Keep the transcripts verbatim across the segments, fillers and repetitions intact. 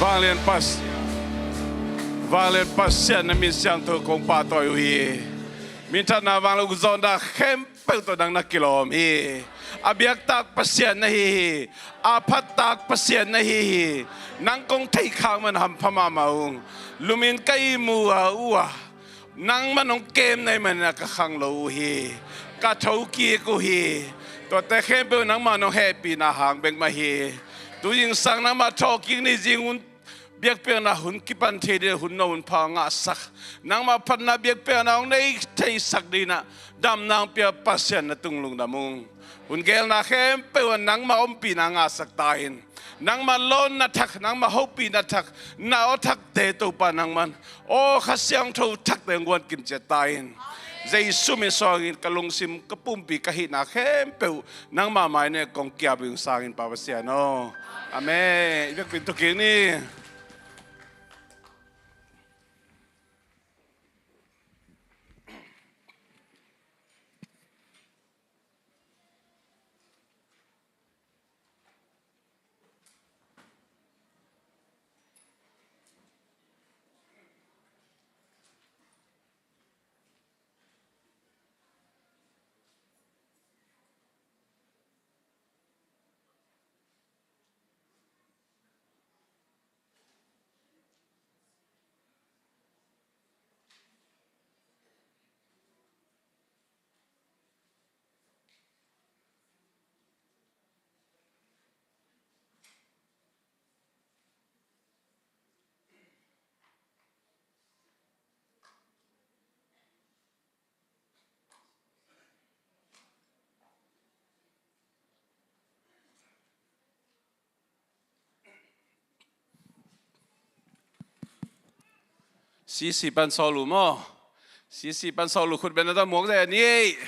Vanglian Pas, Vanglian Pasian na min siangtho kong pahtawi uh hi. Minthanna, vanglian, ukzawhna khempeuh tawh nang na kilawm hi. A biaktak Pasian na hi hi. A phattak Pasian na hi hi. Nang kong theih khak man hampha mahmah ung. Lumin ka ihmu a uh a, nangman hong kem na hih manin a ka khanglo uh hi. Ka thokik uh hi. Tuate khempeuh nangmah nong hehpihna hang bek mah hi. Tu zingsang nangmah thawhkik ni zing un. Biakpiakna hun kipan thei ding, hun no hun pha ngahsak, nangmah phatna biakpiakna hong nei theisak dingin ah damna hong pia Pasian na tung lungdam ung. Hun gelna khempeuh ah nangmah ompihna ngahsak ta in. Nangmah lawnna thak, nangmah hopihna thak, na aw thakte Topa nangman, aw Kha Siangtho thakte hong guan kim ciat ta in. Jesu min suangin ka lungsim, ka pumpi, ka hihna khempeuh nangmah mai-ah kong kiap ing sangin Pa Pasian aw. Amen. I biakpin tu kik ni. Sisi pan sawl uh maw? Sisi pan sawl uh, khut beng na ta muak zen ni.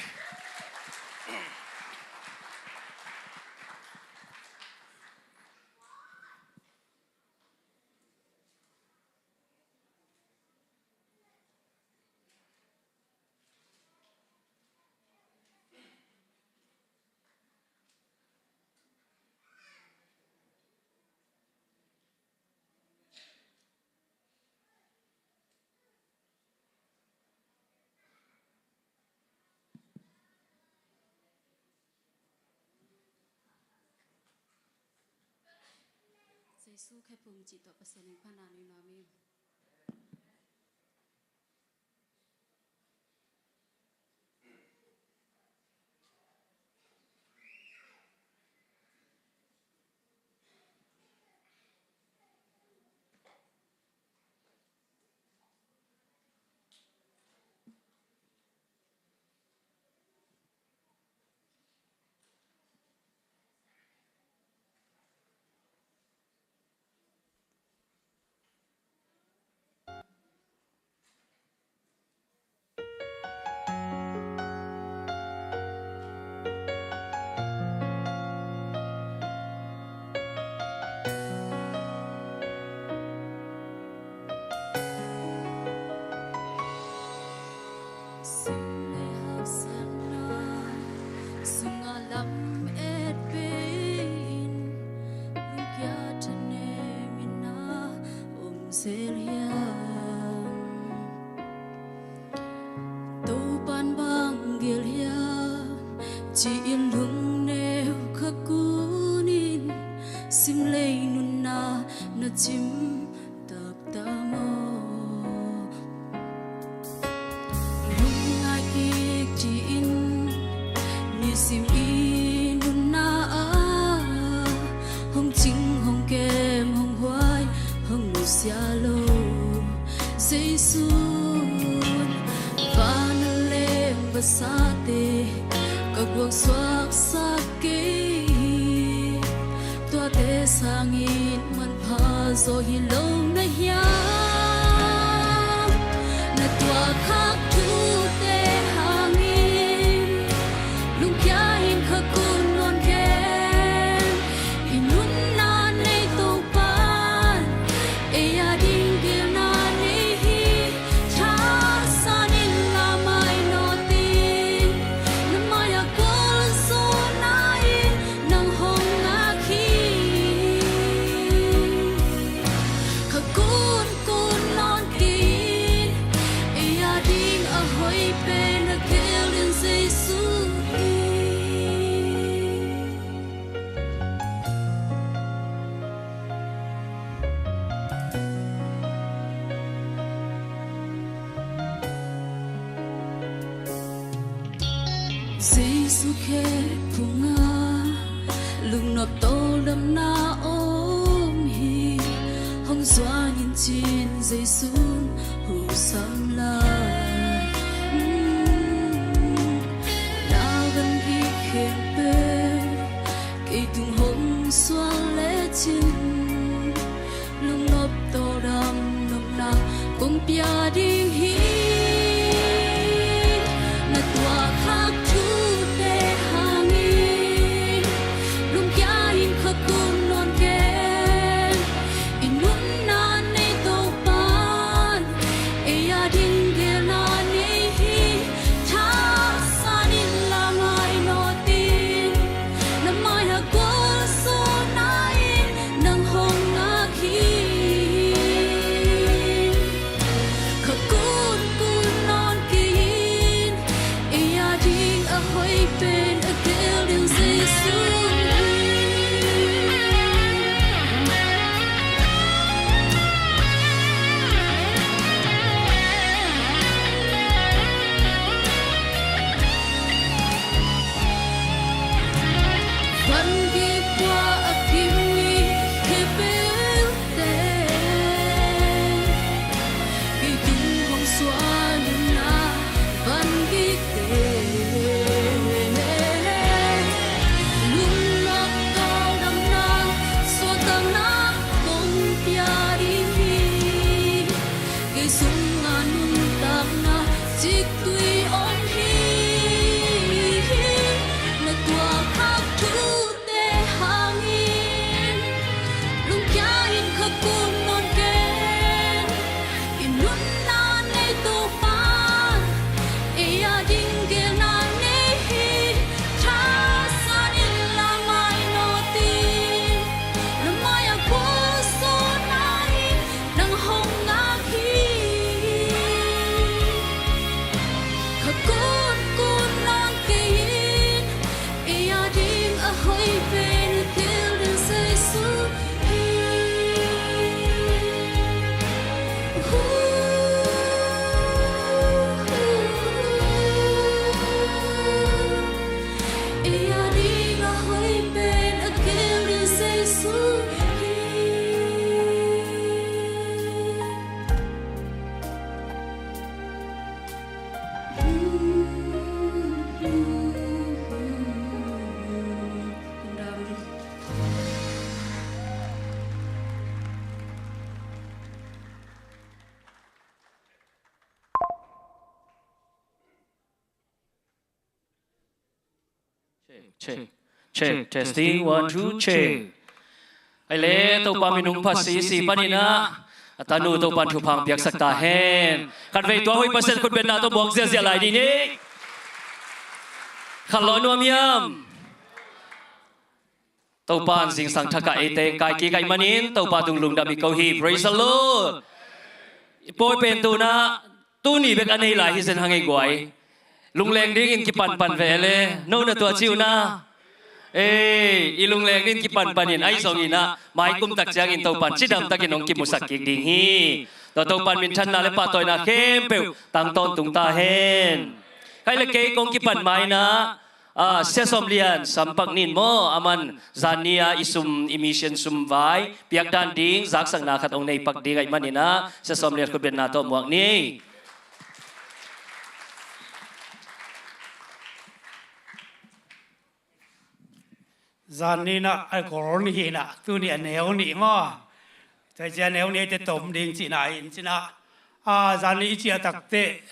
Jesu khephung cih tawh Pasian in phatna nuam hi. Simlei haksatna sungah lamet pei-in, lungkia thanem in na om zel hiam? Topa'n bang gel hiam ci-in lungneu kha kunin, simlei nunna na cim tak ta maw? Lungngai kik ci-in nisim i nunna ah hong cing, hong kem, hong huai, hong nusia lo Jesu'n, van a leng vasate ka guangsuaksak kei hi. Tuate sangin manpha zaw hi lo na hiam? Na tuahkhak thute hangin lungkia in kha kun nawn ken. I nunna nei Topa'n ei ading geelna nei hi. Thasan in la mai nawn in, na mai-ah gualzawhna in nang hong ngak hi. Kha kun kun nawn kei in, ei ading a hoih pen a geel in Jesu hi. Jesu khephung ah lungnop tawldamna om hi. Hong zuan in ci-in Jesu'n hong sam lai. Mm. Na van gik khempeuh kei tung hong suan lecin, lungnop tawldam nopna kong pia ding hi. Na tuahkhak thute hangin lungkia in kha kun nawn ken. I nunna nei Topa'n ei ading geelna nei hi. Thasan in la mai nawn in, Check, check, check, testing, one, two, check. Ai le, Topa min hong phat sisi panin ah, a tanu Topan thupha piaksak ta hen. Khatvei tua hoih pasian khutbetna tawh buak ziahziah lai dih ni. Khat law nuam hiam? Topan zingsang thakah ei teng kai kik ahih manin Topa tung lungdam hi ko hi. Praise the Lord. I pawi pen tu-in ah tuni bek a nei lai hi zen hang ei guai. Lungleng dingin kipanpan ve le. No na tua ci uh na. Ei, i lungleng dingin kipanpan in ahi zongin ah maikum tak ciangin Topan cidam takin hong kimusak kik ding hi. Tua Topan minthanna le pahtawina khempeuh tang tawntung ta hen. Khai le kei kong kipan mai-in ah, ah, Sia Sawm Lian Sampak Nin maw, aman zan ni-a i sum, i mission sum vai piak dan ding zaksakna khat hong nei pak ding ahih manin ah Sia Sawm Lian khutbetna tawh muak ni. Zan ni-in ah a gol nih hi-in ah, tuni a neu nih maw. Tua hi ciang a neu nih eite tom ding cihna hi-in cih ah, a, zan ni i ciah takteh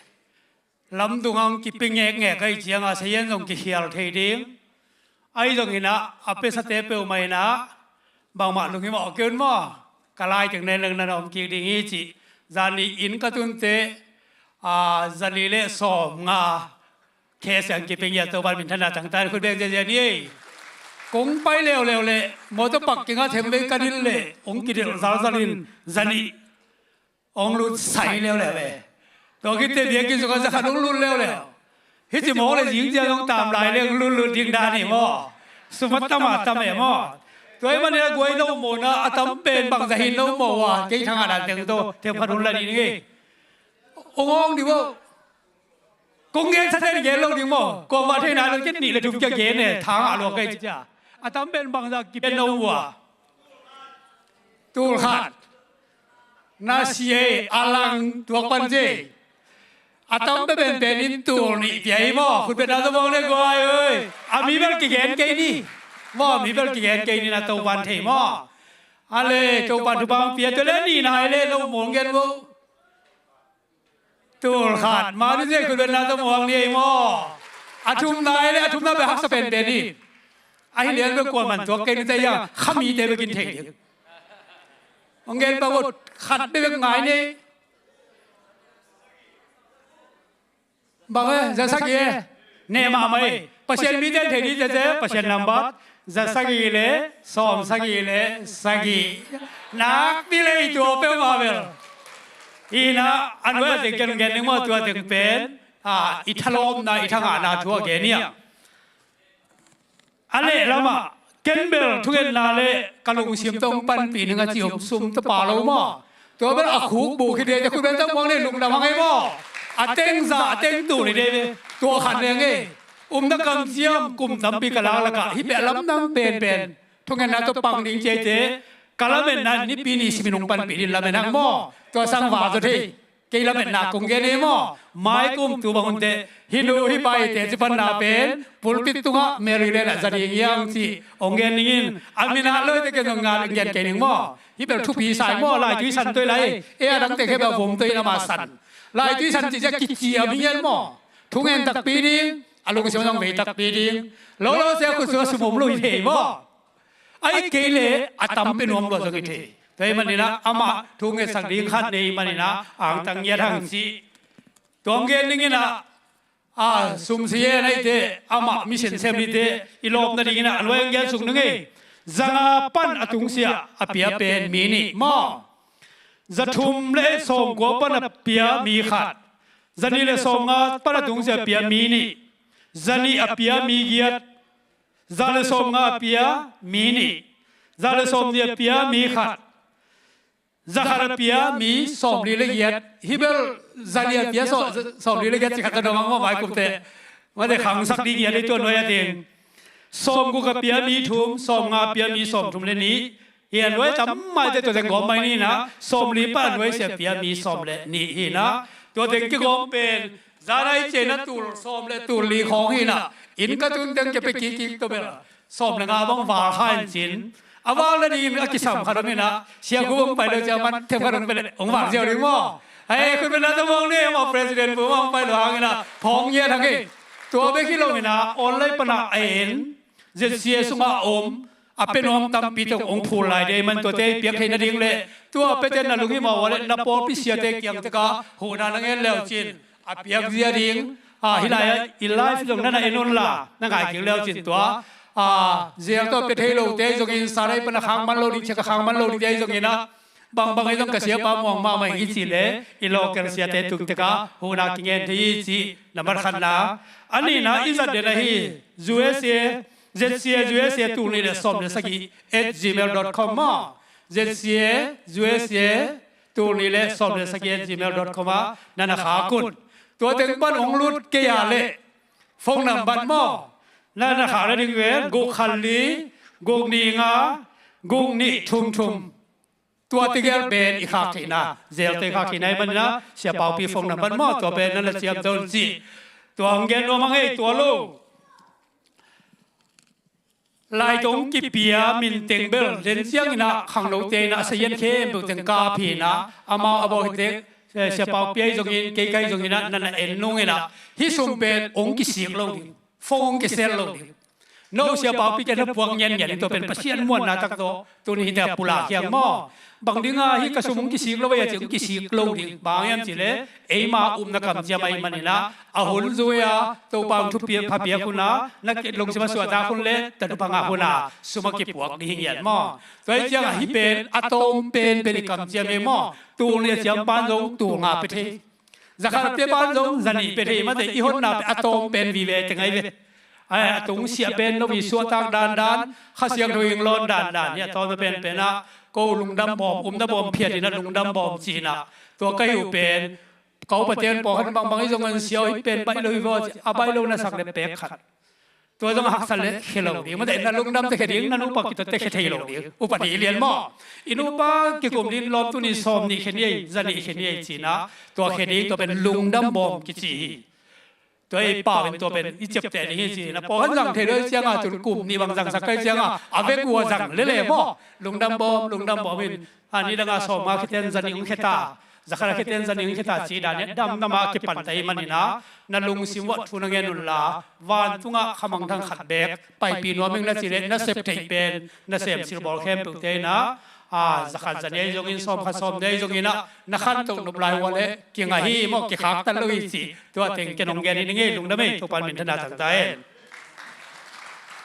lamdung hong kipia ngekngek ahih ciangin a sayan zong kikhial thei ding. Ahi zongin ah a piasate peuhmah in ah bangmah lunghimawh kei un maw. Ka lai teng nen leng na om kik ding hi cih. Zan ni inn ka tunteh, a, zali le sawmnga khesang kipia ngiat Topan minthanna tangta in khut beng ziahziah ni ei. Kong pai leuleu leh motor parking ah themvei ka dil leh hong kidilh zalzal in zan ni hong lut sai leuleu e. Tua khit teh biakinn sungah za khat hong lut leuleu. Hih ci mawk leh zing ciang hong tam lai leh hong lutlut ding dan hi maw. Sum a tam a tam e maw. Tua ahih manin a guai no mawhna a tam pen bangzah hi no mawh a, kei thangah dan teng tawh themkhat hun la ding hi. Hong hawng dih vo. Kong gen sa ten gen lo ding maw. Kuamah thei nai lo, kei nih le thum kia gen e, thangah lua kei cia. A tam pen bangzah kipia no uh a. Tul khat. Na sia ei, a lang tuak pan cia ei. A tam pen pen in tul nih pia hi maw. Khut beng na tawh muak ni guai oi. A mi bel kigen kei ni. Maw, a mi bel kigen kei ni na Topan thei maw. A le, Topan thupha pia tua le nih nai le no mawh gen vo. Tul khat, ma ni cia ei khut beng na tawh muak ni ei maw. A thum nai le, a thumna pen haksa penpen hi. Ahi lian bek kuaman tuak kei ni cia ei a, kha mite bek in thei ding. Hong gen pak vo, khat bek bek ngai ni. Bang e, za sagih e. Neh mahmah ei. Pasian mite in thei ding cia cia, Pasian nambat za sagih le sawm sagih le sagih. Nakpi leh i tuak peuhmah bel. Hi-in ah, a nuai a teng ken gen ning maw, tua teng pen, a, i thalawpna, i thangahna thu a gen hi a. A lehlamah ken bel thungetna le ka lungsim tawh hong panpih ning a ci om sum tawh pha lo maw. Tua bel a khuk buh khit leh cia khut beng tawh muak ni, lungdam hang ei maw. A teng za, a teng tul hi dei ve. Tua khat leng ei. Umna kamciam kum tampi ka lak lakah hih beh a lamdang penpen thungetna tawh pang ding ci ei teh, ka lametna in Nipi ni simin hong panpih ding lamet hang maw. Tua sang va zaw thei. Kei lametna kong gen hi maw. Maikum tu bang hun teh, hih nu hih pa i teci panna pen pulpit tungah Maryland ah za ding hi hang cih hong gen ning in, a min a lawite ken zong ngal gen kei ning maw. Hih bel thupi sa ei maw, laitui san tawh ei lai. Ei a dangte khempeuh a vom tawh in amah san. Laitui san cih ciang kiciam hi ngiat maw. Thungen takpi ding, a lungsim zong vei takpi ding. Lolo sia khut sungah sum om lo hi thei maw. Ahih kei leh a tampi nuam lua zong hi thei. Tua ahih manin ah amah thu ngetsak ding khat nei ahih manin ah angtang ngiat hang cih. Tua hong gen ning in ah, a, sum sia ei teh, amah mission sem ei teh, i lawp nadingin ah a nuai hong gen suk ning ei. Za nga pan a tungsiah a pia pen mi nih maw. Za thum le sawmkua pan a pia mi khat. Za nih le sawmnga pan a tungsiah a pia mi nih. Za nih a pia mi giat. Za le sawmnga a pia mi nih. Za le sawmnih a pia mi khat. Za khat a pia mi sawmli le giat. Hih bel za nih a pia saw-, sawmli le giat ci khat a dong ang maw maikum teh. Mate khangsak ding giat ei tua nuai a ding. Sawmguk a pia mi thum, sawmnga a pia mi sawmthum le nih. Hi a nuai tam maite tua teng gawm mai ni in ah, sawmli pan a nuai sia pia mi sawm le nih hi in ah. Tua teng kigawm pen, zan a i ciahna tul sawm le tul li khawng hi in ah. Inn ka tun teng kei pia kik kik tua bel. Sawm le nga bang val kha in cin. A val nadingin a kisam khat om in ah. Sia gu bang pai lo cia man themkhat hong pia leh hong val ziau ding maw. Hei, khut beng na tawh muak ni maw, President pu bang pai lo hang in ah. Phawng ngiat hang ei. Tua bek hi lo in ah online pan ah a en, Z C A sungah a om a pia nuam tampi tawh hong phul lai ding ahih man tuate i piak theih nading le tua piate na lunghimawh uh a le na pawlpi siate kiang tek ah huhna na ngen le uh cin a piak zia ding. Ah, hih lai-ah i live zong na na en un la na ngai kik le uh cin tua, ah, ziang tawh pia thei lote zongin, Sarai pan a khang man lo ding, Czech a khang man lo dingte zongin ah bangbang ahi zong ka siapa muang mahmah ing i cih leh i local siate tung tek ah huhna kingen thei hi cih na mat khatna. A nihna i zat den ahi U S A, Z C A U S A tul nih le sawm le sagih at gmail dot com maw. Z C A U S A tul nih le sawm le sagih at gmail dot com ah na na khak un. Tua teng pan hong lut kei a leh phone number maw, na na khak nading vel guk khat li guk nih nga guk nih thum thum. Tua tegel pen i khak theihna, zelte i khak theihna ahih manin ah Sia Paupi phone number maw, tua pen na na ciamteh un cih tua hong gen nuam ing ei. Tua lo lai tawh kipia min teng bel den ciangin ah khangnote in ah a sazian khempeuh teng kap hi in ah amau a bawk hi tek, eh, Sia Paupi ahi zongin kei ka hi zongin ah na na en nung in ah hih sum pen hong kisik lo ding, phone hong kisel lo ding. No Sia Paupi kiang na puak ngianngian in tua pen Pasian muanna tak tawh tuni hi tek a pulak hiang maw. Bang ding a hih ka sum hong kisik lo ei a cih hong kisik lo ding, bang hiam cih leh eima upna kamciam ahih manin ah a hun zui a Topa hong thupiak phapiak hun a na lungsim a suahtak hun le taduk pangak hun a sum a kipuak ding hi ngiat maw. Tua ahih ciangah hih pen a tawm penpen i kamciam hi maw. Tul nih a ciam pan zong tul nga pia thei, za khat a pia pan zong za nih pia thei, mate i honna pen a tawm pen vive teng ahi ve. Ai, a tung siah pen no i suahtak dandan, Kha Siangtho hing lawn dandan hi a tawmna penpen ah ko lungdam bawm, upna bawm phiat in ah lungdam bawm ci in ah tua ka hi uh pen. Ka upate in pawlkhat bangbang hi zongin sia aw hih pen baih lo hi vaw ci, a baih lo na sak le pek khat. Tua zong a haksa le khia lo ding, mate na lungdam te khia ding, na nupa kitaw te khia thei lo ding. Upa nih lian maw. I nupa kikum ding lawm tuni sawm nih khia ni ei, za nih khia ni ei ci in ah tua khia ding, tua pen lungdam bawm kici hi. Tua i pau in tua pen i ciapteh ding hi ci in ah pawlkhat zang thei lo ahih ciangah tun kum nih bang zangsak ka hih ciangah a vek uh a zang lele maw. Lungdam bawm, lungdam bawm in, a ni dang a sawm nga khia ten za nih hong khia ta, za khat a khia ten za nih hong khia ta cih dan hi a damdam a kipan ta ahih manin ah na lungsim uah thu na ngen un la, vantungah khamangthang khat beek paipih nuam ing na cih leh na sep theih pen nasem silbawl khempeuhte in ah, a, za khat za nih ahi zongin, sawm khat sawm nih ahi zongin ah na khantoh nop lai uh a leh kinga hi maw, kikhaktan lo hi cih tua teng ken hong gen hi ning ei. Lungdam ei, Topa'n minthanna tang ta hen.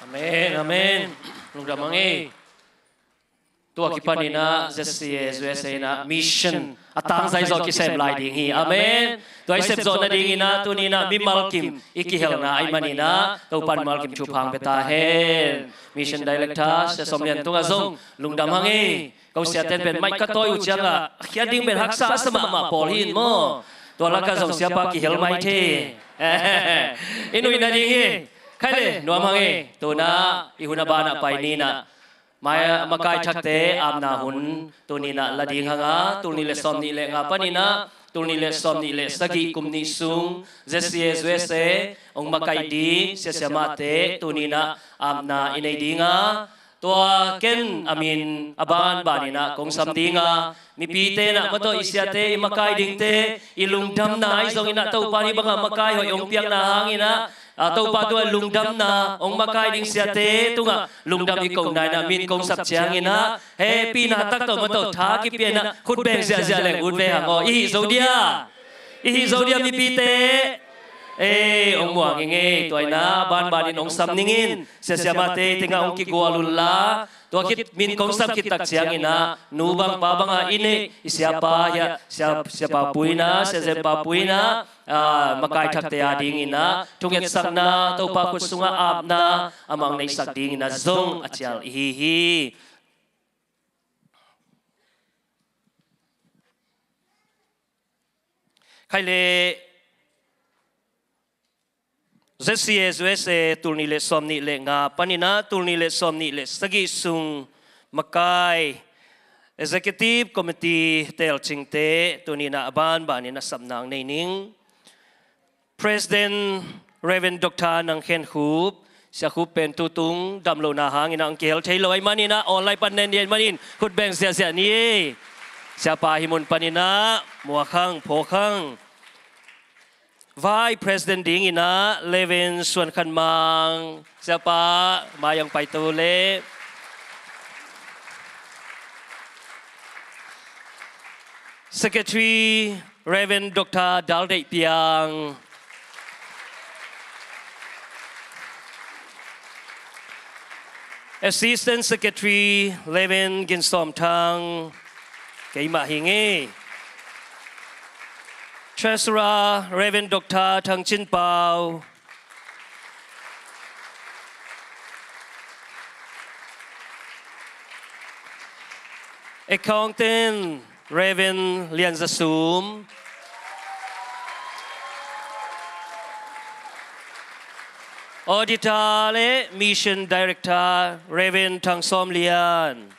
Amen, amen. Lungdam hang ei. Tua kipan in ah Z C A U S A in ah mission a tangzai zawh kisem lai ding hi. Amen. Tua i sep zawh nading in ah tuni in ah mimal kim i kihelna ahih manin ah Topa'n mimal kim thupha hong pia ta hen. Mission Director Sia Sawm Lian tungah zong lungdam hang ei. Ko siate in pen mic ka tawi uh ciangah khia ding pen haksa a sa mahmah pawl hi in maw. Tua lakah zong siapa kihel mai thei. I nuih nading hi. Khai le nuam hang ei. Tu in ah i hun a banah pai ni in ah mai, makai thakte apna hun tuni in ah la ding hang a, tul nih le sawm nih le nga panin ah tul nih le sawm nih le sagih kum nih sung Z C A U S A hong makai ding sia siamahte tuni in ah apna i nei ding a, tua ken a min a banban in ah kong sam ding a, mipite in ah maw tawh i siate i makai dingte i lungdamna ahi zongin ah Topa in hih bangah makai hoih hong piakna hangin ah, a, Topa tungah lungdamna hong makai ding siate tungah lungdam i kohna in ah min kong sap ciangin ah hehpihna tak tawh maw tawh tha kipia in ah khut beng ziahziah leng ut ve hang aw. I hih zo dia? I hih zo dia mipite? Ei, hong muang ing ei. Tua in ah banbanin hong sam ning in, sia siamahte tengah hong kigual un la, tua khit min kong sap khit tak ciangin ah nu bang pa bang a i neih i siapa hi a, sia, siapa Pu in ah, sia Zem pa Pu in ah, a, makai thakte a dingin ah thungetsakna, Topa khut sungah apna amah hong neihsak dingin ah zong a cial i hi hi. Khai le Z C A U S A tul nih le sawm nih le nga panin ah tul nih le sawm nih le sagih sung makai Executive Committee telcingte tuni in ah a banbanin a sapna hong nei ning. President Reverend Doctor Nang Khen Khup, Sia Khup pen tutung damlohna hangin ah hong kihel thei lo ahih manin ah online pan nen ding ahih manin khut beng ziahziah ni ei. Siapa hih mun panin ah muak hang, phawk hang. Vice President dingin ah Reverend Suan Khan Mang, Siapa mai hong pai to leh. Secretary Reverend Doctor Dal Deih Piang. Assistant Secretary Reverend Gin Sawm Thang, keimah hi ing e. Treasurer Reverend Doctor Thang Cin Pau. Accountant Reverend Lian Za Sum. Auditor le Mission Director Reverend Thang Sawm Lian.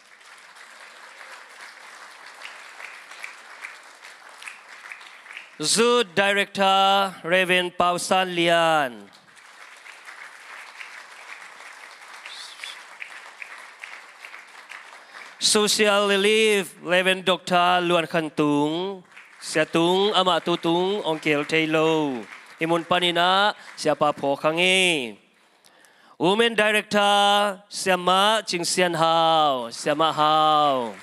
Youth Director Reverend Pau San Lian. Social Relief Reverend Doctor Luan Khan Tung. Sia Tung, amah tu tung hong kihel thei lo. Hih mun panin ah Siapa phawk hang e. Women Director Siamah Cing Sian Hau, Siamah Hau.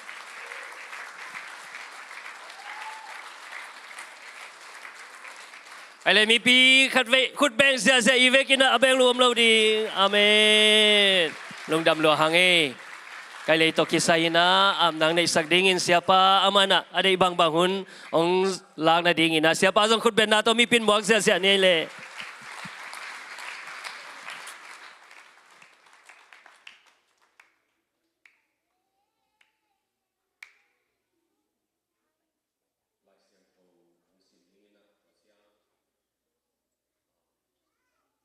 Ai le mipi khat vei khut beng ziahziah i vekin ah a beng lua om lo ding. Amen. Lungdam lua hang e. Kai lei tawh kisai in ah apna neihsak dingin Siapa amah in ah a deih bangbang hun hong lak nadingin ah Siapa zong khutbenna tawh mipi in muak ziahziah ni ei leh.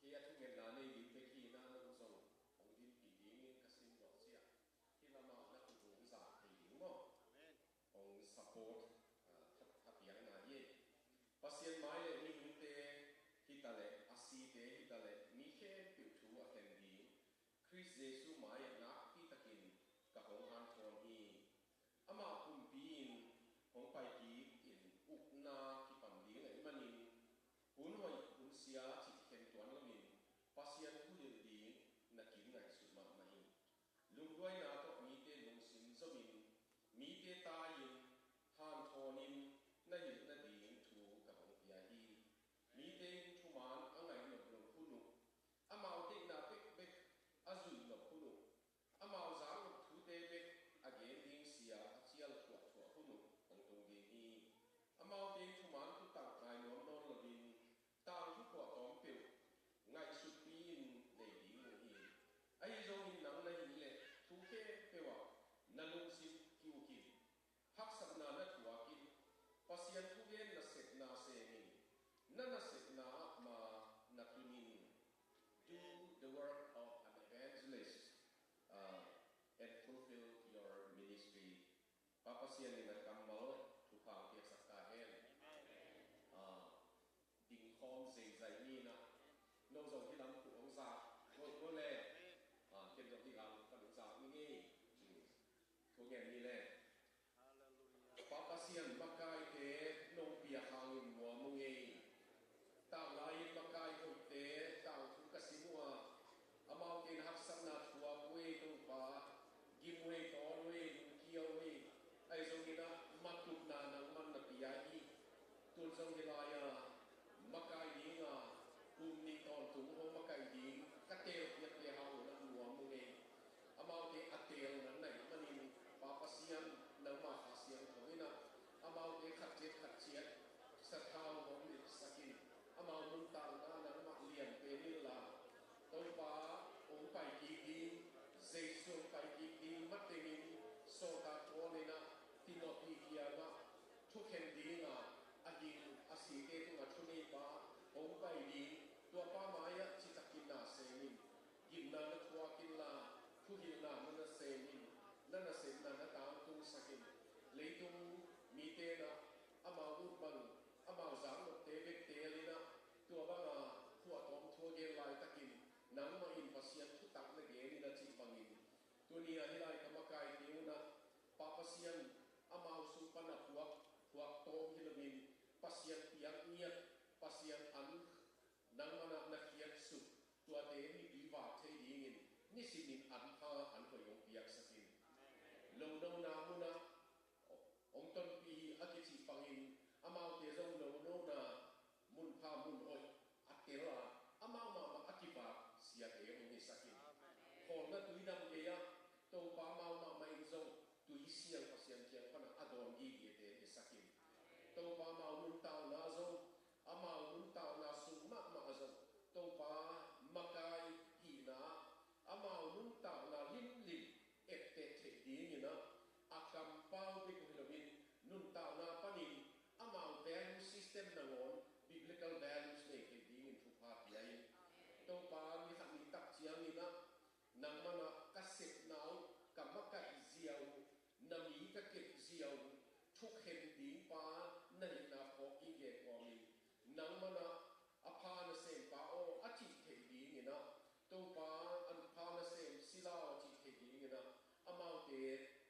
Kei a thungetna nei ding bek hi-in ah nang zong hong dinpih dingin ka sim nuam ciah. Hih lamah na kut hong zak thei ding maw? Hong support, ah, tha, tha piakna hi. Pasian mai le mihingte hi ta leh, a site hi ta leh, mi khempeuh thu a khen ding Khrist Jesuh mai-ah nakpi takin ka hong hanthawn hi. Amah pumpi in hong pai kik in ukna kipan ding ahih manin, hun hoih hun sia cih khen tuan loin Pasian thuhilh ding na ki-ngaihsut mahmah hi. Lungduaina tawh mite lungsim zomin, mite tai-in, hanthawnin na hilh nading thu ka hong pia hi. Mite in thuman a ngaih loh loh hun uh, amau deihna bekbek a zuih loh hun uh, amau zak loh thute bek a gen ding sia a cial thuahthuah hun uh hong tung ding hi. Amaute in thuman thutak ngai nuam nawn loin, tangthu phuahtawm peuh ngaihsutpi-in nei ding uh hi. Ahi zongin nang na hilh leh thu khempeuh ah na lungsim ki-uk in, haksatna na thuak in, Pasian thugen nasepna sem in, na nasepna ah ma na tun in. Do the work of an evangelist, uh, and fulfill your ministry. Pa Pasian in a kammal thupha piaksak ta hen. Ah, dingkhawm zeizai ni in ah, no zong hih lam thu hong zak, hong, hong le, ah, ken zong hih lam ka hong zak ni ngei. Hmm. Thu ngen ni le. Pa Pasian, makaite nong piak hangin nuam ung ei. Tanglai-in makai hoihte tangthu ka sim uh a, amaute in haksatna thuak uh ei Topa, gim uh ei, tawn uh ei, lungkia uh ei. Ahi zongin ah matutna nangman na pia hi. Tun zong hih lai-a makai dinga kum nih tawntung hong makai ding ka teel piakte hang un ah nuam ung ei. Amaute a teelna na hih manin Pa Pasian, nangmah Kha Siangtho in ah amaute khat ciat khat ciat sathau hong lipsak in, amau nuntakna nangmah lian pen inla, Topa, hong pai kik ding, Jesu hong pai kik ding matengin sawltak Paul in ah Timothy kiangah thukhen dinga a ging a site tungah thuneipa hong pai ding, tua pa mai-ah citakin na sem in, gimna na thuak inla, thuhilhna na nasem in, na nasepna na tangtungsak in. Leitung mite in ah amau ut bang, amau zak lotte bek teel in ah, tua banga phuahtawm thu a gen laitakin nangmah in Pasian thutak na gen in a cih bangin, tuni-a hih lai ka makaite un ah Pa Pasian, amau sung pan a phuak, phuahtawm hi loin, Pasian piak ngiat, Pasian an Topa amau nuntakna zong, amau nuntakna sung mahmah zong Topa makai hihna, amau nuntakna limlim etteh theih dingin ah, a kampau bek hi loin nuntakna panin amau value system nangawn biblical values nei theih dingin thupha pia in. Topa, ni khat ni tak ciangin ah nangman ah ka sepna uh, ka makaih zia uh, na mi ka kep zia uh, thukhen ding pa na hihna phawk kik kawmin, nangman ah a pha nasem pa aw a cih theih dingin ah, Topa, a pha nasem sila aw a cih theih dingin ah, amaute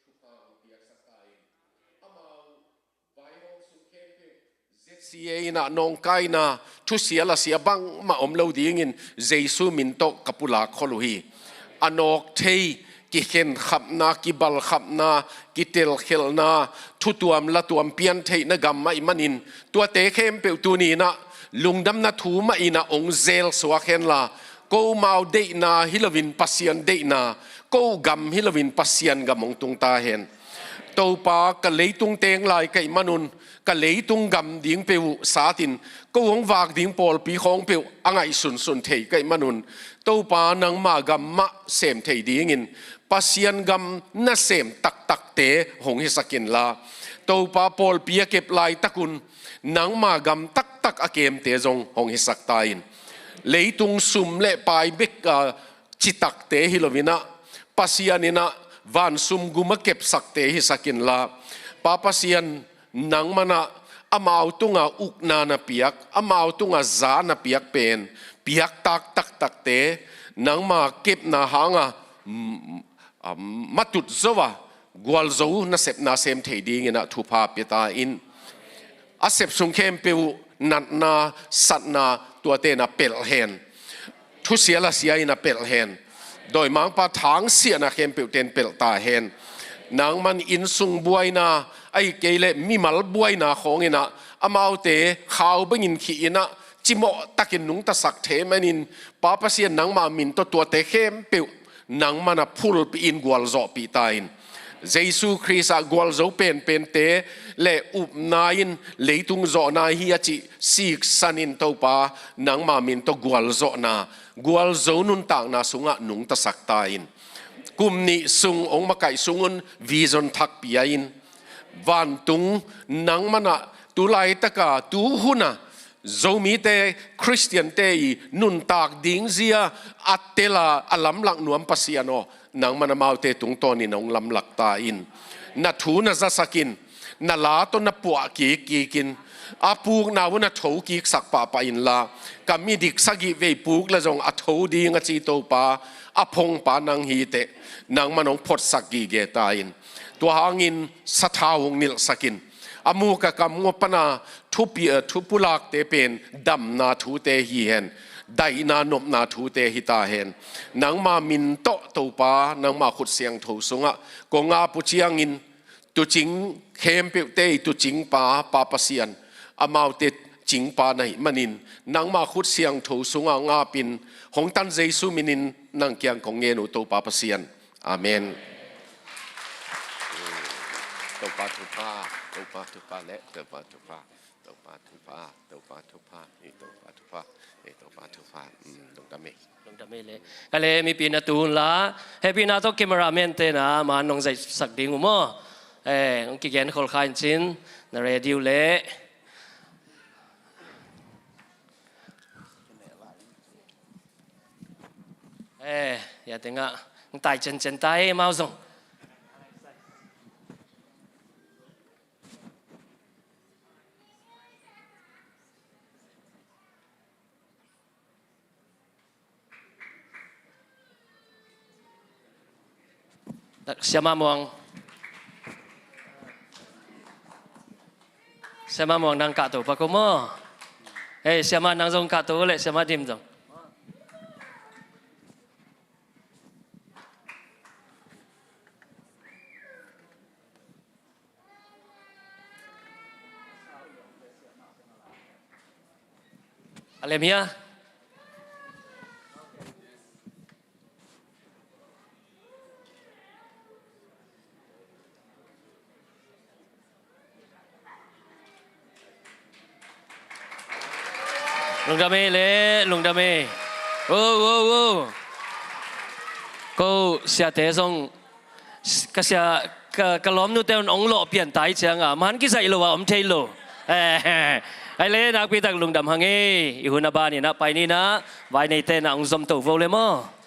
thupha hong piaksak ta in. Amau vaihawm sung khempeuh Z C A in ah nawngkaina, thusia lasia bangmah om lo dingin Jesu min tawh ka pulak khol uh hi. A nawk thei, kikhenkhapna, kibalkhapna, kitelkhelhna, thutuam latuam pian theihna gam ahih manin, tuate khempeuh tuni in ah lungdamna thu mah in ah hong zelsuak henla, komau deihna hi loin Pasian deihna, ko gam hi loin Pasian gam hong tung ta hen. Topa, ka leitung teng lai ka hih manun, ka leitung gam ding peuh uh satin, ko hong vak ding pawlpi khawng peuh a ngaihsunsun thei ka hih manun, Topa, nangma gam mah sem thei dingin Pasian gam nasem taktakte hong hisak inla, Topa, pawlpi a kep laitakun nangma gam taktak a kemte zong hong hisak ta in. Leitung sum le pai bek a citakte hi loin ah, Pasian in ah vansum gum a kepsakte hisak inla, Pa Pasian, nangman ah amau tunga ukna na piak, amau tunga za na piak pen piaktak taktakte, nangma kepna hanga, mm, ah, matut zo a, gualzo nasepna sem thei dingin ah thupha pia ta in. A sep sung khempeuh uh natna, satna, tuate na pelh hen. Thusia lasia in a pelh hen. Dawimangpa thangsiahna khempeuhte in pelh ta hen. Nangman innsung buaina, ahih kei leh mimal buaina khawngin ah, amaute khau bangin khih in ah, cimawh takin nungtasak thei manin, Pa Pasian, nangma min tawh tuate khempeuh nangman a phulpih in gualzawhpih ta in. Jesu Khrist ah gualzo penpente le upna in leitung zawhna hi a cih siksan in, Topa, nangma min tawh gualzawhna, gualzo nuntakna sungah nungtasak ta in. Kum nih sung hong makaih sungun vision thak pia in. Vantung nangman ah tu laitaka, tu huna Zomite, Khristiante i nuntak ding zia a tela a lamlak nuam Pasian aw, nangman amaute tungtawnin hong lamlak ta in. Na thu na zasak in, na la tawh na puah kik kik in, a pukna uh na tho kiksak pahpah inla, ka midik sagih vei puk le zong a tho ding a ci Topa, a phongpa nang hi teh, nangman hong photsak gige ta in. Tua hangin sathau hong nilhsak in. A muk a kam ngawpana thupi, eh, thupulakte pen damna thute hi hen, daihna nopna thute hi ta hen. Nangma min tawh Topa, nangma khut siangtho sungah kong ap uh ciangin, tuucing khempeuhte i tuucingpa, Pa Pasian, amaute cingpa na hih manin, nangma khut siangtho sungah hong apin, hong tan Jesu minin nang kiang kong ngen uh, Topa Pasian. Amen. Topa thupha, Topa thupha le, Topa thupha, Topa thupha, Topa thupha, i Topa thupha, i Topa thupha. Mm, lungdam ei. Lungdam ei le. Ka le mipi na tu un la, hehpihna tawh cameraman te na man nong zaihsak ding uh maw. Eh, hong kigen khol kha in cin, na ready uh le. Eh, ya tengah, hong tai cencen ta ei, amau zong. Siama Muang. Siama Muang, nang kahto pak uh maw. Hei, Siama, nang zong kahto uh leh, Siama Dim zong. A lem hia? Lungdam ei le, lungdam ei. Wo, wo, wo. Ko siate zong, ka sia, ka, ka lawmnute un ong lawh pian tai cianga man kizaih lo a om thei lo. Ai le, nakpi tak lungdam hang ei. I hun a baninah pai ninah, vai neite na ong zom to vo le maw?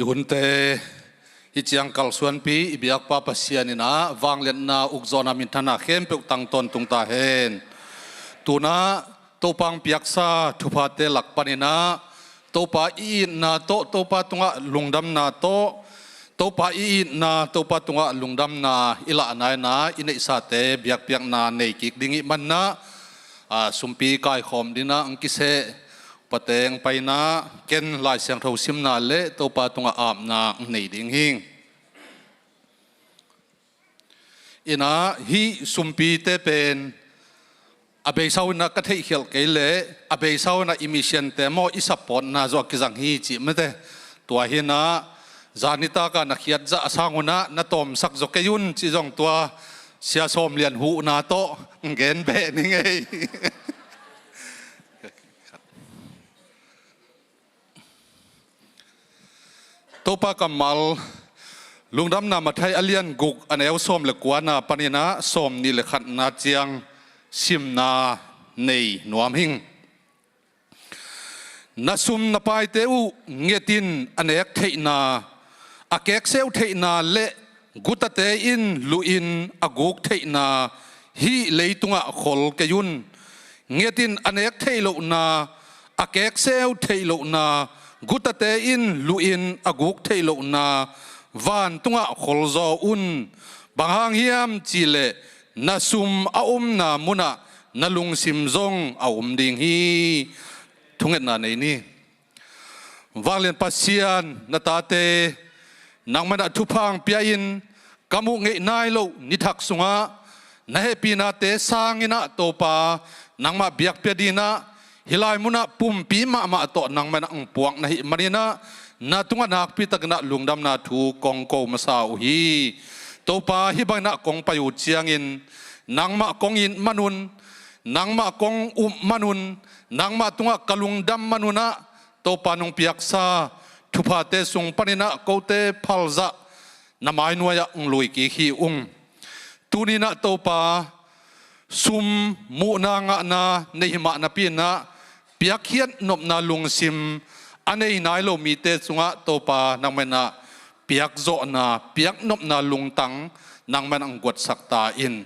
I hunte, hih ciang kalsuanpi i biakpa Pasian inah vangliatna ukzawhna minthana khempeuh tang tawntung ta hen. Tunah Topa hong piaksa thuphate lak paninah Topa i itna tawh, Topa tungah lungdamna tawh, Topa i itna, Topa tungah lungdamna i lahna inah i neihsate biakpiakna nei kik ding ih manah, a, sumpi kaikhawm dinah ang kiseh pateng paina ken Lai Siangtho simna le Topa tungah apna nei ding hi. Inah hih sumpite pen a beisa unah ka theihkhialh kei leh a beisa unah i misiante maw i sapawtna zawh a kizang hi cih mate. Tua hinah zanitaka na khiatzah a sang unah na tawmsak zaw kei un cih zong tua Sia Sawm Lian huhna tawh gen beh ni ngei. Topa kammal, Lungdamna Matthai a lian guk a neu sawm le kuana paninah sawm nih le khatna ciang simna nei nuam hing. Na sum na paite uh ngetin a nek theihna, a kekseu theihna le gutate in luhin a guk theihna hih leitungah khol kei un. Ngetin a nek theih lohna, a kekseu theih lohna, gutate in luhin a guk theih lohna vantungah kholzaw un. Bang hang hiam cihleh na sum a omna munah na lungsim zong a om ding hi. Thungetna nei ni. Vanglian Pasian, na tate nangmah inah thupha hong pia-in ka muh ngeih nai loh nithak sungah na hehpihnate sanginah Topa nangmah biakpia dinah hih lai munah pumpi mahmah tawh nangmah inah hong puak na hih maninah na tungah nakpi takinah lungdamna thu kong ko masa uh hi. Topa, hih banginah kong pai uh ciangin nangmah kong it manun, nangmah kong up manun, nangmah tungah ka lungdam manunah Topa nong piaksa thuphate sung paninah kote phalzah na mainuai-ah hong lui kik hi ung. Tuninah Topa, sum muhna ngahna nei himah napi inah piakkhiat nopna lungsim a nei nai lo mite sungah Topa nangmah inah piakzawhna, piaknopna lungtang nangmah inah hong guatsak ta in.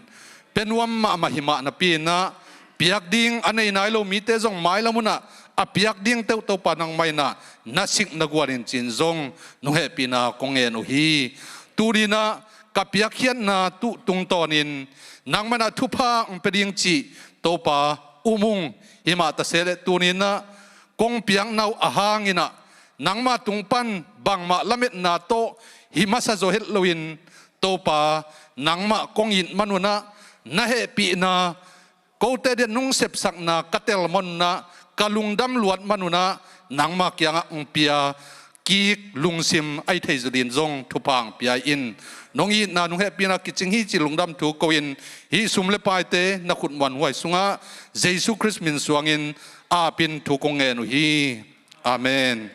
Pia nuam mahmah himah napi inah piak ding a nei nai lo mite zong mailam unah a piak ding teuh Topa nangmah inah na sik na guan in cin zong nong hehpihna kong ngen uh hi. Tuninah ka piakkhiatna tuh tungtawnin nangmah inah thupha hong pia ding cih Topa um ung. Himah taseleh tuninah kong piakna uh a hanginah nangmah tung pan bangmah lametna tawh hi masa zaw het loin Topa, nangmah kong it manunah na hehpihna, kote dia nong sepsakna ka telmawnna, ka lungdam luat manunah nangmah kiangah hong pia kik lungsim ahi thei zaw din zong thupha hong pia in. Nong itna nong hehpihna kicing hi cih lungdam thu ko-in hih sum le paite na khut muanhuai sungah Jesu Khrist min suangin apin thu kong ngen uh hi. Amen.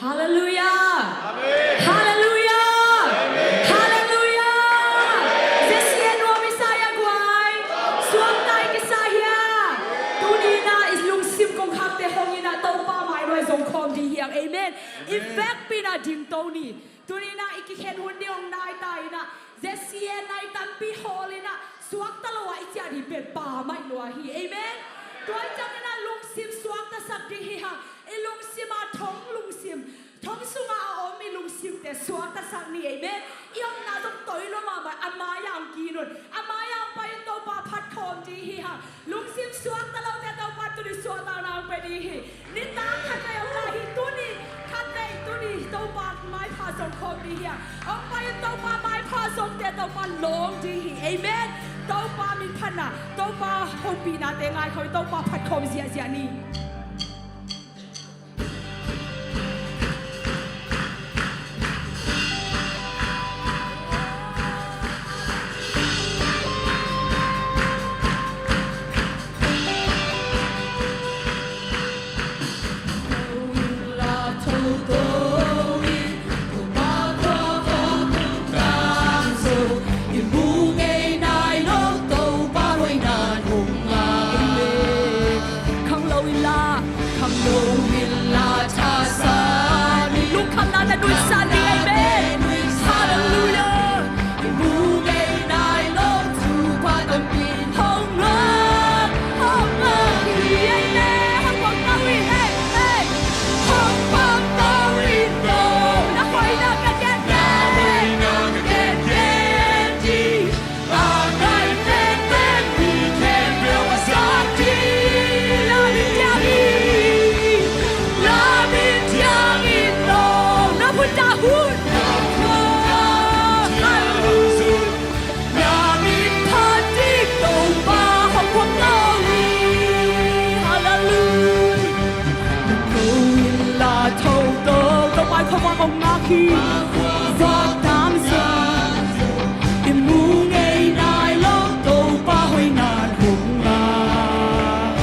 Halleluiah. Halleluiah. Halleluiah. Zia sia nuam i sa hia guai? Suakta i kisa hia? Tuni-in ah i lungsim kongkhakte hong in ah Topa mai nuai zong khawm ding hi hang. Amen. I vekpi-in ah dingto ni. Tuni-in ah i kikhen hun ding hong nai ta in ah, zia sia nai tampi hawl in ah suakta lo ah i ciah ding pen Pa mai lua hi. Amen. Tua ciangin ah lungsim suaktasak ding hi hang. I lungsim ah thong lungsim, thong sungah a om i lungsimte suaktasak ni. Amen. I omna zong toi lua mahmah, a mai-ah hong kin un. A mai-ah hong pai un, Topa phat khawm ding hi hang. Lungsim suakta lote Topa tuni suahtakna hong pia ding hi. Nitak khat vei hong lai hi, tuni khat vei, tuni Topa maipha zong khawm ding hi hang. Hong pai un, Topa maipha zongte Topa lawng ding hi. Amen. Topa min phatna, Topa hopihnate ngai khawm in Topa phat khawm ziahziah ni. Khanglo inla, khanglo inla, thasan, lungkhamna tawh nuihsan ding, amen. Halleluiah. Hong ngak, hong ngak hi, amen. Hong pang to in, hey, hey. Hong pang to in, to. Na hoihna ka gen, na hoihna ka gen ding. Hallelujah. Hong ngak hi, vak tam sung, i mu ngei nai lo, Topa hoihna hong ngak.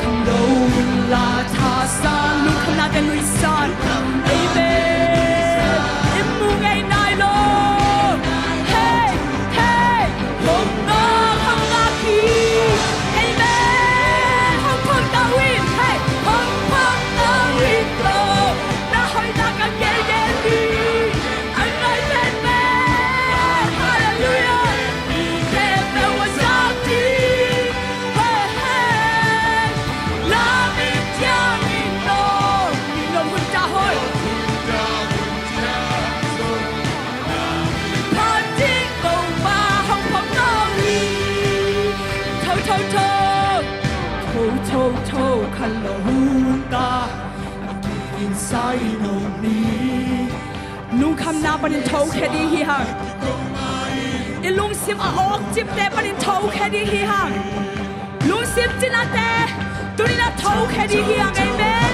Khanglo inla, thasan, lungkhamna tawh nuihsan, amen. I mu ngei nai lo. Hey, hey. Hong ngak, hong ngak hi. Amen. Hong phang to in. Hey, hong phang to in, to. Na hoihna ka gen, gen hi. A ngai penpen. Halleluiah. Khempeuh a zak ding. Hey, hey. Lam in ciangin, to. Minam hun ta hoih. Phat ding Topa hong phang to hi. Tho, tho, tho. Tho, tho, tho, khan lo hun ta. Lungkhamna panin thokhia ding hi hang. I lungsim a awkcipte panin thokhia ding hi hang. Lungsim cinate tuni-in a thokhia ding hi hang. Amen.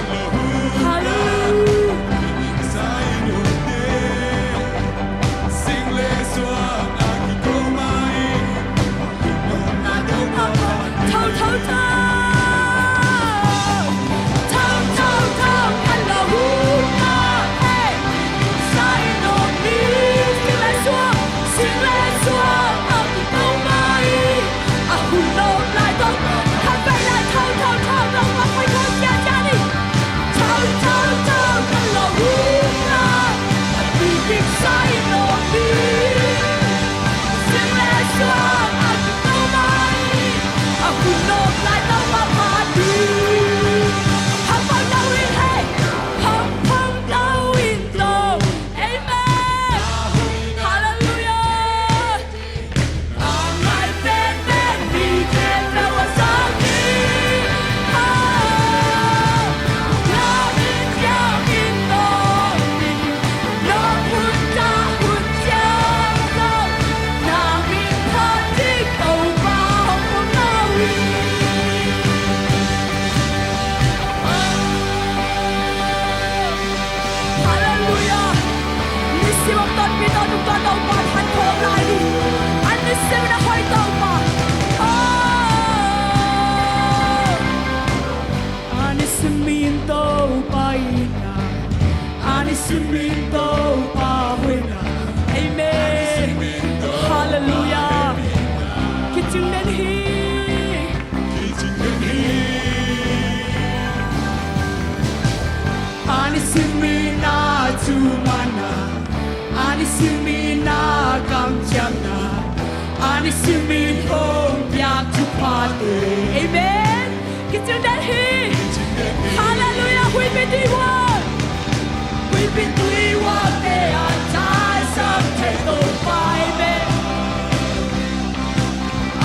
Hallelujah. Tho, tho, tho. Tho, tho, tho. Khan lo hun ta. Hey. Sai nop ni. Sing le suak, sing le suak. A ki ko mai. A hun lawm lai tawh, khat vei lai, tho, tho, tho, tho, a hoi tho, sia, sia ni. Amen. Kicing den hi. Halleluiah. Huihpi tui vuan. Huihpi tui vuan te a taisan thei Topa. Amen.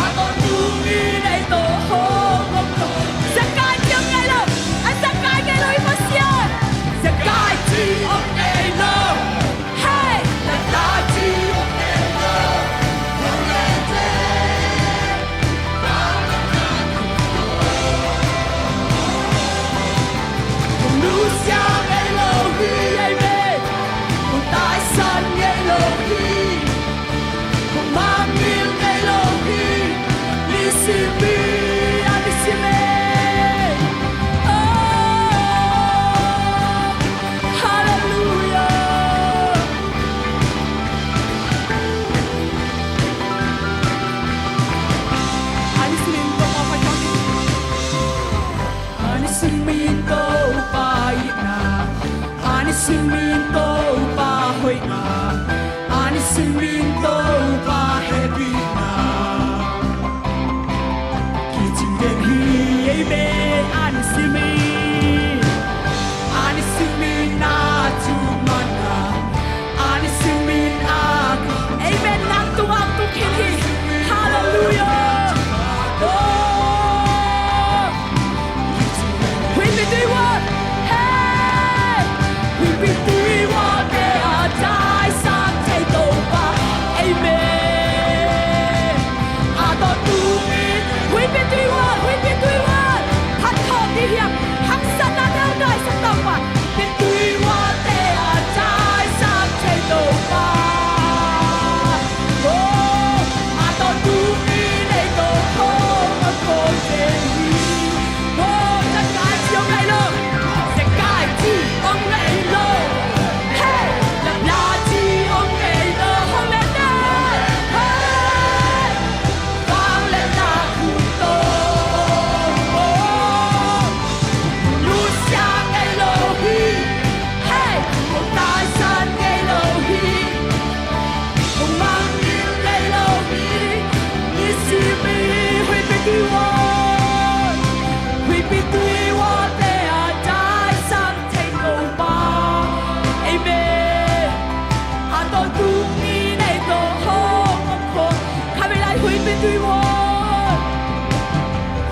A tawntung in ei tawh hong om ko. Zekai ci om ngei lo. A zekai ngei lo i Pasian. Zekai ci om ngei lo. Hey! Zekai ci om ngei lo. Hong nusia ngei lo hi, amen. Hong taisan ngei lo hi. Hong mangngilh ngei lo hi. Nisim hi, a nisim hi. Oh, halleluiah. A nisim hi Topa paikang. A nisim hi Topa itna. A nisim hi Topa hoihna. A nisim hi Topa hehpihna. Kicing den hi, amen. A nisim hi. A nisim hi na thu manna. A nisim hi na. Amen. Nang tungah tung khin hi. Halleluiah. Oh. Huihpi tui vuan. Hey! Huihpi tui vuan te a taisan thei Topa. Amen. A tawntung in huihpi tui vuan, huihpi tui vuan. Phat khawm dih hiam. Haksatna te a taisan Topa. Huihpi tui vuan te a taisan thei Topa. Oh, a tawntung in ei tawh hong om ko te hi. Oh, zekai ci om ngei lo. Zekai ci om ngei lo. Hey, lapla ci om ngei lo. Hong len ne. Hey, vangliatna khut tawh. Oh, nusia ngei lo hi. Hey, hong taisan ngei lo hi. Hong mangngilh ngei lo hi. Nisim hi huihpi tui vuan. Huihpi tui vuan te a taisan thei Topa. Amen. A tawntung in ei tawh hong om ko. Khatvei lai huihpi tui vuan.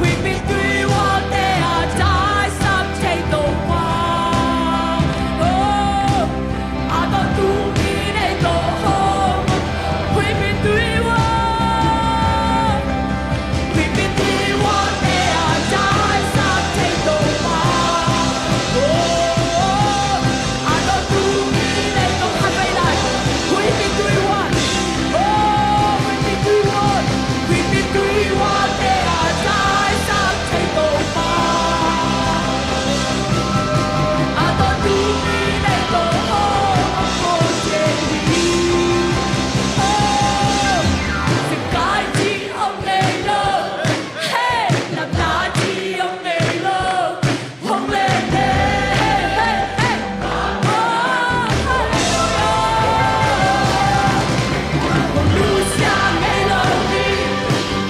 Huihpi tui vuan te a taisan thei Topa. Oh, a tawntung in ei tawh hong om. Huihpi tui vuan. Huihpi tui vuan te a taisan thei Topa. Oh, a tawntung in ei tawh khatvei lai. Huihpi tui vuan. Oh, huihpi tui vuan. Huihpi tui vuan te a taisan thei Topa. A tawntung in ei tawh hong om ko te hi. Oh, zekai ci om ngei lo. Hey, lapla ci om ngei lo. Hong len ne. Hey, hey, hey. Oh, halleluiah. Hong nusia ngei lo hi.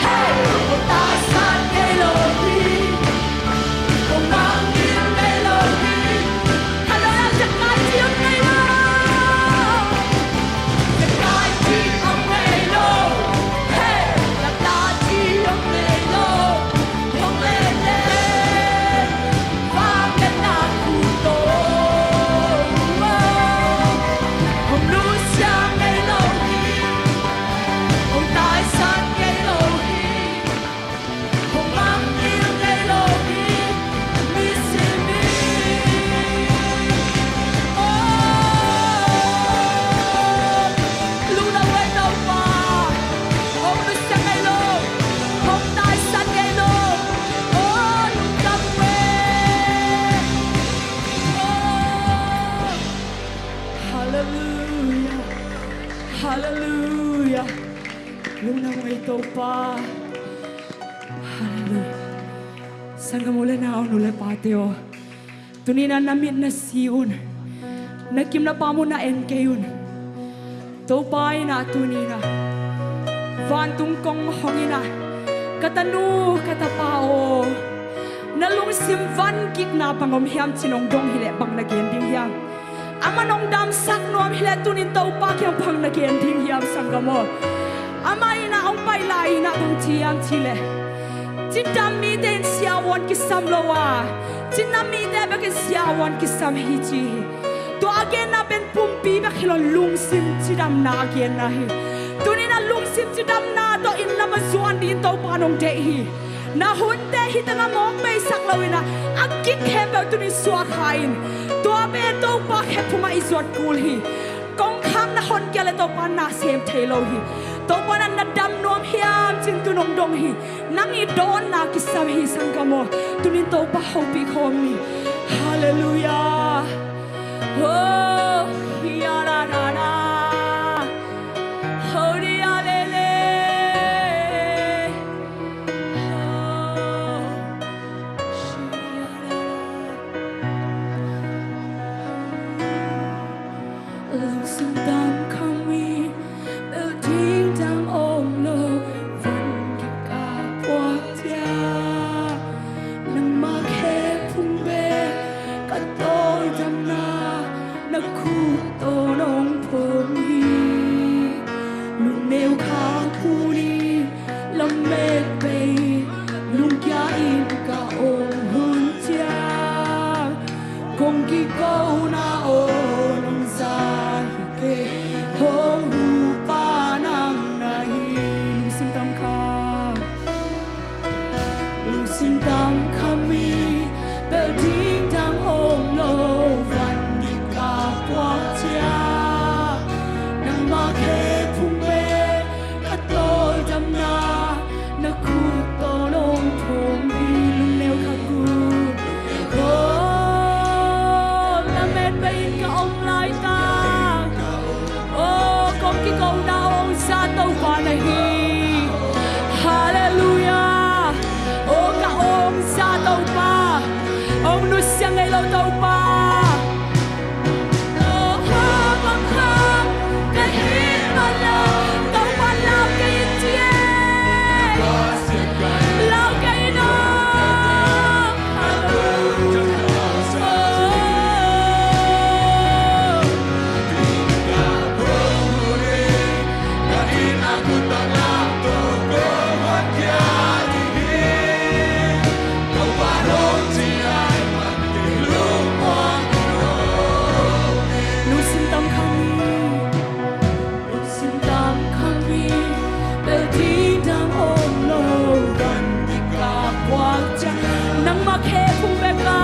Hey, hong taisan ngei lo hi. Hong mangngilh ngei lo hi. Halleluiah, zekai ci om ngei lo. Zekai ci om ngei lo. Hey, lapla ci om ngei lo. Hong len ne. Vangliatna khut tawh. Hong nusia ngei lo hi. Hong taisan ngei lo hi. Hong mangngilh ngei lo hi. Nisim hi. Oh, lungdam ei Topa. Hong nusia ngei lo. Hong taisan ngei lo. Oh, lungdam ei. Oh, halleluiah. Halleluiah. Lungdam ei Topa. Halleluiah. Sanggam u le nau, nu le pate aw, tuni-in ah na mit na si un. Na kim na pam un, na en kei un. Topa in ah tuni-in ah Vantung kong hong in ah, ka tanu, ka tapa aw, na lungsim vangikna bang om hiam ci-in hong dong hileh bang na gen ding hiam? Amah in hong damsak nuam hileh tuni-in Topa kiang bang na gen ding hiam sanggam aw? Amah in ah hong pai lai-in ah bang ci hiam cih leh, cidam mite in siavuan kisam lo a, cinam mite bekin siavuan kisam hi ci hi. Tua a genna pen pumpi bek hi lo, lungsim cidamna a genna hi. Tuni-in ah lungsim cidamna tawh inn lam a zuan dingin Topa in hong deih hi. Na hunte hi tangah mawk beisak lo-in ah, a gik khempeuh tuni-in suak kha in. Tua pen Topa khephung ah i zuat kul hi. Kongkhak na honkhia leh Topa in na sem thei lo hi. Topa in ah na dam nuam hiam ci-in tuni-in hong dong hi. Nang i dawnna kisam hi sanggam aw. Tuni-in Topa hopih khawm ni. Halleluiah. Oh, ya la la la. Oh, ya le le. Oh, ya la la. Lungsim tam kha mi, bel ding dang om lo, van kik a puak ciang. Nangmah khephung bek ka tawldamna, na khut tawh nong phawng hi. Lungneu kha kul in, lamet bei, lungkia in ka om hun ciang. Kong kikona aw nong za hi kei, hong hupa nang na hi. Lungsim tam kha, lungsim tam kha mi, bel ding dang om lo, van kik a puak ciang. Nangmah khephung bek ka tawldamna, na khut tawh nong phawng hi. Lungneu kha kul. Oh, lamet bei-in ka om laitak. Oh, kong kikona aw hong za Topa na hi. Halleluiah. Oh, ka aw hong za Topa, hong nusia ngei lo Topa. Lungsim tam kha mi, lungsim tam kha mi, bel ding dang om lo, van kik a puak ciang. Nangmah khephung bek a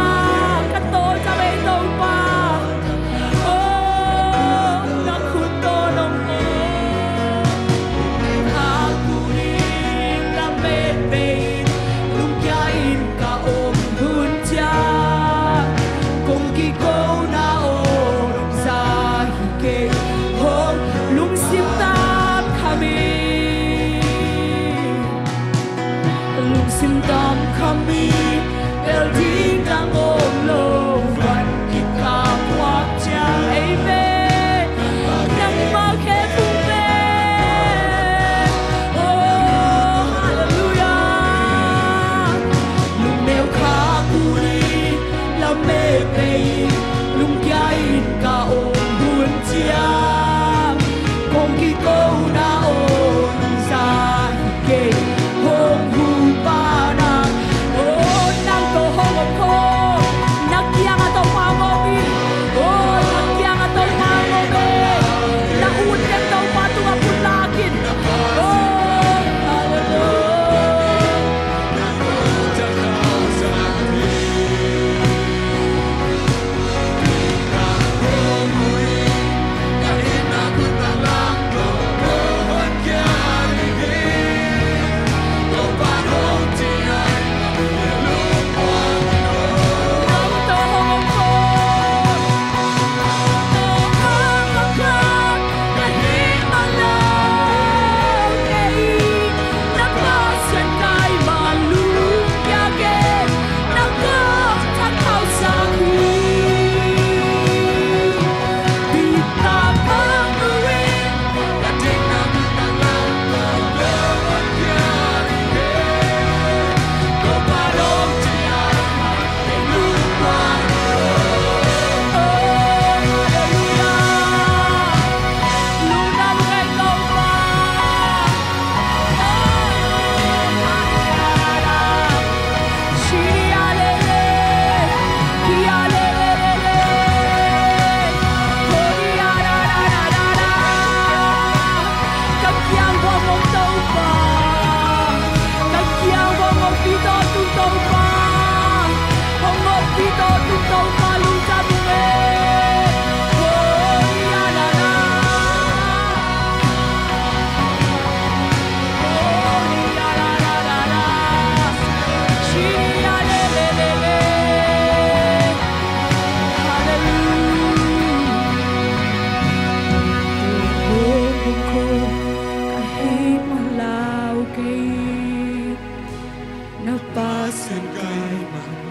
ka tawldam ei Topa. Oh, na khut tawh nong phawng hi. Kha kul in, lamet bei-in, lungkia in ka om hun ciang. Kong kikona aw nong za hi kei, hong lungsim tam kha mi. Lungsim tam kha mi, bel ding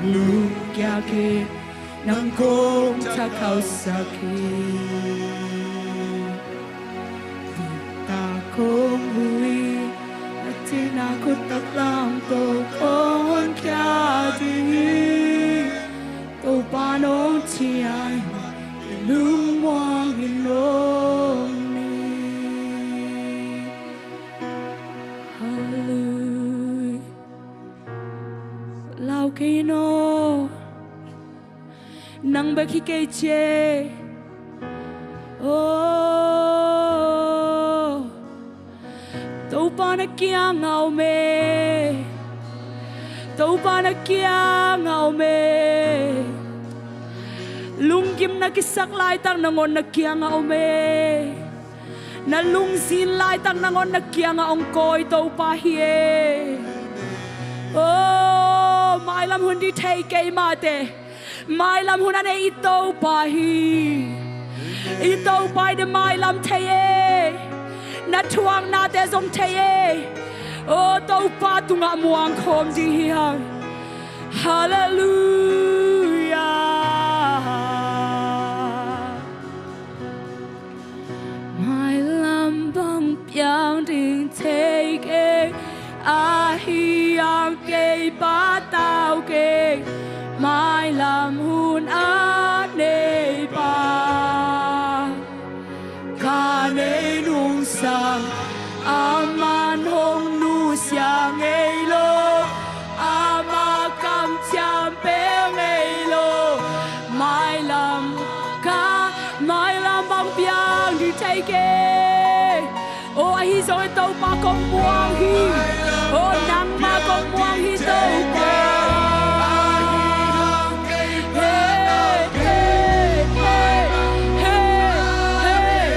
Lungkia kei, nang kong thakhauhsak hi. Tua kong ui, na thin a khut taklam tawh kong honkhia ding hi. Topa nong ciai, lungmuang hi nong ni. Hallelujah. Lau kei no. Nang bek hi kei ci e. Oh. Topa na kiangah om e. Topa na kiangah om e. Lunggim na kisak laitak nangawn na kiangah om e. Na lungzin laitak nangawn na kiangah hong kawi Topa hi e. Oh, mailam hun ding thei kei mah teh. Mailam hun a nei i Topa hi. I Topa in mailam thei e. Na thuaknate zong thei e. Oh, Topa tungah muang khawm ding hi hang. Hallelujah. Mailam bang piang ding thei kei, ahi hang kei patau kei, mailam hun a nei pa. Ka nei nungsang, aman hong nusia ngei lo, ama kamciam pia ngei lo. Mailam ka, mailam bang piang ding thei kei. Oh, ahi zong e Topa kong muang hi. Oh, nangmah kong muang hi Topa. Hey, hey, hey, hey, hey.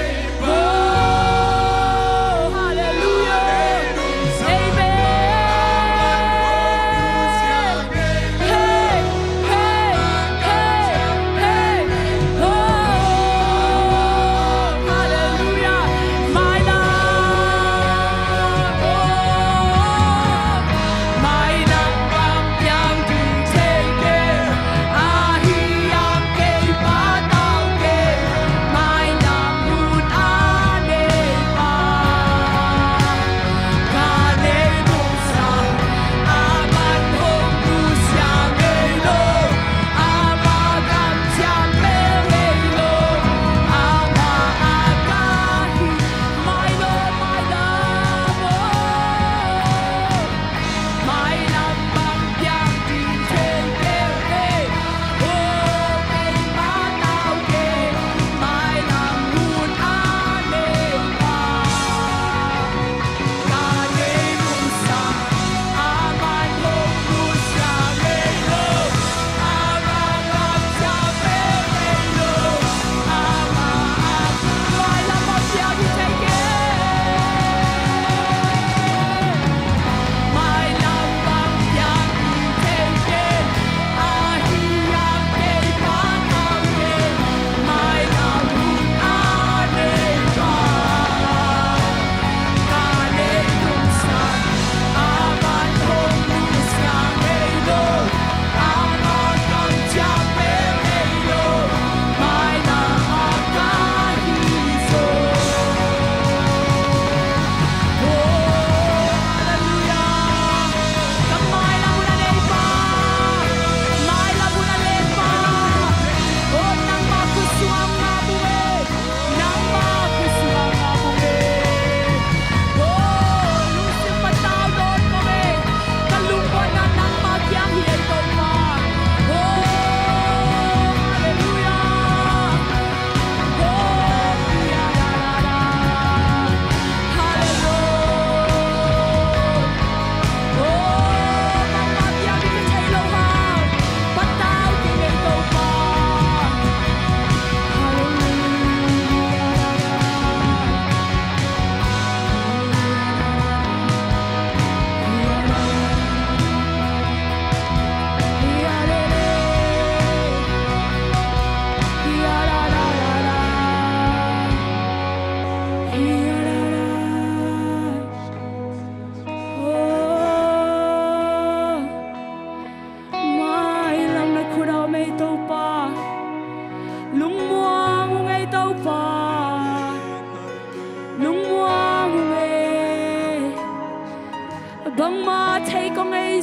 Oh, hallelujah. Amen. Hey, hey, hey, hey. Oh, hallelujah. My love. Oh,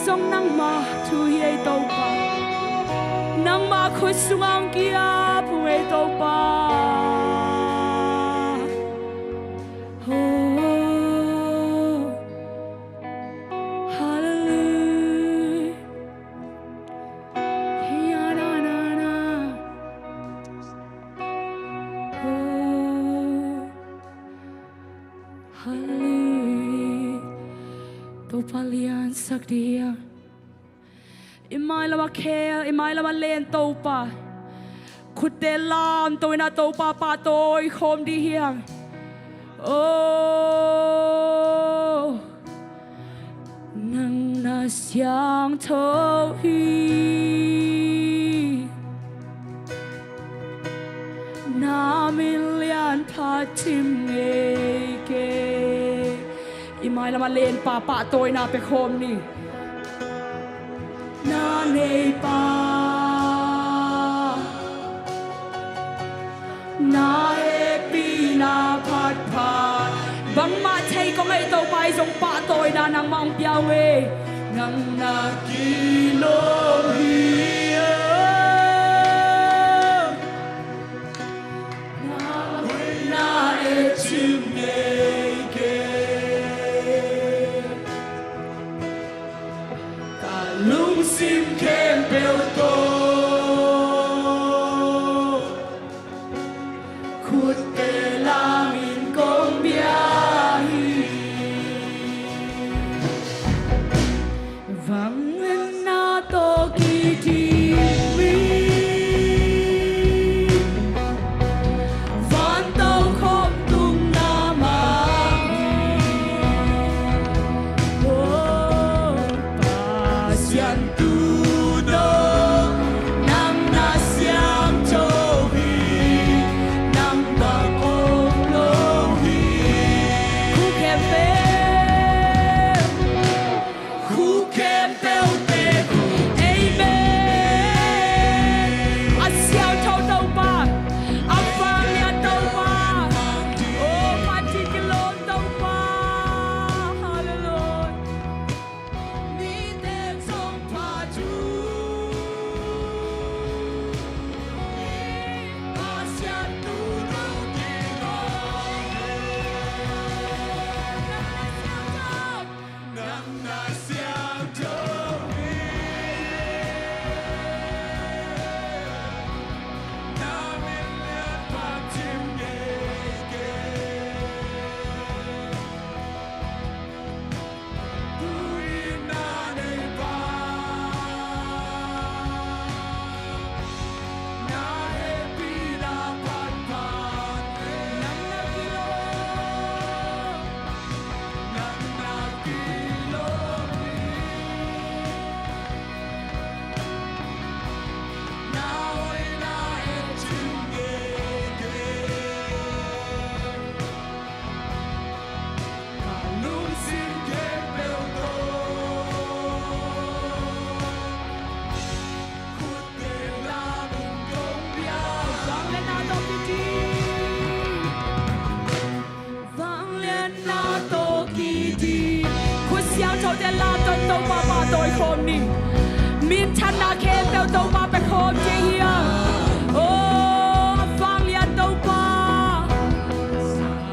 zong nangma thu hi ei Topa. Nangma khut sungah hong ki-ap uh ei Topa. Oh, hallelujah. Hi-ya-na-na-na. Oh, hallelujah. Topa liansak dih hi hang. I mailam a khel, i mailam a len Topa. Khutte lamto in ah Topa pahtawi khawm dih hi hang. Oh, nang na siangtho hi. Na min lian phat thim ngei kei. I mailam a lenpa pahtawina pia khawm ni. Na neipa, na hehpihna phatphat. Bangmah thei kong ei Topa, ei zong pahtawina nangmah hong pia ung ei. Nang na kilawm hi a, na hoihna et thim ngei kei. Ka lungsim khempeuh tawh khutte lamin kong bia hi. Vangliatna tawh kidim in van tokhom tungah mang hi. Oh, Pasian tuuno, nang na siangtho hi, nang bang om lo hi. Khuk khempeuh, khuk khempeuhte khuk, amen. A siangtho Topa, a vanglian Topa, oh, phat thim kilawm Topa. Hallelujah. Mite zong phat thu, Pasian tuuno kilawm hi. Nang na siangtho, nang na siangtho hi. Na min lian phat thim ngei kei. Vangliatna tawh kidim. Khut siangthote lamto in Topa pahtawi khawm ni. Minthanna khempeuh Topa pia khawm thei hi hang. Oh, a vanglian Topa.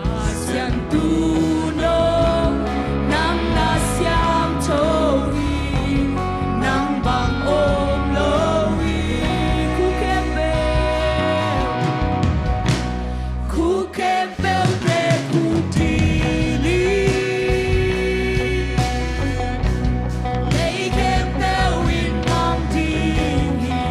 Pasian tuuno, nang na siangtho hi, nang bang om lo hi. Khuk khempeuh, khuk khempeuhte khuk ding hi. Lei khempeuh in mang ding hi.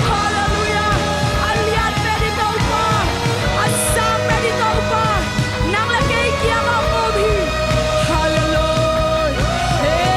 Halleluiah. A lian pen i Topa, a sang pen i Topa, nang le kei kiangah om hi. Halleluiah. Hey.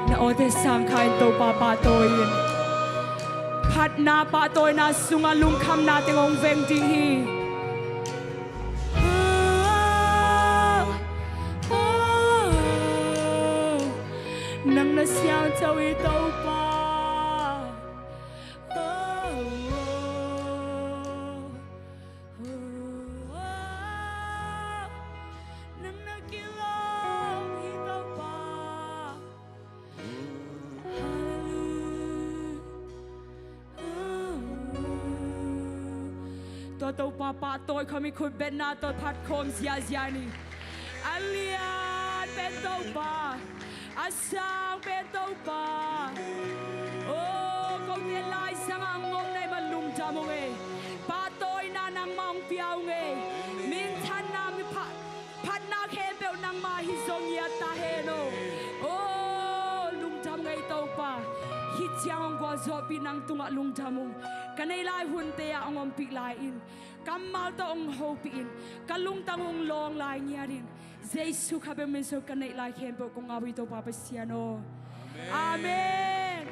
Na awte sang kha in Topa pahtawi in. Phatna pahtawina sungah lungkhamna teng hong veng ding hi. Nang na siangtho hi Topa. Nang na kilawm hi Topa. Halleluiah. Tua Topa pahtawi khawm i khutbetna tawh phat khawm ziahziah ni. A lian pen Topa, a sang pen Topa. Oh, kote laizangah a ngom na hih man lungdam ung ei. Pahtawina nangmah hong pia ung ei. Minthanna, mi pha-, phatna khempeuh nangmah hi zong ngiat ta hen aw. Oh, lungdam ung ei Topa. Hih ciang hong gualzawhpih nang tungah lungdam ung. Ka neih lai hunte ah hong ompih lai in. Kammal tawh hong hopih in. Ka lungtang hong lawng lai ngiat in. Jesu kha bek min suang ka neih lai khempeuh kong au hi Topa Pasian aw. Amen.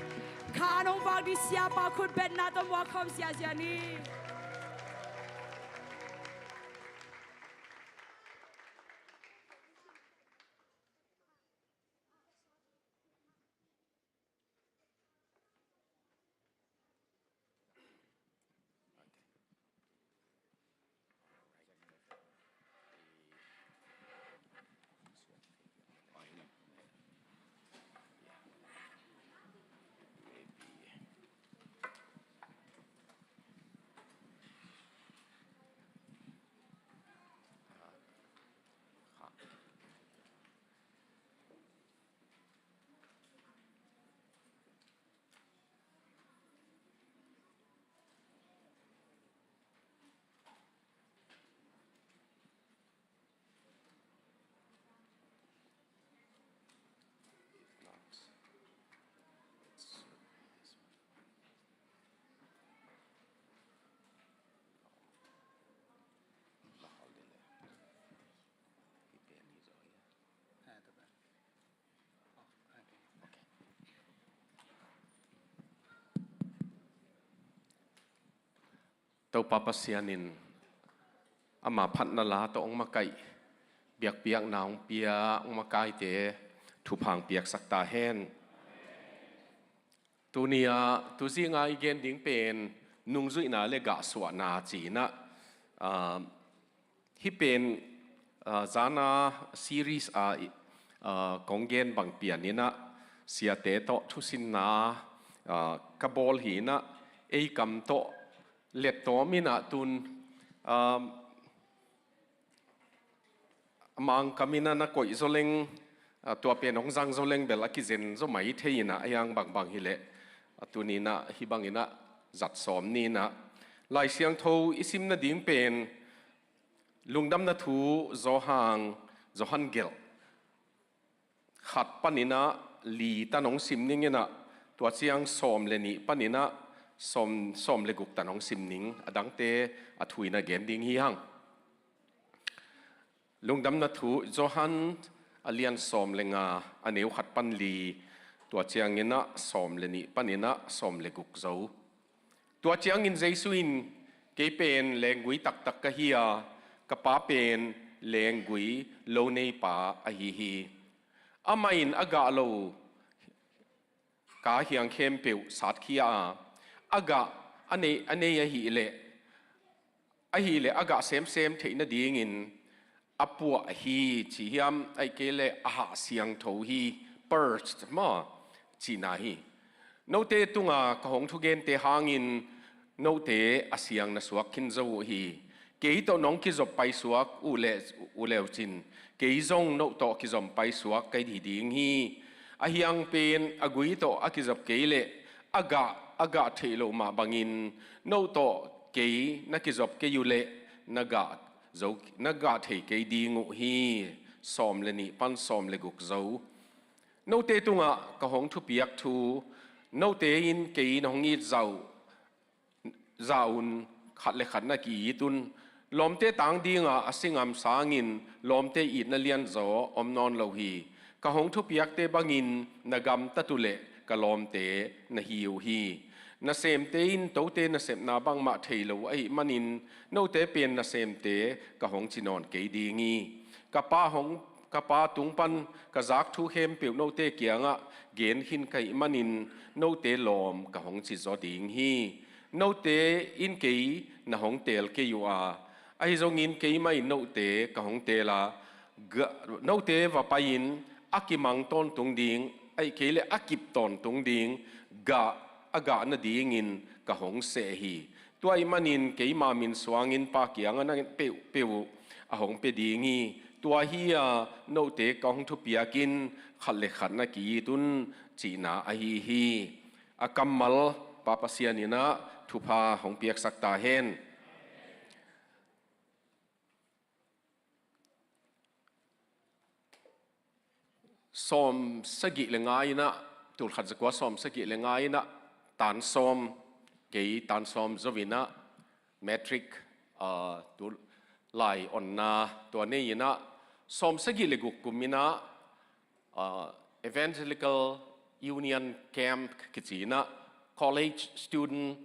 Kha an hong vak ding siapa khutbetna tawh muak khawm ziahziah ni. Topa Pasian in ama phatna la tawh hong makaih, biakpiakna hong pia, hong makaite thupha hong piaksak ta hen. Tuni-ah tuzinga i gen ding pen nungzuihna le gahsuahna ci-in ah, aa, hih pen, aa, zana series a, aa, kong gen bang pian in ah siate tawh thusinna, aa, ka bawl hi in ah, ei kam tawh lettawm in ah tun, aa, Mangkam in ah na koih zaw leng, aa, tua pen hong zang zaw leng bel a kizen zaw mai thei in ah, a hiang bangbang hileh, aa, tuni in ah hih bang in ah zat sawm ni in ah. Lai Siangtho i sim nading pen Lungdamna Thu Johan, Johan gelh khat pan in ah li tan hong sim ning in ah, tua ciang sawm le nih pan in ah sawm, sawm le guk tan hong sim ning, a dangte a thu in ah gen ding hi hang. Lungdamna Thu Johan a lian sawm le nga, a neu khat pan li, tua ciang in ah sawm le nih pan in ah sawm le guk zo. Tua ciangin Jesu in, "Kei pen lenggui taktak ka hi a, ka Pa pen lenggui loneipa ahi hi. Amah in a gah lo ka hiang khempeuh satkhia a, a gah a nei, a nei ahih leh, ahih leh a gah semsem theih nadingin a puah hi," ci hiam, ahih kei leh a hah siangtho hi, purged maw, cihna hi. Note tunga ka hong thugente hangin note a siang na suak khin zo uh hi. Kei tawh nong kizop paisuak uh le, uh le uh cin, kei zong note tawh kizom paisuak ka hi ding hi. A hiang pen a gui tawh a kizop kei leh a gah, a gah theih loh mah bangin note tawh kei na kizop kei uh leh na gah zo, na gah thei kei ding uh hi. Sawm le nih pan sawm le guk zo. Note tungah ka hong thupiak thu, note in kei na hong it zah uh, zah un, khat le khat na ki-it un. Lawmte tang dinga a si ngam sangin lawmte itna lianzaw om nawn lo hi. Ka hong thupiakte bangin na gamtat uh leh ka lawmte na hi uh hi. Nasemte in tote nasepna bangmah thei lo ahih manin note pen nasemte ka hong ci nawn kei ding hi. Ka Pa hong, ka Pa tung pan ka zak thu khempeuh note kiangah gen khin ka hih manin note lawm ka hong ci zaw ding hi. Note in kei na hong teel kei uh a, ahi zongin keimah in note ka hong teel a, gah, note va pai-in a kimang tawntung ding, ahih kei leh a kip tawntung ding gah, a gah nadingin ka hong seh hi. Tua ahih manin keima min suangin Pa kiangah na nget peuhpeuh uh a hong pia ding hi. Tua hi-a note ka hong thupiak in khat le khat na ki-it un cihna ahi hi. A kammal Pa Pasian in ah thupha hong piaksak ta hen. Sawm sagih le nga in ah, tul khat zakua sawm sagih le nga in ah, tan sawm, kei tan sawm zo in ah, matric, ah, tu lai onna tua nei in ah, sawm sagih le guk kum in ah, ah, Evangelical Union Camp kici in ah, college student,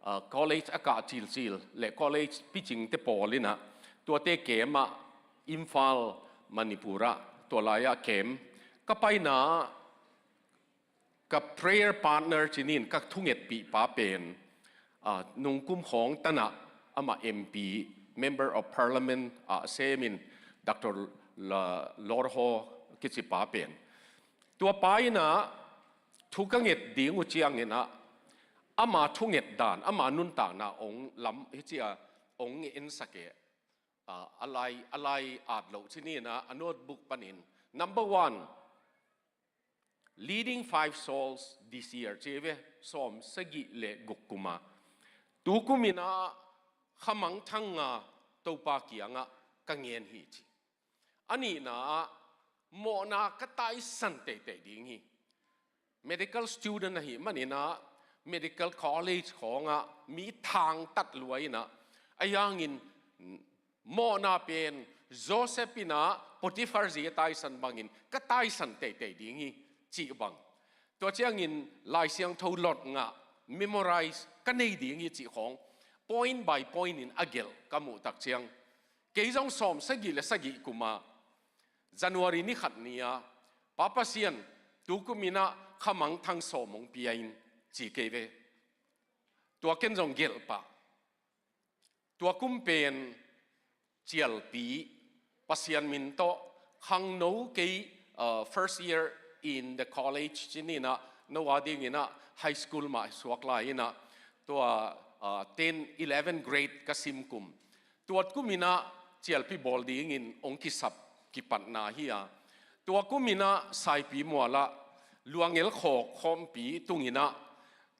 ah, college a kah cilcil le college picingte pawl in ah, tuate camp ah Imphal, Manipur ah, tua lai-ah camp ka paina, ka prayer partner ci-in ka thungetpihpa pen, ah, nungkum khawng tan ah amah M P, Member of Parliament ah a sem in, Doctor La-, Lorho kicipa pen. Tua pa in ah thu ka nget ding uh ciangin ah, ama thunget dan, ama nuntakna ong lam, hi ci a, ong ensak e. Ah, a lai, a lai at loh ci-in ah, a notebook panin. Number one, leading five souls this year, ci ve, sawm sagih le guk kum a. Tu kum in ah khamangthang nga Topa kiangah ka ngen hi ci. A nihna ah mawhna ka taisan teitei ding hi. Medical student ahih manin ah medical college khawngah mi thangtat lua in ah, a hiangin mawhna pen Joseph in ah Potiphar zi a taisan bangin ka taisan teitei ding hi cih bang. Tua ciangin Lai Siangtho lot ngah, memorize ka nei ding hi cih khawng. point by point in a gelh ka muh tak ciang, kei zong sawm sagih le sagih kum ah January ni khat ni-a Pa Pasian, tukum in ah kha mangthang sawm hong pia in, ci kei ve. Tua ken zong gelh pah. Tua kum pen cialpi, Pasian min tawh khangno kei, uh, first year in the college ci ni in ah, no a ding in ah high school mah suak lai in ah, tua, uh, ten, eleven grade ka sim kum. Tua kum in ah cialpi bawl dingin hong kisap kipatna hi a. Tua kum in ah Saipi mual ah luangel khawk khawmpi tung in ah,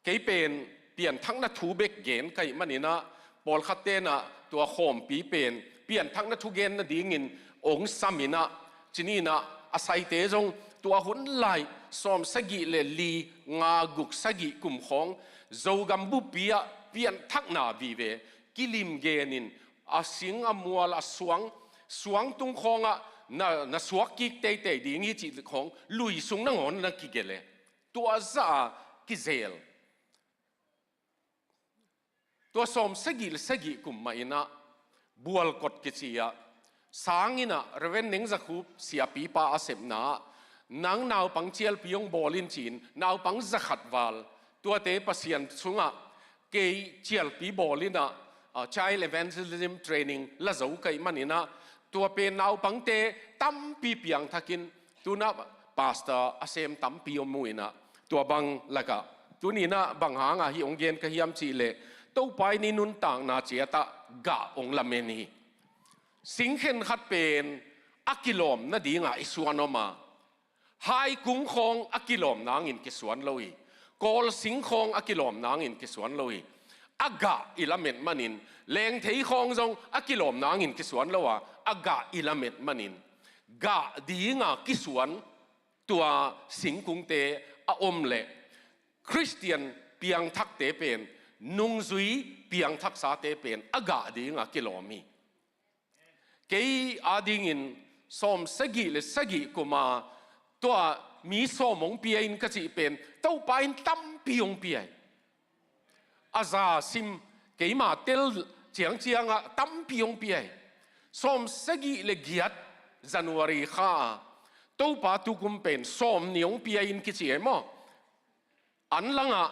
kei pen pianthakna thu bek gen ka hih man in ah, pawlkhat ten ah tua khawmpi pen pianthakna thu gen nadingin hong sam in ah, ci ni in ah, a saite zong tua hun lai sawm sagih le li, nga, guk, sagih kum khawng Zogam buppi ah pianthakna vive kilim gen in, a sing a mual a suang, suang tung khawng ah na, na suak kik teitei ding hi cih khawng lui sung nangawn na kigelh e. Tua zah a kizel. Tua sawm sagih le sagih kum mah in ah Bualkot kici ah sang in ah Reverend Neng Za Khup siapipa a sepna ah, nang naupang cialpi hong bawl in, ci-in naupang za khat val, tuate Pasian sungah kei cialpi bawl in ah, ah, child evangelism training la zo ka hih man in ah, tua pen naupangte tampi piangthak in, tu-in ah pastor a sem tampi om uh in ah, tua bang lakah tuni in ah bang hang a hih hong gen ka hiam cih leh, Topa in i nuntakna ciat ah gah hong lamen hi. Sing khenkhat pen a kilawm nading ah i suan om a, hai kung khawng a kilawm nangin kisuan lo hi. Kawl sing khawng a kilawm nangin kisuan lo hi. A gah i lamet manin, lengthei khawng zong a kilawm nangin kisuan lo a, a gah i lamet manin, gah ding a kisuan tua singkungte a om leh, Khristian piangthakte pen, nungzui piangthaksate pen a gah ding a kilawm hi. Kei a dingin sawm sagih le sagih kum a tua mi sawm hong pia in ka cih pen Topa in tampi hong pia hi. A za sim, keima tel ciangciang ah tampi hong pia hi. Sawm sagih le giat January kha a, Topa tukum pen sawm nih hong pia in kici hi maw? An langah,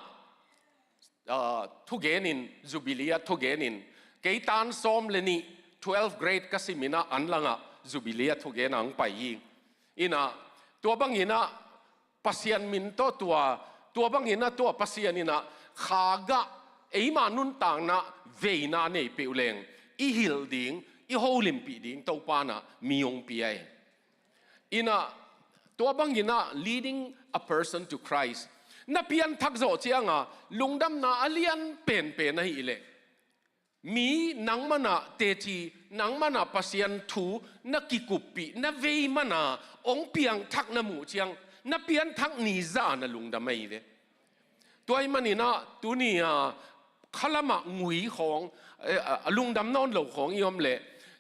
ah, thugen in, Jubilee ah thugen in, kei tan sawm le nih, twelve grade ka sim in ah an langah Jubilee ah thugen ah hong pai hi. In ah, tua bang in ah Pasian min tawh tua, tua bang in ah tua Pasian in ah kha gah, eima nuntakna veina nei peuh leng i hilh ding, i holimpih ding Topa in ah mi hong pia hi. In ah, tua bang in ah leading a person to Christ. Na pianthak zawh ciang a lungdamna a lian penpen ahih leh, mi nang man ah teci, nang man ah Pasian thu na kikuppih, na vei man a hong piangthak na muh ciang, na pianthak ni zah a na lungdam ahi ve. Tua ahih manin ah tuni a khalam ah ngui khawng, eh, a, a lungdam nawn lo khawng i om leh,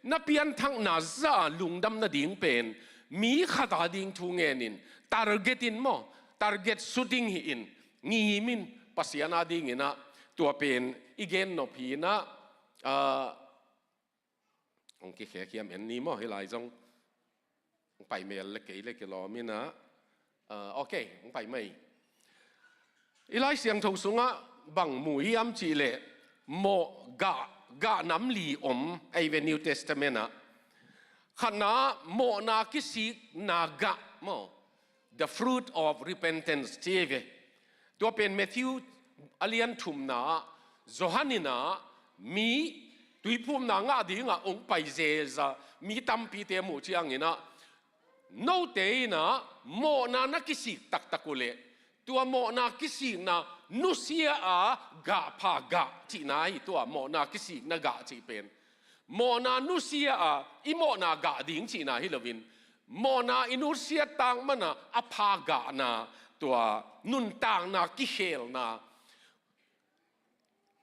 na pianthakna zah a lungdam nading pen mi khat a ding thu ngen in, target in maw, target shooting hi in, ngim in, Pasian a ding in ah tua pen i gen nop hi in ah, ah, hong kikhek hiam en ni maw, hih lai zong hong pai mel le kei le kilawm in ah, ah, ok, hong pai mai. I Lai Siangtho sungah bang mu hiam cih leh, mawh gah, gah nam li om ahi ve New Testament ah. Khatna, mawhna kisikna gah maw, the fruit of repentance ci hi ve. Tua pen Matthew a lian thumna ah, Johan in ah mi tuiphumna ngah ding a hong pai zeza mi tampite a muh ciang in ah, note in ah mawhna na kisik taktak uh leh, tua mawhna kisikna nusia a gah pha gah cihna hi. Tua mawhna kisikna gah cih pen mawhna nusia a i mawhna gah ding cihna hi loin, mawhna i nusia tak man a a pha gahna, tua nuntakna kikhelna,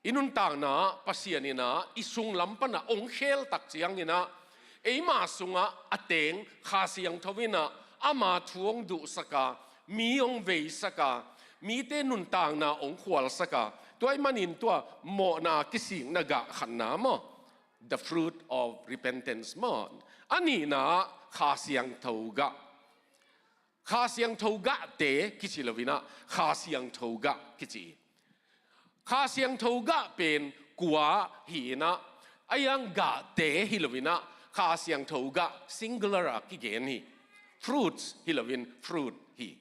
i nuntakna Pasian in ah i sunglam pan a hong khel tak ciang in ah, eima sungah a teng Kha Siangtho in ah ama thu hong duhsak a, mi hong veisak a, mite nuntakna hong khualsak a, Tua ahih manin tua mawhna kisikna gah khatna maw, the fruit of repentance maw. A nihna ah Kha Siangtho gah. Kha Siangtho gahte kici lo-in ah Kha Siangtho gah kici hi. Kha Siangtho gah pen kua hi-in ah, a iang gahte hi lo-in ah Kha Siangtho gah singular ah kigen hi. Fruits hi lo-in fruit hi.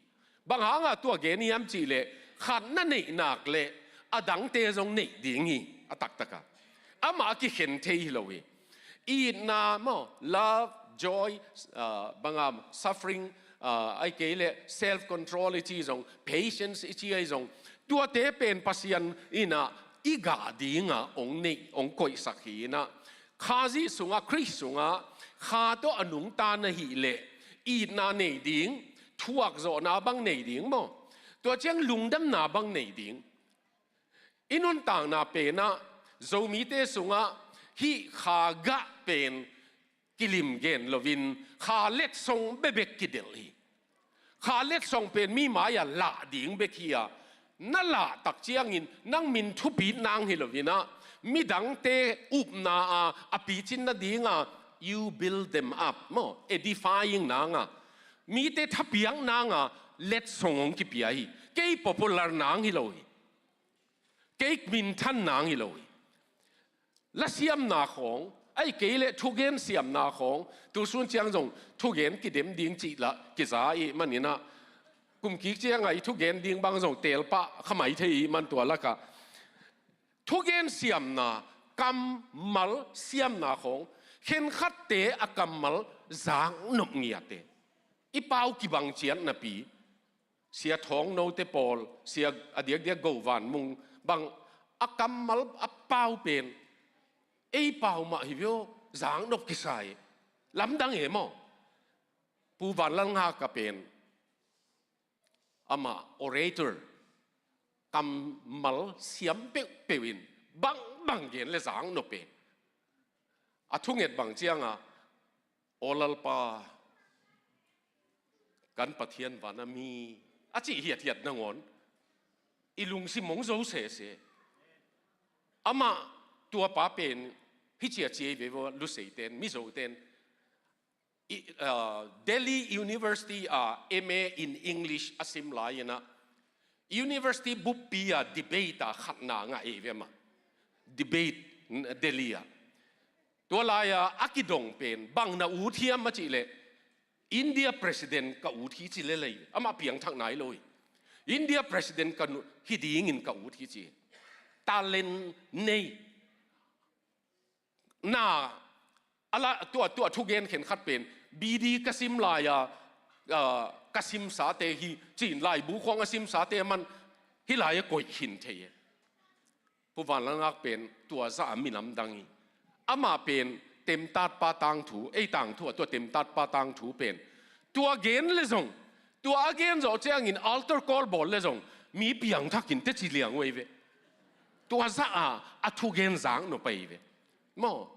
Bang hangah tua gen hiam cih leh, khat na neih nak leh a dangte zong neih ding hi, a taktak ah. Amah a kikhen thei hi lo hi. Itna maw, love, joy, ah, bang a, suffering, ah, ahih kei leh self control i ci zong, patience i ci ahi zong, tuate pen Pasian in ah i gah dingah hong neih, hong koihsak hi-in ah, Khazih sungah, Khrih sungah, Kha tawh a nungta na hih leh, itna nei ding, thuakzawhna bang nei ding maw. Tua ciang lungdamna bang nei ding. I nuntakna pen ah, Zomite sungah hih Kha gah pen kilim gen lo-in, Kha letsong bekbek kidelh hi. Kha letsong pen mi mai-ah lah ding bek hi a, na lah tak ciangin nang min thupit nang hi lo-in ah, midangte upna a, a picin nading a, you build them up maw, edifying nang a, mite thapiak nang a letsong hong kipia hi. Kei popular nang hi lo hi. Kei minthan nang hi lo hi. La siamna khawng, ahih kei leh thugen siamna khawng, tu sun ciang zong thugen kidem ding cih lah kiza ahih manin ah, kum kik ciangah i thugen ding bang zong teel pah kha mai thei ahih man tua lakah. Thugen siamna, kammal siamna khawng, khenkhatte a kammal zaknop ngiat e. I pau kibang ciat napi, Sia Thawng Note pawl, Sia a diakdiak Go Van Mung bang, a kammal a pau pen ei pau mah hi ve aw, zaknop kisa hi. Lamdang e maw. Pu Van Lal Ngak a pen amah orator, kammal siam peuhpeuh in bangbang gen leh zaknop e. A thunget bang ciangah, "Aw Lalpa, kan Pathian van a mi," a cih hiathiat nangawn i lungsim hong zo sese. Amah tuapa pen hi ciacia i ve vo, Luseiten, Mizoten, i, ah, Delhi University ah M A in English a sim lai-in ah, University buppi ah debate ah khatna ngah ei ve mah. Debate, Delhi ah. Tua lai-a a kidong pen bang na ut hiam a cih leh, India President ka ut hi ci lel ei. Amah piangthak nai lo hi. India President ka nu-, hi dingin ka ut hi ci. Talent nei. Na, a la, tua, tua thugen khenkhat pen, B D ka sim lai-a, ah, ka simsate hi, ci-in laibu khawng a simsate man, hih lai-ah koih khin thei e. Pu Van Lal Ngak pen tua zah a minam dang hi. Amah pen temtatpa tangthu, ei tangthu ah tua temtatpa tangthu pen, tua gen leh zong, tua a gen zawh ciangin altar call bawl leh zong, mi piangthak in teci liang uh ei ve. Tua zah a, a thugen zaknop ei ve. Maw.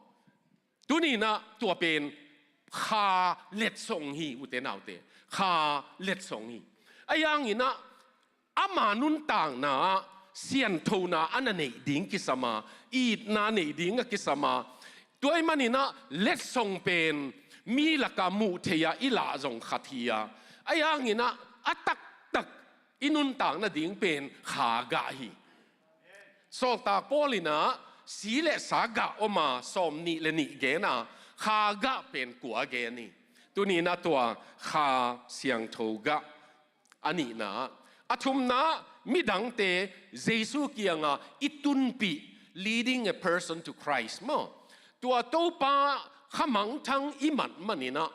Tuni-in ah tua pen Kha letsong hi, ute naute. Kha letsong hi. Ahi hangin ah ama nuntakna ah sianthona a na neih ding kisam a, itna neih ding a kisam a. Tua ahih manin ah letsong pen mi lakah muh theih a i lah zong khat hi a. Ahi hangin ah a taktak i nuntak nading pen Kha gah hi. Sawltak Paul in ah si leh sa gah om a, sawmnih leh nih gen a, Kha gah pen kua gen hi. Tuni-in ah tua Kha Siangtho gah a nihna. A thumna, midangte Jesu kiangah i tunpih, leading a person to Christ maw. Tua Topa khamangthang i mat manin ah,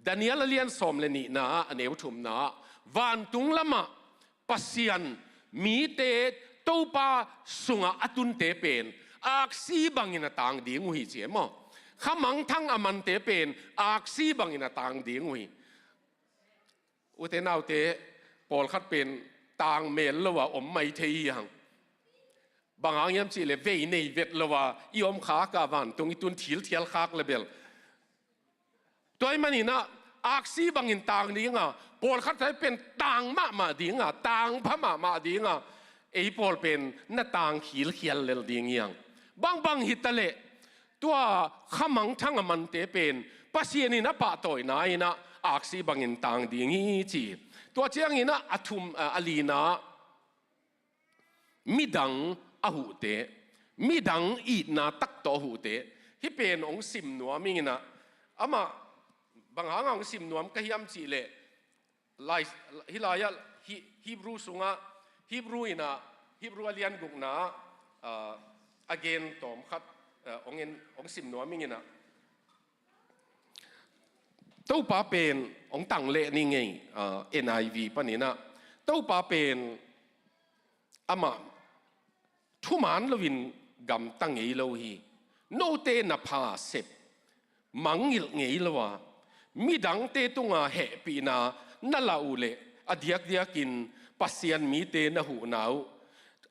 Daniel a lian sawm leh nihna ah, a neu thumna ah, vantung lamah Pasian mite Topa sungah a tunte pen aksi bangin a tang ding uh hi ci e maw. Khamangthang a mante pen aksi bangin a tang ding uh hi. Ute naute, pawlkhat pen tang mel lo a om mai thei hi hang. Bang hang hiam cih leh vei nei vet lo a i om khak a, vantung i tun thil thial khak leh bel. Tua ahih manin ah aksi bangin tang ding a, pawlkhat pen tang mahmah ding a, tang pha mahmah ding a, Ei pawl pen na tang khilkhial lel ding hi hang. Bangbang hi ta leh, tua khamangthang a mante pen Pasian in a pahtawina in ah aksi bangin tang ding hi ci. Tua ciangin ah a thum, a, a lina, midang a huhte, midang itna tak tawh a huhte. Hih pen hong sim nuam ing in ah, amah bang hanga hong sim nuam ka hiam cih leh, lai, hih lai-ah Hi-, Hebrew sungah, Hebrew in ah, Hebrew a lian gukna ah, a gen tawm khat, ah, hong en, hong sim nuam ing in ah. Topa pen, hong tang leh ni ngei, ah, N I V panin ah. Topa pen, amah thuman loin gamta ngei lo hi. Note na pha sep mangngilh ngei lo a, midangte tunga hehpihna na lah uh leh, a diakdiakin Pasian mite na huhna uh,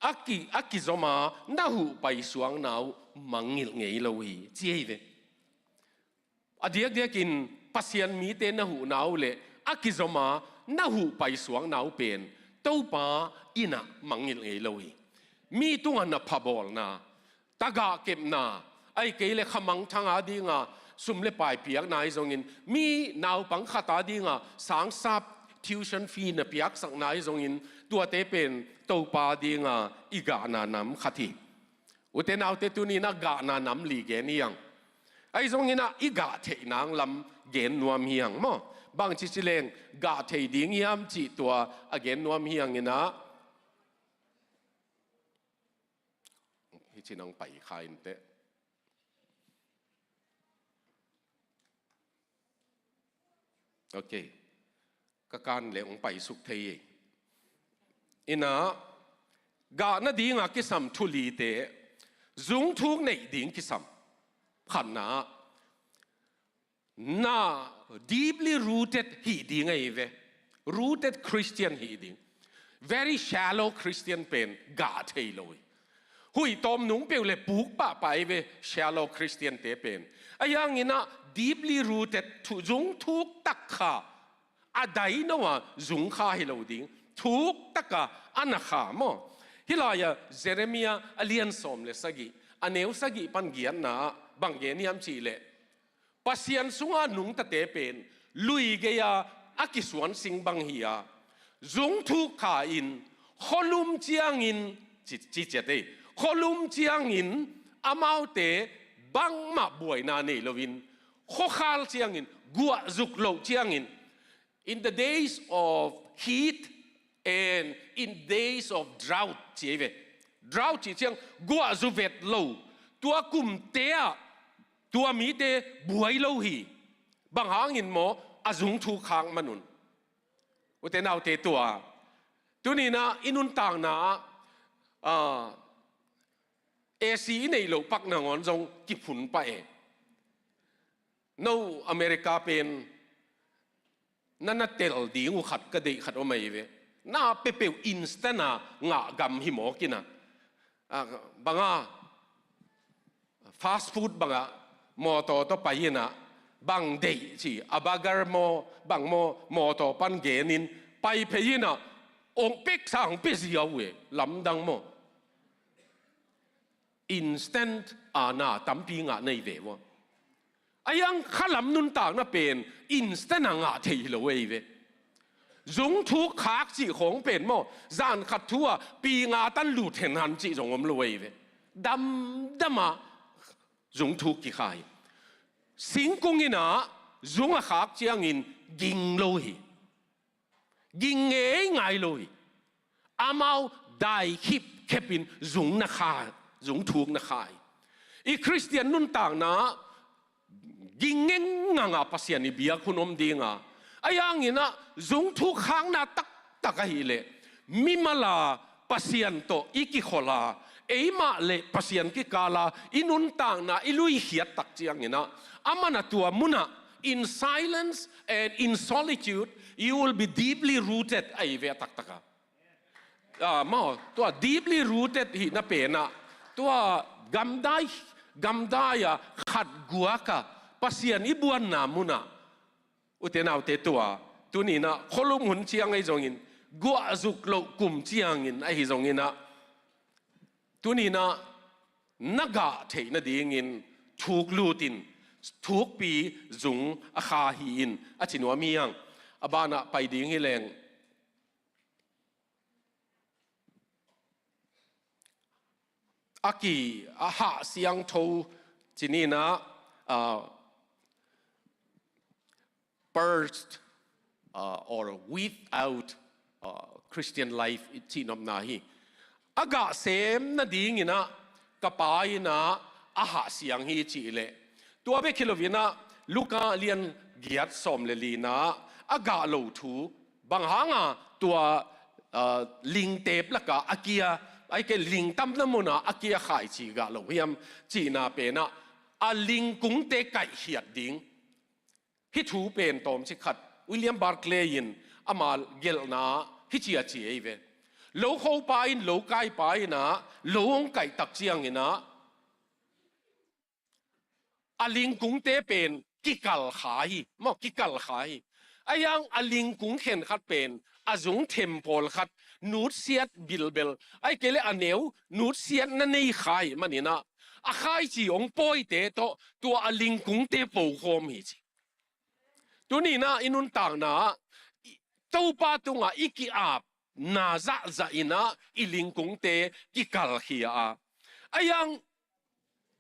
a ki, a kizom a na huh paisuakna uh mangngilh ngei lo hi, ci hi ve. A diakdiakin Pasian mite na huhna uh leh a kizom a na huh paisuakna uh pen Topa in ah mangngilh ngei lo hi. Mi tungah na phabawlna, tagah kepna, ahih kei leh khamangthang a dinga sum le pai piakna ahi zongin, mi naupang khat a dinga sangsap tuition fee na piaksakna ahi zongin, tuate pen Topa dinga i gahna nam khat hi. Ute naute, tuni-in ah gahna nam li gen hi hang. Ahi zongin ah i gah theih nang lam gen nuam hi hang maw. Bangci ci leng gah thei ding hiam cih tua a gen nuam hi hang in ah. Hi ci nang pai kha in teh. Ok. Ka kan le hong paisuk thei hi. In ah, gah nadinga kisam thu lite, zungthuk neih ding kisam. Khatna, na deeply rooted hi ding ahi ve. Rooted Christian hi ding. Very shallow Christian pen gah thei lo hi. Huih tawm nung peuh le puk pahpah ahi ve, shallow Christian te pen. Ahi hangin ah deeply rooted, thu, zungthuk tak kha, a dai no a zung kha hi lo ding, thuk taka a na kha maw. Hih lai-ah Jeremiah a lian sawm le sagih, a neu sagih pan giatna ah bang gen hiam cih leh, Pasian sunga nungtate pen lui gei-a a kisuan sing bang hi-a, zungthuk kha in, khualum ciangin, ci, ci ciat ei, khualum ciangin amaute bangmah buaina nei loin, khuakhal ciangin, guahzuk loh ciangin, in the days of heat and in days of drought, ci ei ve. Drought cih ciang guahzu vet lo. Tua kumte ah tua mite buai lo hi. Bang hangin maw, a zungthuk khak manun. Ute naute, tua tuni-in ah i nuntakna ah, ah, A C i neih loh pak nangawn zong kiphun pah e. No America pen na, na tel ding uh khat ka deih khat om ahi ve. Na peuhpeuh instant a ngah gam hi mawk in ah. Ah, banga fast food bangah mawtaw tawh pai in ah, bang deih ci, a burger maw, bang maw, mawtaw pan genin pai phei in ah, ong peksa ong pia ziau uh e, lamdang maw. Instant a na tampi ngah nei ve ua. Ahi hang khalam nuntakna pen instant a ngah thei hi lo ei ve. Zungthuk khak cih khawng pen maw, zan khat thu-a pi nga tan lut henhan cih zong om lo ei ve. Damdam a zungthuk kikha hi. Singkung in ah zung a khak ciangin ging lo hi. Ging ngeingai lo hi. Amau dai khipkhepin zung na kha, zungthuk na kha hi. I Khristian nuntakna ging ngengnganga Pasian i biak hun om dinga. Ahi hangin ah zungthuk khakna taktak ahih leh, mimal a Pasian tawh i kikholh a, eimah le Pasian kikal a i nuntakna i luikhiat tak ciangin ah, aman a tua munah, in silence and in solitude, you will be deeply rooted, ahi ve a taktak a. Ah, maw, tua deeply rooted hihna pen ah, tua gamdai, gamdai a khat guak a Pasian i buanna munah, ute naute, tua tuni-in ah khualum hun ciang ahi zongin, guahzuk loh kum ciangin ahi zongin ah, Tuninah na gah theih nadingin thuk lutin, thukpi zung a kha hi in a ci nuam hi hang. A banah pai ding hi leng. A ki, a hah siangtho cininah, uh, purged, uh, or without, uh, Christian life i cihnopna hi. A gah sem nadinginah ka pa innah a hah siang hi cih leh. Tua bek hi loinah Luka lian giat sawm le linah a gah lo thu bang hanga tua, uh, lingtep laka a kia, ai ke lingtamna muna a kia khaici gah lo hiam cihna penah a lingkungte kaihkhiat ding. Hih thu pen tawmcik khat William Barclay in ama gelhna hih cia ci ei ve. Lo khopa in, lo kaipa innah lo hong kaihtak cianginah a lingkungte pen kikalkha hi, maw, kikalkha hi. A hiang a lingkung khenkhat pen a zung thempawlkhat nutsiat bilbel, ai ke le a neu nutsiat na nei kha hi maninah a khaici hong pawite tawh tua a lingkungte pokhawm hi ci. Tuninah i nuntakna ah Topa tungah i ki-ap na zahzah innah i lingkungte kikalkhia a, a hiang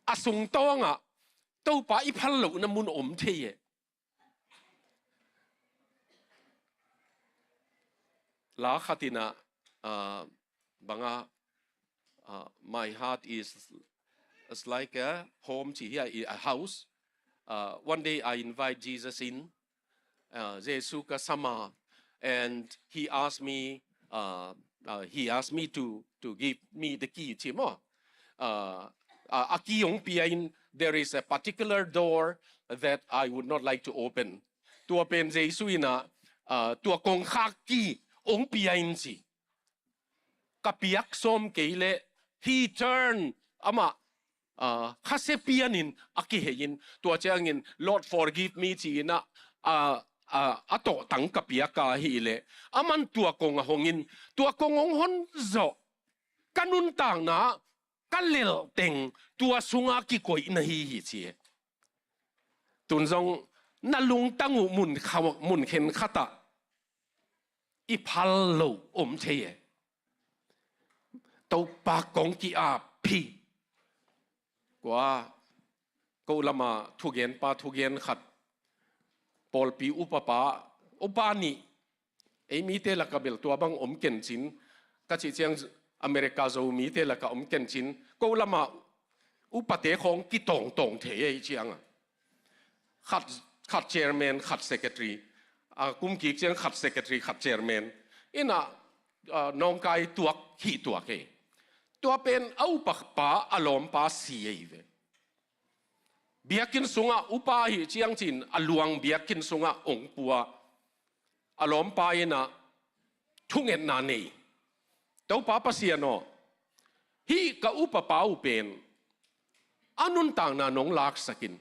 a sungtawngah Topa i phal lohna mun om thei e. La khatinah, uh, banga, uh, my heart is, is like a home ci hi a, a house. Uh, one day I invite Jesus in, uh, Jesu ka sama, and he asked me, uh, uh, he asked me to, to give me the key ci maw. Uh, uh, a key hong pia in, there is a particular door that I would not like to open. Tua pen Jesu innah, uh, tua kongkhak key hong pia in ci. Ka piak sawm kei leh he turn, amah, uh, khasia pianin a kihei in, tua ciangin Lord forgive me ci-inah, uh, uh, a tawhtang ka piak a hih leh aman tua kong a hongin, tua kong hong hon zawh ka nuntakna ka lelhteng tua sunga kikoih na hi hi ci. Tun zong na lungtang uh mun kha-, mun khenkhatah i phal lo om thei e. Topa kong ki-ap hi. Kua ko lama thugenpa thugen khat, pawlpi upapa, upa nih, ei mite laka bel tua bang om kencin, ka cih ciang America Zomite laka om kencin, ko lama upate khawng kitawngtawng thei ei cianga. Khat, khat chairman, khat secretary. A kumkik ciang khat secretary, khat chairman. Innah, a, nawngkai tuak, hih tuak ei. Tua pen a upapa, a lawmpa si ei ve. Biakinn sungah upa hih ciang cin a luang biakinn sungah ong pua. A lawmpa innah thungetna nei. Topa Pasian aw, hih ka upapa uh pen a nuntakna nong laksakin,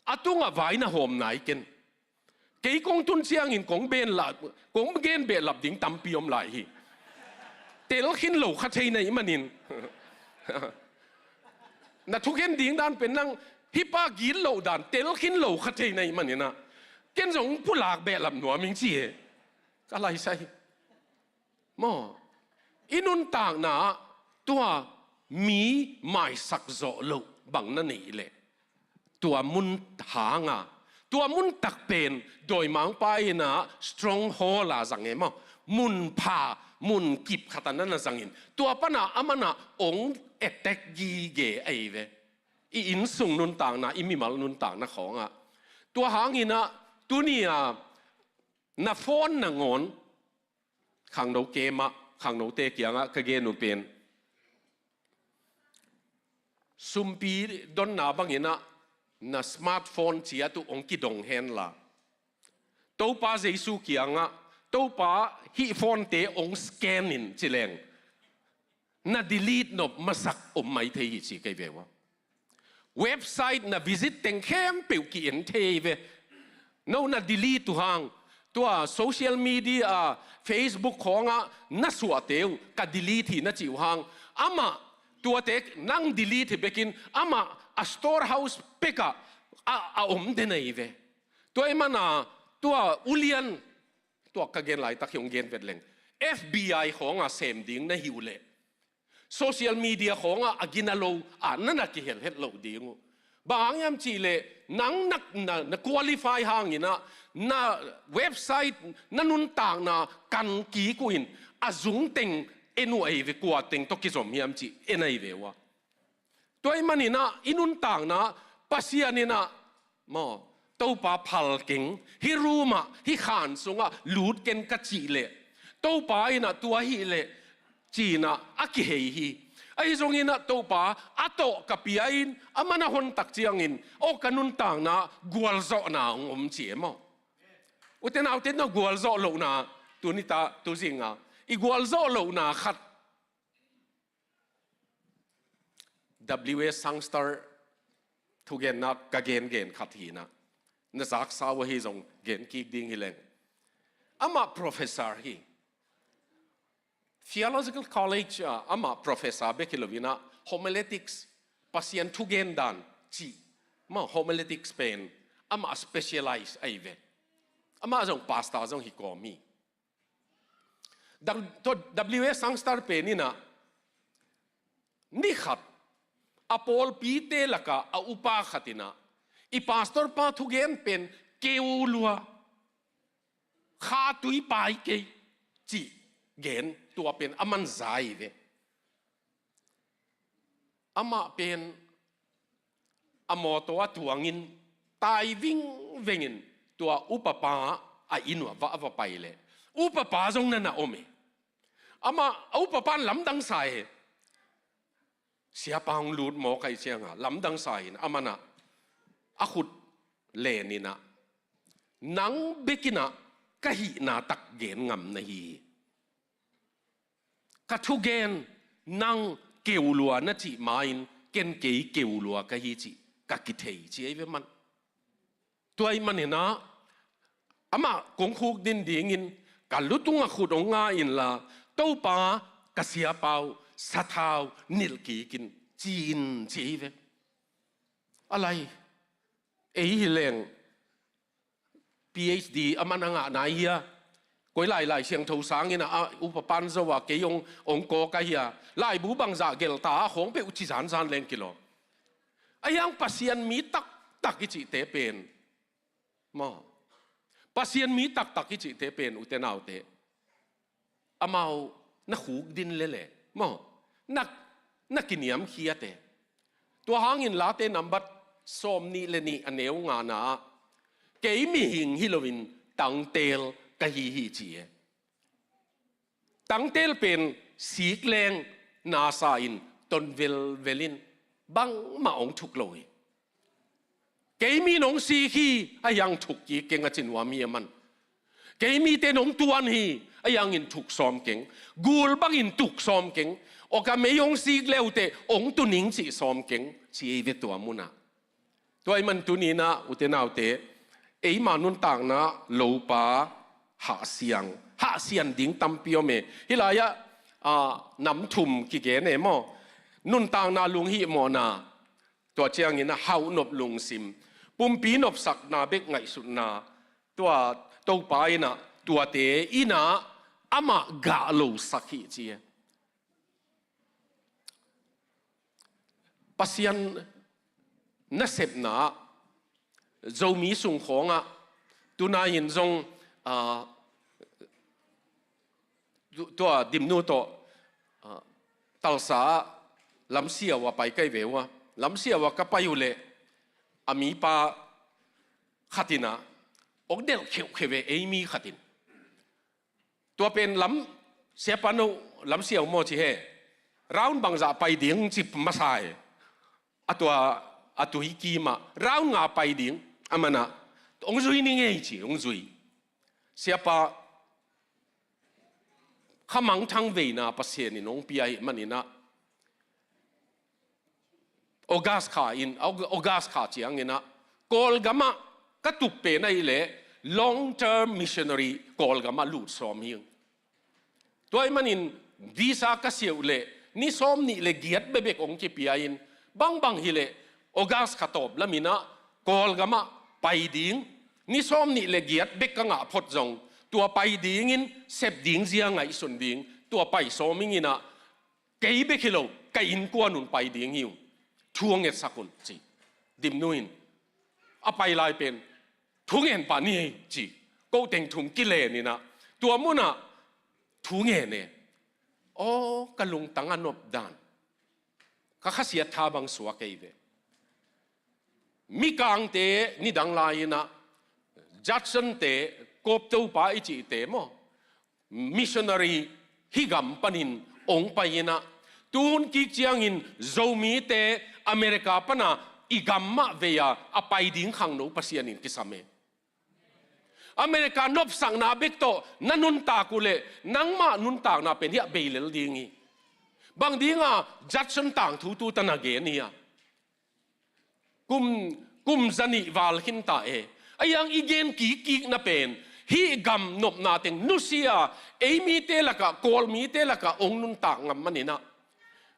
a tungah vai na hawm nai ken. Kei kong tun ciangin kong ben la, kong gen behlap ding tampi om lai hi. Tel khin lo kha thei na hih manin. Na thukhen ding dan pen nang hih pa gitloh dan tel khin lo kha thei na hih maninah ken zong pulak behlap nuam ing ci e. Ka laisai. Maw, i nuntakna ah tua mi maisak zawh loh bang na neih leh, tua mun hanga, tua mun takpen dawimangpa innah stronghold a zang e maw, mun pha, mun kip khatah na na zangin, tua panah amanah ong attack gige ahi ve. I innsung nuntakna, i mimal nuntakna khawngah. Tua hanginah tuni-a na phone nangawn, khangno kemah, khangnote kiangah ka gen uh pen, sumpi donna banginah na smartphone ciat uh hong kidong henla, Topa Jesu kiangah, Topa, hih phone-te hong scan in ci leng, na delete nop masak om mai thei hi ci kei ve ua. Website na visit teng khempeuh ki-en thei ve. No na delete uh hang, tua social media, Facebook khawngah na suahte uh ka delete hi na cih uh hang, amah Tuate nang delete hi bekin amah a storehouse pekah a, a om den ahi ve. Tua ahih manin tua ulian, tua ka gen laitak hi hong gen vet leng, F B I khawngah sem ding na hi uh leh, social media khawngah a gina lo a na na kihel het loh ding uh. Bang hang hiam cih leh nang na, na, na qualify hangin ah na website, na nuntakna kan kik uh in a zung teng en uh ahi ve, kua teng tawh kizom hiam cih en ahi ve uh a. Tua ahih manin ah i nuntakna Pasian in ah maw, Topa phal keng, hih room ah, hih khan sungah lut ken ka cih leh, Topa in ah tua hi leh ci-in ah a kihei hi. Ahi zongin ah Topa a tawh ka pia in, aman a hon tak ciangin aw, ka nuntakna gualzawhna hong om ci e maw. Ute naute, na gualzawh lohna, tuni ta, tu zingah i gualzawh lohna khat, W A Sangster thugenna ka gengen khat hi-in ah, na zaksa uh ahi zong gen kik ding hi leng. Amah professor hi. Theological College ah amah professor bek hi lo-in ah, homiletics, Pasian thugen dan cih maw, homiletics pen amah specialize ahi ve. Amah zong pastor zong hi kawm hi. W A Sangster pen in ah ni khat a pawlpite lakah a upa khat in ah, i pastor pa thugen pen keu lua, kha tui pai kei cih gen, tua pen aman za hi ve. Amah pen a mawtaw a tuangin tai vingvengin tua upapa a inn uh ah va, a va pai leh, upapa zong na na om e. Amah a upapa'n lamdang sa e. Siapa hong lut mawk ahih ciangah lamdang sa in, aman ah a khut len in ah, nang bek in ah ka hihna tak gen ngam na hi hi. Ka thugen nang keu lua na cih ma-in ken kei keu lua ka hi cih ka kithei ci ahi ve man. Tua ahih manin ah amah kong khukdin dingin ka lutung ah khut hong nga inla, Topa, ka siapa uh sathau nilh kik in, ci-in ci ahi ve. A lai, ei hi leng PhD aman a ngah nai hia? Koi lai, Lai Siangtho sangin ah, a upapa'n zo a, kei hong, hong kawk a hia? Laibu bangzah gelh ta a, khawng peuh ci zanzan leng kilawm. Ahi hang Pasian mi taktak i cihte pen maw, Pasian mi taktak i cihte pen, ute naute, amau na khukdin lel e maw, na, na kiniamkhiat e. Tua hangin Late nambat sawmnih le nih, a neu ngana ah, kei mihing hi loin tangtel ka hi hi ci e. Tangtel pen sik leng nasa in, ton velvel in, bangmah hong thuk lo hi. Kei mi in hong sik hi, ahi hang thuk kik keng, a ci nuam hi a man. Kei mite in hong tuan hi, ahi hangin thuk sawm keng. Gul bangin thuk sawm keng. Aw, ka mei hong sik le uh teh hong tu ning, cih sawm keng, ci ei ve tua munah. Tua ahih man tuni-in ah, ute naute, eima nuntakna lopa hahsiang, hahsian ding tampi om e. Hih lai-ah, ah, nam thum kigen e maw. Nuntakna lunghihmawhna, tua ciangin ah hauhnop lungsim, pumpi nopsakna bek ngaihsutna, tua Topa in ah tuate in ah amah gah losak hi ci e. Pasian nasepna ah, Zomi sung khawngah, tunai-in zong, ah, tu-, tua Dimnu tawh, ah, Tulsa ah lamsiau ah pai ka hi ve uh a. Lamsiau ah ka pai uh leh, a mipa khat in ah hong delh kheuhkheuh ve, ei mi khat in. Tua pen lam, siapa, no lamsiau maw ci he. Round bangzah pai ding ci masa e. A tua, a tui kimah round nga pai ding, aman ah hong zui ning ei ci, hong zui. Siapa, khamangthang veina Pasian in hong pia ahih manin ah, August kha in, Aug-, August kha ciangin ah, Kawlgam ah ka tup pen ahih leh long term missionary Kawlgam ah lut sawm hi. Tua ahih manin visa ka siauh leh Ni sawm nih le giat bekbek hong kipia in, bangbang hileh August kha tawp lamin ah Kawlgam ah pai ding, ni sawm nih le giat bek ka ngah phot zong, tua pai dingin sep ding zia ngaihsun ding, tua pai sawm ing in ah, kei bek hi lo, ka innkuan un pai ding hi ung. Thu hong ngetsak un, ci. Dimnu in a pai lai pen, thu ngen pah ni ei, ci. Ko teng thum kilen in ah, tua mun ah thu ngen e. Aw, ka lungtang a nop dan, ka khasiat tha bang suak ei ve. Mikangte nidang lai-in ah, Judson-te, Kawptopa i cihte maw, missionary hih gam panin hong pai-in ah, tuhun kik ciangin Zomite America pana i gam mah vei-a a pai ding khangno Pasian in kisam e. America nopsakna bek tawh na nuntak uh leh, nangmah nuntakna pen hiah bei lel ding hi. Bang dinga Judson tangthu tu ta na gen hi a, kum, kum zanih val khin ta e. A hiang i gen kikkikna pen, hih gam nopna teng nusia, ei mite lakah, Kawl mite lakah hong nuntak ngam manin ah,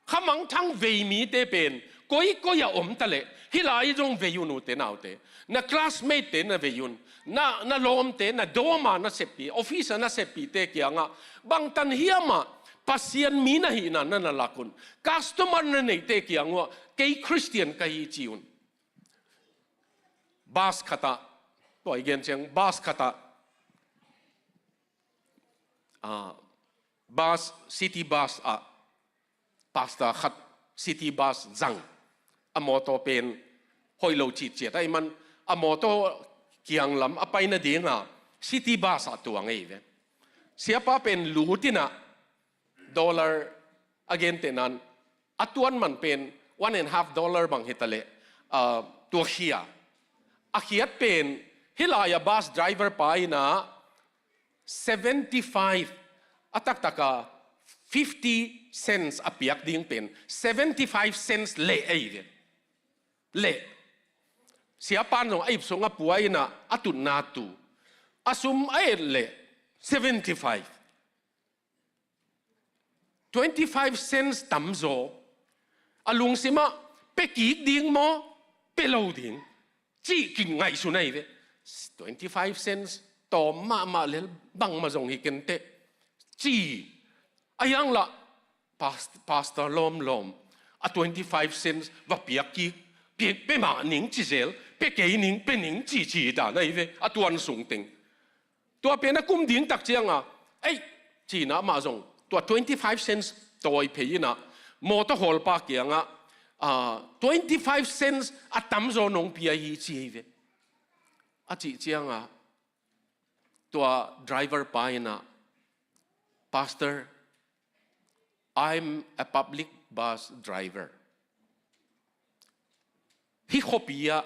khamangthang vei mite pen, koikoi a om ta leh, hih lai zong vei un, ute naute. Na classmate-te na vei un, na, na lawmte, na dawma na seppih, office-a na seppihte kiangah, bangtan hiamah Pasian mi na hihna na na lak un. Customer na neihte kiang uah, kei Christian ka hi, ci un. Bus khatah, tua i gen ciang, bus khatah, ah, bus, city bus ah, pastor khat city bus zang. A mawtaw pen hoih lo citciat ahih man, a mawtaw kianglam a pai nadinga city bus ah tuang ei ve. Siapa pen lut in ah, dollar a gentehna-in, a tuan man pen one and half dollar bang hi ta leh, ah, tua khia. A khiat pen, hih lai-a bus driver pa in ah, seventy-five, a taktaka fifty cents a piak ding pen, seventy-five cents leh ei ve. Leh. Siapa'n zong a ip sungah pua in ah, a tutna tu. A sum a et leh, seventy-five. Twenty-five cents tamzaw. A lungsimah, pia kik ding maw, pia lo ding, cih kingaihsun ahi ve. Twenty-five cents tawm mahmah lel, bangmah zong hi kenteh, ci. A hiang lah, past-, pastor lawmlawm, a twenty-five cents va piak kik, pia, pia mah ning ci zel, pia kei ning, pia ning ci, ci dan ahi ve, a tuan sung teng. Tua pen a kum ding tak cianga, ei, cina mah zong, tua twenty-five cents tawi phei in ah, mawtaw hawlpa kiangah, ah, twenty-five cents a tamzaw nong pia hi, ci hi ve. A cih cianga, tua driver pa in ah, Pastor, I'm a public bus driver. Hih khuapi ah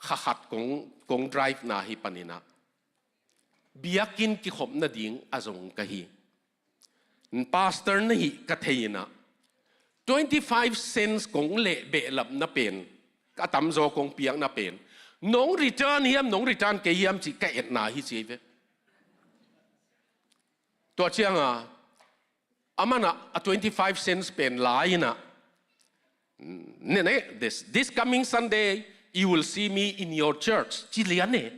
kha khat kong, kong drive na hi panin ah, biakinn kikhop nading a zong ka hi. Pastor na hih ka thei in ah, twenty-five cents kong leh behlapna pen, ka tamzaw kong piakna pen, nong return hiam, nong return kei hiam cih ka etna hi, ci hi ve. Tua cianga, aman ah a twenty-five cents pen la in ah, ne, ne, this, this coming Sunday, you will see me in your church, ci lian e.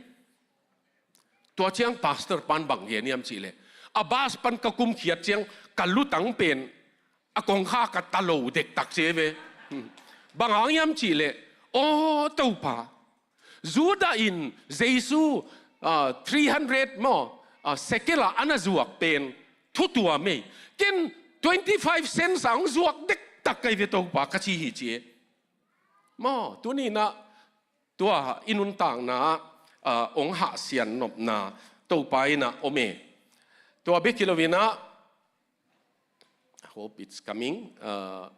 Tua ciang pastor pan bang gen hiam cih leh, a bus pan ka kumkhiat ciang ka lutang pen a kongkha ka ta lo dektak, ci hi ve. Bang hang hiam cih leh, aw Topa, Judah in Jesu, ah, three hundred maw, ah, shekel ah a na zuak pen thu tuam ei. Ken twenty-five cents a hong zuak dektak ka hi ve Topa, ka ci hi, ci e. Maw, tuni in ah tua i nuntakna ah, ah, hong hahsian nopna Topa in ah om e. Tua bek hi lo in ah, I hope it's coming. Ah,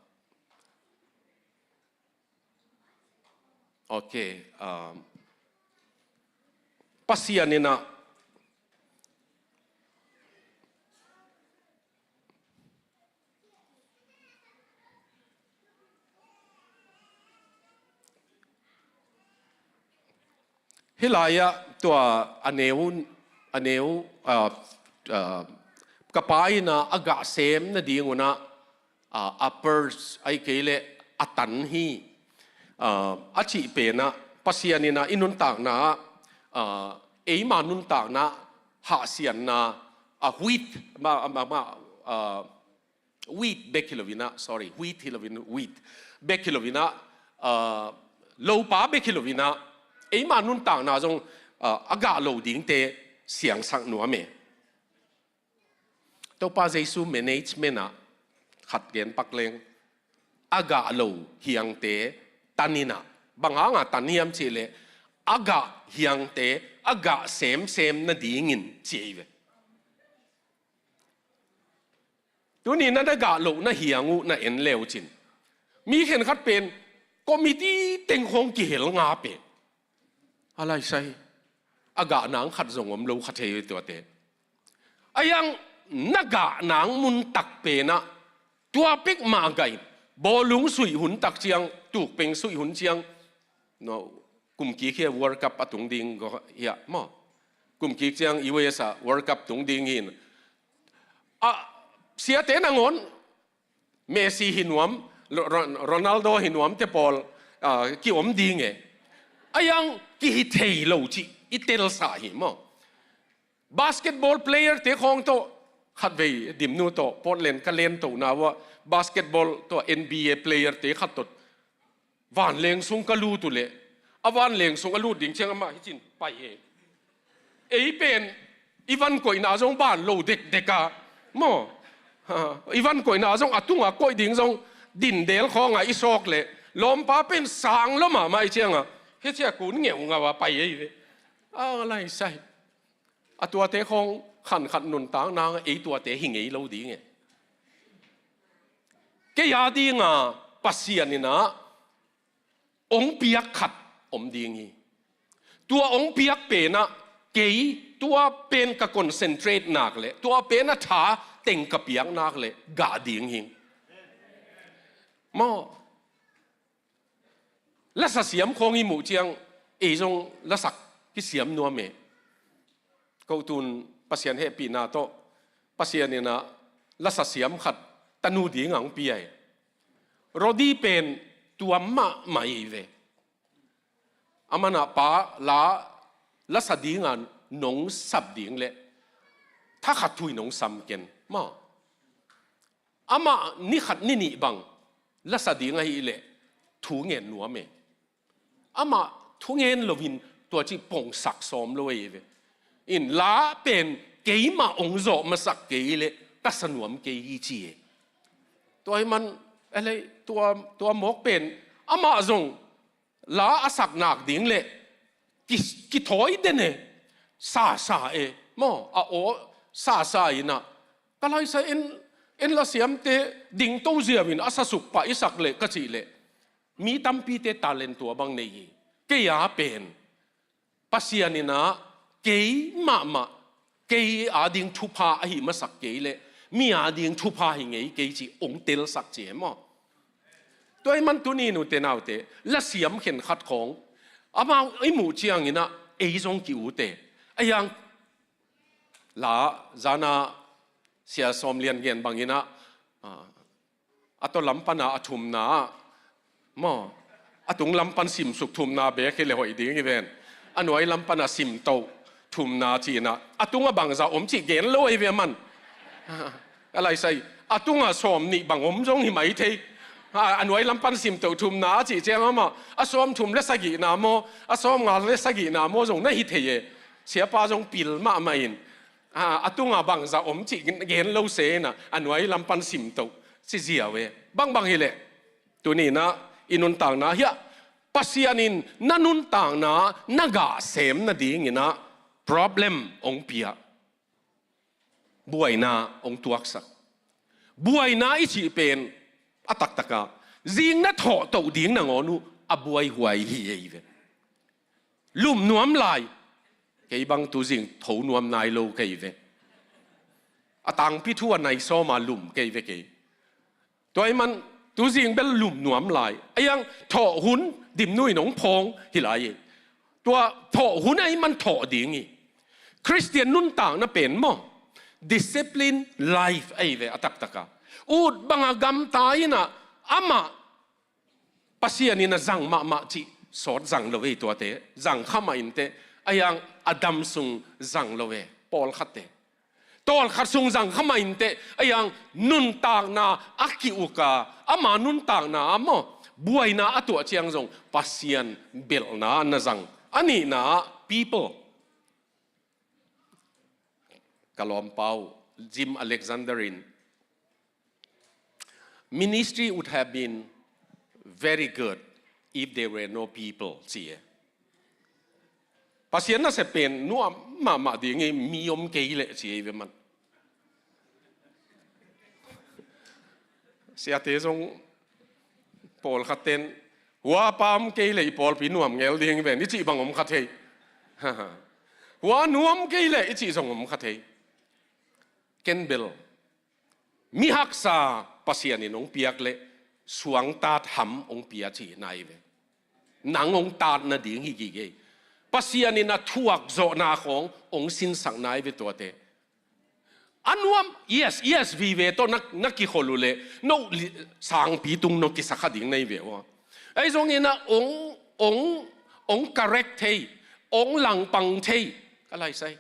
Okay, um, Pasian in ah, hih lai-ah tua a neu, a neu, ah, ah, ka pa in ah a gah sem nading un ah, a, a purse, ahih kei leh a tan hi. A, a cih pen ah Pasian in ah i nuntakna ah, a, eima nuntakna hahsiatna, a, wheat, ma, ma, ma, a, wheat bek hi lo in ah, sorry, wheat hi lo in, wheat bek hi lo in ah, a, lopa bek hi lo in ah, eima nuntakna zong, a, a gah lo dingte siangsak nuam e. Topa Jesu management ah khat gen pak leng, a gah lo hiangte tan in ah, bang hang a tan hiam cih leh, a gah hiangte a gah semsem nadingin ci ei ve. Tuni na na gah loh na hiang uh na en le uh cin, mi khenkhat pen committee teng khawng kihel nga pen a laisai, a gah nang khat zong om lo kha thei tuate. A yang na gah nang mun tak pen ah tua pek mah gah in, bawlung suih hun tak ciang, tukpeng suih hun ciang, no, kum kik hi a World Cup a tung ding ko hiah maw? Kum kik ciang U S a World Cup tung ding hi in, a, siate nangawn Messi hi nuam, Ro-, Ro-, Ronaldo hi nuam te pawl, a, kiom ding e. A yang kihi thei lo cih i telsa hi maw? Basketball player te khawng tawh, khatvei Dimnu tawh Portland ka len tohna uh ah, basketball tawh N B A player te khat tawh vanleng sung ka lut uh leh, a vanleng sung a lut ding ciang amah hi cin pai e. Ei pen i van koihna zong ban lo dekdek a maw? Ha, i van koihna zong a tunga koih ding zong dindel khawng a i sawk leh, lawmpa pen sang lo mahmah i ciang a, hi cia kun ngeuh ngau a pai ei ve. A laisai. A tuate khawng khankhat nuntak nang ei tuate hi ngei lo ding e. Kei a dinga Pasian in ah ong piak khat om ding hi. Tua ong piak pen ah kei tua pen ka concentrate nak leh, tua pen a tha teng ka piak nak leh gah ding hi. Maw? Lasa siam khawng i muh ciang, ei zong lasak kisiam nuam e. Ko tun Pasian hehpihna tawh, Pasian in ah lasa siam khat tanu ding ang pia e. Rodi pen tuam mahmah i ve. A man ah pa la, lasa ding a nong sap ding leh, thakhat thu in nong sam ken maw? Amah ni khat ni nih bang lasa ding ahih leh thu ngen nuam e. Amah thu ngen loin tua cih pongsak sawm lo ei ve. In la pen keimah ong zawh masak kei leh ka sa nuam kei hi ci e. Tua hi man, a lei, tua, tua mawk pen amah zong la a sak nak ding leh ki, kithawi den e, sasa e maw, a aw sasa in ah, ka laisa en, en lasiamte dingto ziau in a sasuk pah i sak leh ka cih leh, mi tampite talent tua bang nei hi. Kei a pen Pasian in ah kei mahmah, kei ading thupha ahi masak kei leh mi ading thupha hi ngei kei cih ong telsak ci e maw? Tua hi man tuni nute naute, lasiam khenkhat khawng amau i muh ciangin ah ei zong ki-ut e. A yang la zana Sia Sawm Lian gen bangin ah, a, a tawh lam pana a thumna ah maw, a tung lam pan simsuk thumna bek hi leh hoih ding hi ven. A nuai lam pana simtoh thumna cihna, a tunga bangza om cih gen lo ahi ve a man. A laisai, a tunga sawm nih bang om zong hi mai thei. A, a nuai lam pan simtoh thumna a cih ciang amah a sawm thum le sagihna maw, a sawm nga le sagihna maw zong na hi thei e. Siapa zong pil mahmah in, a, a tunga bangza om cih gen lo se in ah, a nuai lam pan simtoh ci ziau e. Bangbang hi leh, tuni in ah i nuntakna hiah Pasian in na nuntakna na gah sem nadingin ah problem ong pia. Buaina ong tuaksak. Buaina i cih pen a taktak a, zing na thawhtoh ding nangawn uh a buaihuai hi ei ve. Lum nuam lai. Kei bang tu zing tho nuam nai lo kei ve. A tangpi thu a nai sawma lum kei ve kei. Tua hi man tu zing bel lum nuam lai. A yang thawh hun Dimnu in ong phawng hi lai e. Tua thawh hun a hi man thawh ding hi. Khristian nuntakna pen maw, Discipline life ahi ve a taktaka. Ut banga gamta inah amah Pasian in a zang mahmah cih sawt zang lo ei tuate. Zang kha mah inteh, a hiang a dam sung zang lo e. Pawlkhatte tawlkhat sung zang kha mah inteh, a hiang nuntakna a ki-uka, ama nuntakna ah maw, buaina a tuah ciang zong Pasian belhna na zang. A nihna ah people. Ka lawmpa uh Jim Alexander in, "Ministry would have been very good if there were no people," ci e. Pasian nasep pen nuam mahmah ding hi, mi om kei leh ci e ve man. Siate zong pawlkhat ten, "Hua pa om kei leh i pawlpi nuam ngel ding hi ven," i cih bang om kha thei. "Hua nu om kei leh," i cih zong om kha thei. Ken bel mi haksa Pasian in hong piak leh suangtat ham hong pia cihna hi ve. Nang hong tat nading hi gige. Pasian in a thuak zawhna khawng hong sinsakna hi ve tuate. A nuam, yes, yes, vive tawh na, na kikhol uh leh no li-, sangpi tung no kisak kha ding na hi ve uh a. Ahi zongin ah hong, hong, hong correct thei, hong langpang thei. Ka laisai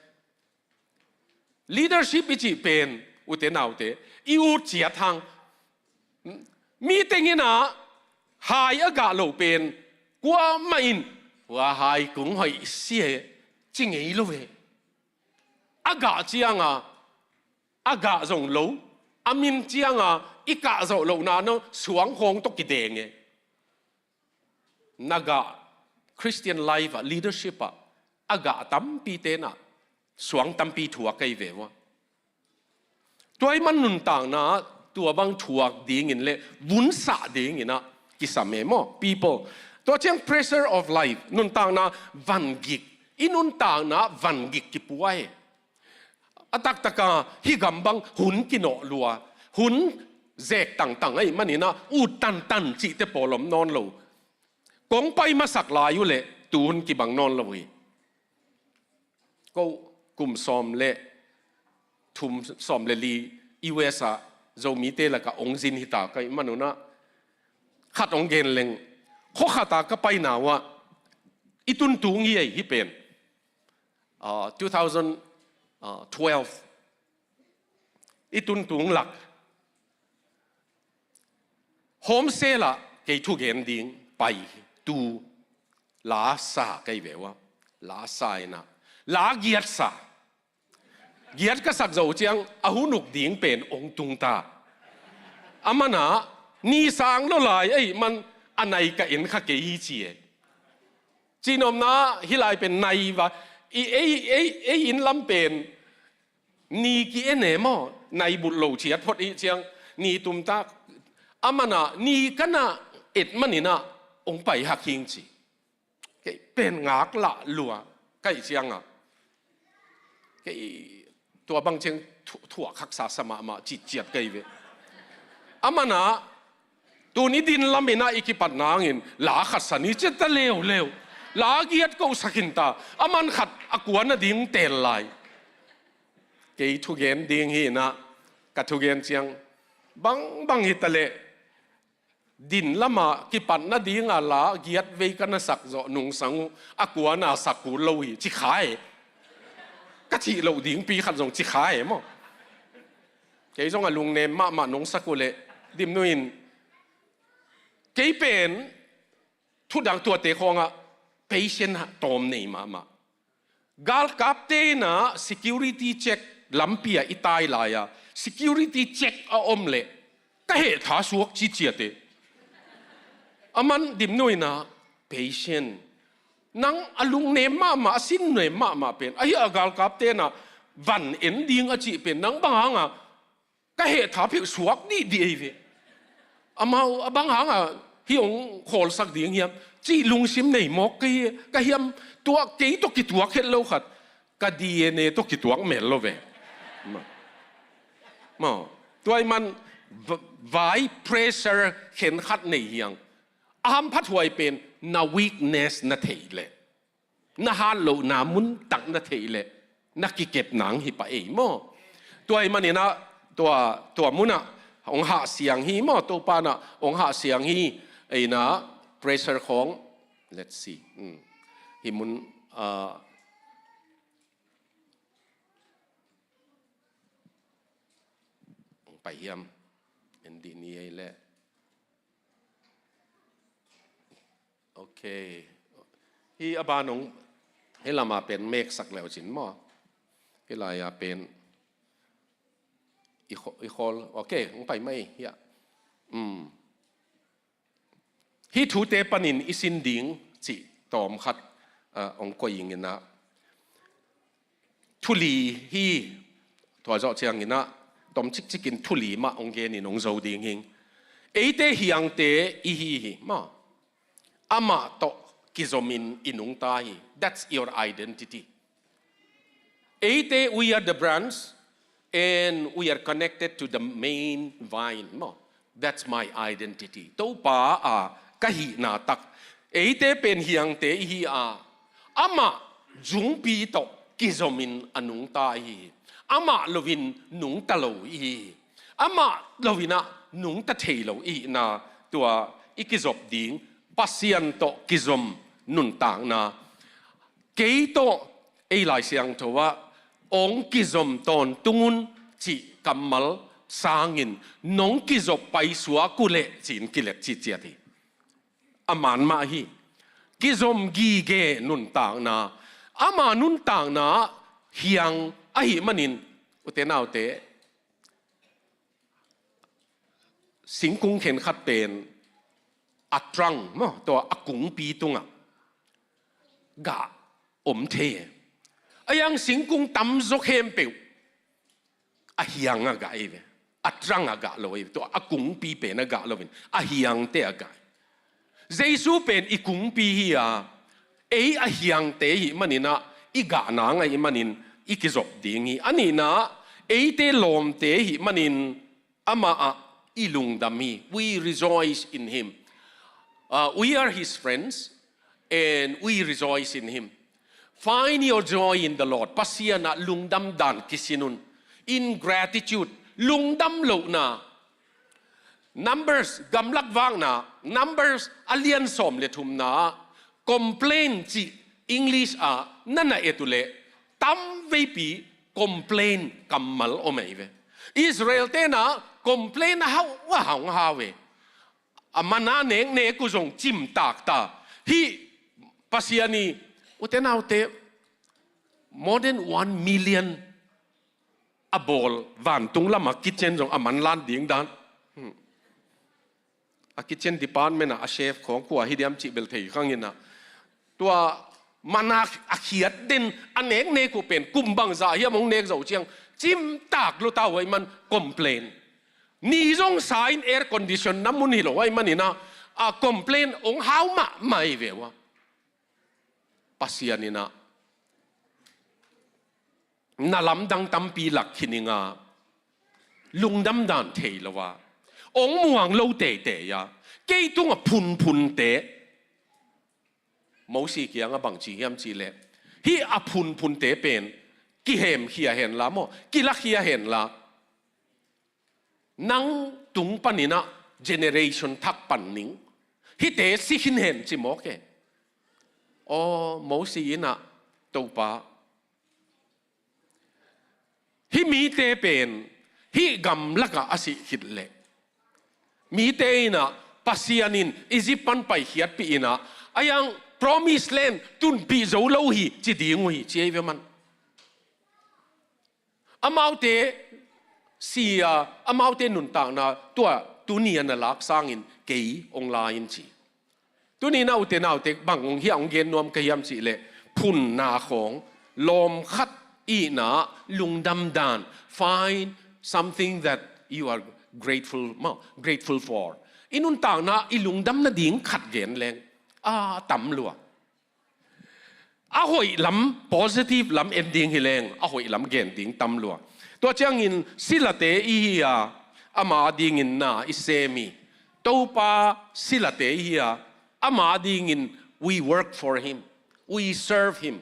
leadership i cih pen, ute naute, i ut ciat hang. Mi teng in ah hai a gah loh pen kuamah in, "Hua hai kung hoih sia e," ci ngei lo ve. A gah cianga a gah zong lo, a min cianga i kah zawh lohna no suang khawng tawh kideng e. Na gah Christian life ah, leadership ah a gah tampi tenah suang tampi thuak ahi ve uh a. Tua ahih man nuntakna ah tua bang thuak dingin leh vunsah dingin ah kisam e maw, people. Tua ciang pressure of life, nuntakna vangik, i nuntakna vangik kipua e. A taktaka hih gam bang hun kinawh lua, hun zek tangtang ahih manin ah ut tantan cihte pawl om nawn lo. Kong pai masak lai uh leh tuhun kibang nawn lo hi. Ko kum sawm le thum, sawm le li U S ah Zomite lakah hong zin hita ka hih manun ah khat hong gen leng. Khua khatah ka paina uh ah i tuntung hi ei, hih pen. Ah, two thousand twelve i tuntung lak home cell ah kei thugen ding pai tu la sa kei ve uh a. La sa in ah la giat sa. Giat ka sak zo ciang a hun uk ding pen hong tung ta. A man ah ni sang lo lai ahih man a nai ka en kha kei hi ci e. Cihnopna hih lai pen nai va, i ei, ei, ei inn lam pen ni ki-en e maw, nai bulh lo ciat phot i hih ciang ni tumtak. A man ah ni ka na et manin ah hong pai hak hing ci. Kei pen ngak lah lua ka hih ciangah kei tua bang ciang thu-, thuak haksa sa mahmah citciat ka hi ve. A man ah tuni din lam in ah i kipat nangin la khat sa ni ci ta leuleu. La giat ko sa khin ta. A man khat a kua na ding teel lai. Kei thugen ding hi in ah ka thugen ciang bangbang hi ta leh din lamah kipat nadinga la giat vei ka na sak zawh nungsang uh a kua na sak kul lo hi ci kha e. Ka cih loh dingpi khat zong ci kha e maw. Kei zong a lungnem mahmah nong sak uh leh Dimnu in kei pen thudang tuate khawngah patient tawm nei mahmah. Galkapte in ah security check lampi ah i tai lai-a security check a om leh ka hehtha suak citciat e. A man Dimnu in ah patient, nang a lungnem mahmah, a sinnem mahmah pen ahi a galkapte in ah van en ding a cih pen nang bang hangah ka hehtha pheuh suak dihdih ei ve. Amau a bang hangah hih hong khawlsak ding hiam cih lungsim nei mawk ka hi, ka hiam, tua kei tawh kituak het lo khat ka D N A tawh kituak mel lo ve. Maw. Maw. Tua ahih man v-, vai pressure khenkhat nei hiang. A hamphathuai pen na weakness na theih leh. Na hat lohna mun tak na theih leh na kikep nang hi pah ei maw. Tua ahih manin ah, tua, tua munah hong hahsiang hi maw, Topa in ah hong hahsiang hi. Ei in ah pressure khawng, let's see. Hmm. Hih mun, ah, hong pai hiam? En dih ni ei leh. Ok. Hih a ban hong, hih lam ah pen meksak le uh cin maw. Hih lai ah pen i khaw-, i khawl. Ok, hong pai mai hiah. Hmm. Hih thute panin i sin ding cih tawm khat, ah, hong koih ing in ah. Thu li hi, tua zawh ciangin ah, tawm cikcik in thu li mah hong gen in hong zo ding hi ing. Eite hiangte i hi hi, maw. Amah tawh kizom in i nungta hi. That's your identity. Eite, we are the branch, and we are connected to the main vine. Maw, that's my identity. Topa a ka hihna tak. Eite pen hiangte i hi a, amah zungpi tawh kizom in a nungta i hi hi. Amah lo in nungta lo i hi hi. Amah lo in ah nungta thei lo i hihna, tua i kizop ding, Pasian tawh kizom nuntakna. Kei tawh ei Lai Siangtho ah hong kizom tawntung un cih kammal sangin nong kizop paisuak uh leh ci-in kilet citciat hi. A man mah hi. Kizom gige nuntakna. Ama nuntakna hiang ahih manin, ute naute, singkung khenkhat pen a trunk maw, tua a kungpi tungah gah om thei e. A hiang singkung tamzaw khempeuh a hiang a gah ei ve. A trunk a gah lo ei ve. Tua a kungpi pen a gah lo in a hiangte a gah. Jesu pen i kungpi hi a, ei a hiangte ahih manin ah i gah nang ahih manin i kizop ding hi. A nihna ah eite lawmte ahih manin amah ah i lungdam hi. We rejoice in him. Uh, we are his friends and we rejoice in him. Find your joy in the Lord. Pasian ah lungdam dan kisin un. In gratitude, lungdam lohna. Numbers, gamlak vakna, Numbers a lian sawm le thumna ah complain cih English ah na na et uh leh tamveipi complain kammal om ei ve. Israel-te in ah complain a hau a hong hau ve. A manna neknek uh zong cimtak ta. Hih Pasian i, ute naute, more than one million a bawl vantung lam a kitchen zong a manna ding dan. Hmm. A kitchen department ah a chef khawng kua hi diam cih bel thei khang in ah. Tua manna a khiat den a neknek uh pen kum bangzah hiam hong nek zo ciang cimtak lua ta uh ahih man complain. Ni zong sa in air condition na mun hi lo ahih manin ah, a complain hong hau mahmah ei ve uh a. Pasian in ah na lamdang tampi lak khin ing a, lungdam dan thei lo a, hong muang lo teitei a, kei tungah phunphunte. Mosi kiangah bang ci hiam cih leh, hih a phunphunte pen kihemkhia hen la maw, kilakhia hen la, nang tung panin ah generation thak pan ning. Hihte si khin hen ci mawk e. Aw, Mosi in ah, Topa, hih mite pen hih gamlak ah a sih khit leh, mite in ah Pasian in Egypt pan paikhiatpih in ah, a hiang promised land tunpih zo lo hi ci ding uh hi, ci ei ve man. Amaute si a, amaute nuntakna tua tuni a na lak sangin kei hong la in ci. Tuni in ah, ute naute, bang hong hiah hong gen nuam ka hiam cih leh, phunna khawng, lawm khat ihna, lungdam dan, find something that you are grateful, maw, grateful for. I nuntakna i lungdam nading khat gen leng a tam lua. A hoih lam, positive lam en ding hi leng, a hoih lam gen ding tam lua. Tua ciangin silate i hi a, ama dingin na i sem hi. Topa silate i hi a, ama dingin we work for him, we serve him.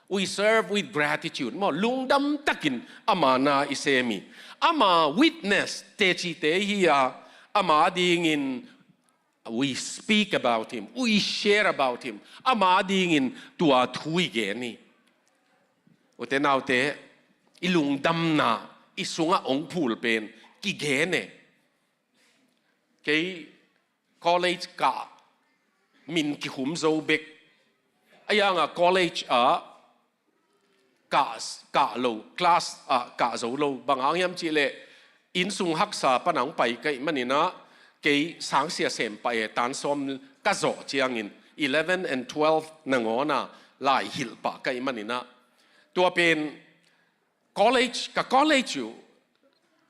We serve with gratitude. Maw, lungdam takin ama na i sem hi. Ama witness tecite hi a, ama dingin we speak about him, we share about him. Ama dingin tua thu i gen hi. Ute naute, i lungdamna i sungah hong phul pen kigen e. Kei college kah min kihum zo bek. A yanga college ah kah, kah lo, class ah kah zo lo. Bang hang hiam cihleh, inn sung haksa pan hong pai ka hih maninah, kei sangsia sem pah e, tan sawm ka zawh ciangin, eleven and twelve nangawna lai hilh pah ka hih maninah. Tua pen college, ka college uh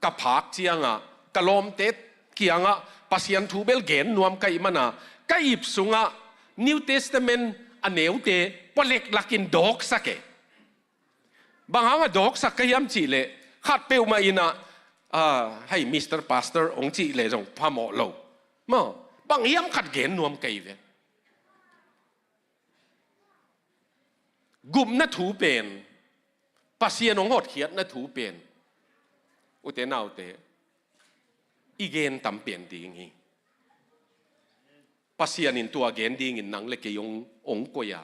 ka phak ciangah, ka lawmte kiangah Pasian thu bel gen nuam ka hih mana, ka ip sungah New Testament a neute pualek lakin dawksak e. Bang hangah dawksak ka hiam cihleh, khat peuhmah innah, ah, hei, Mister Pastor hong cihleh zong phamawh lo. Maw, bang hiam khat gen nuam ka hi ve. Gupna thu pen, Pasian hong hotkhiatna thu pen, ute naute, i gen tam pen ding hi. Pasian in tua gen dingin nang le kei hong, hong koih a.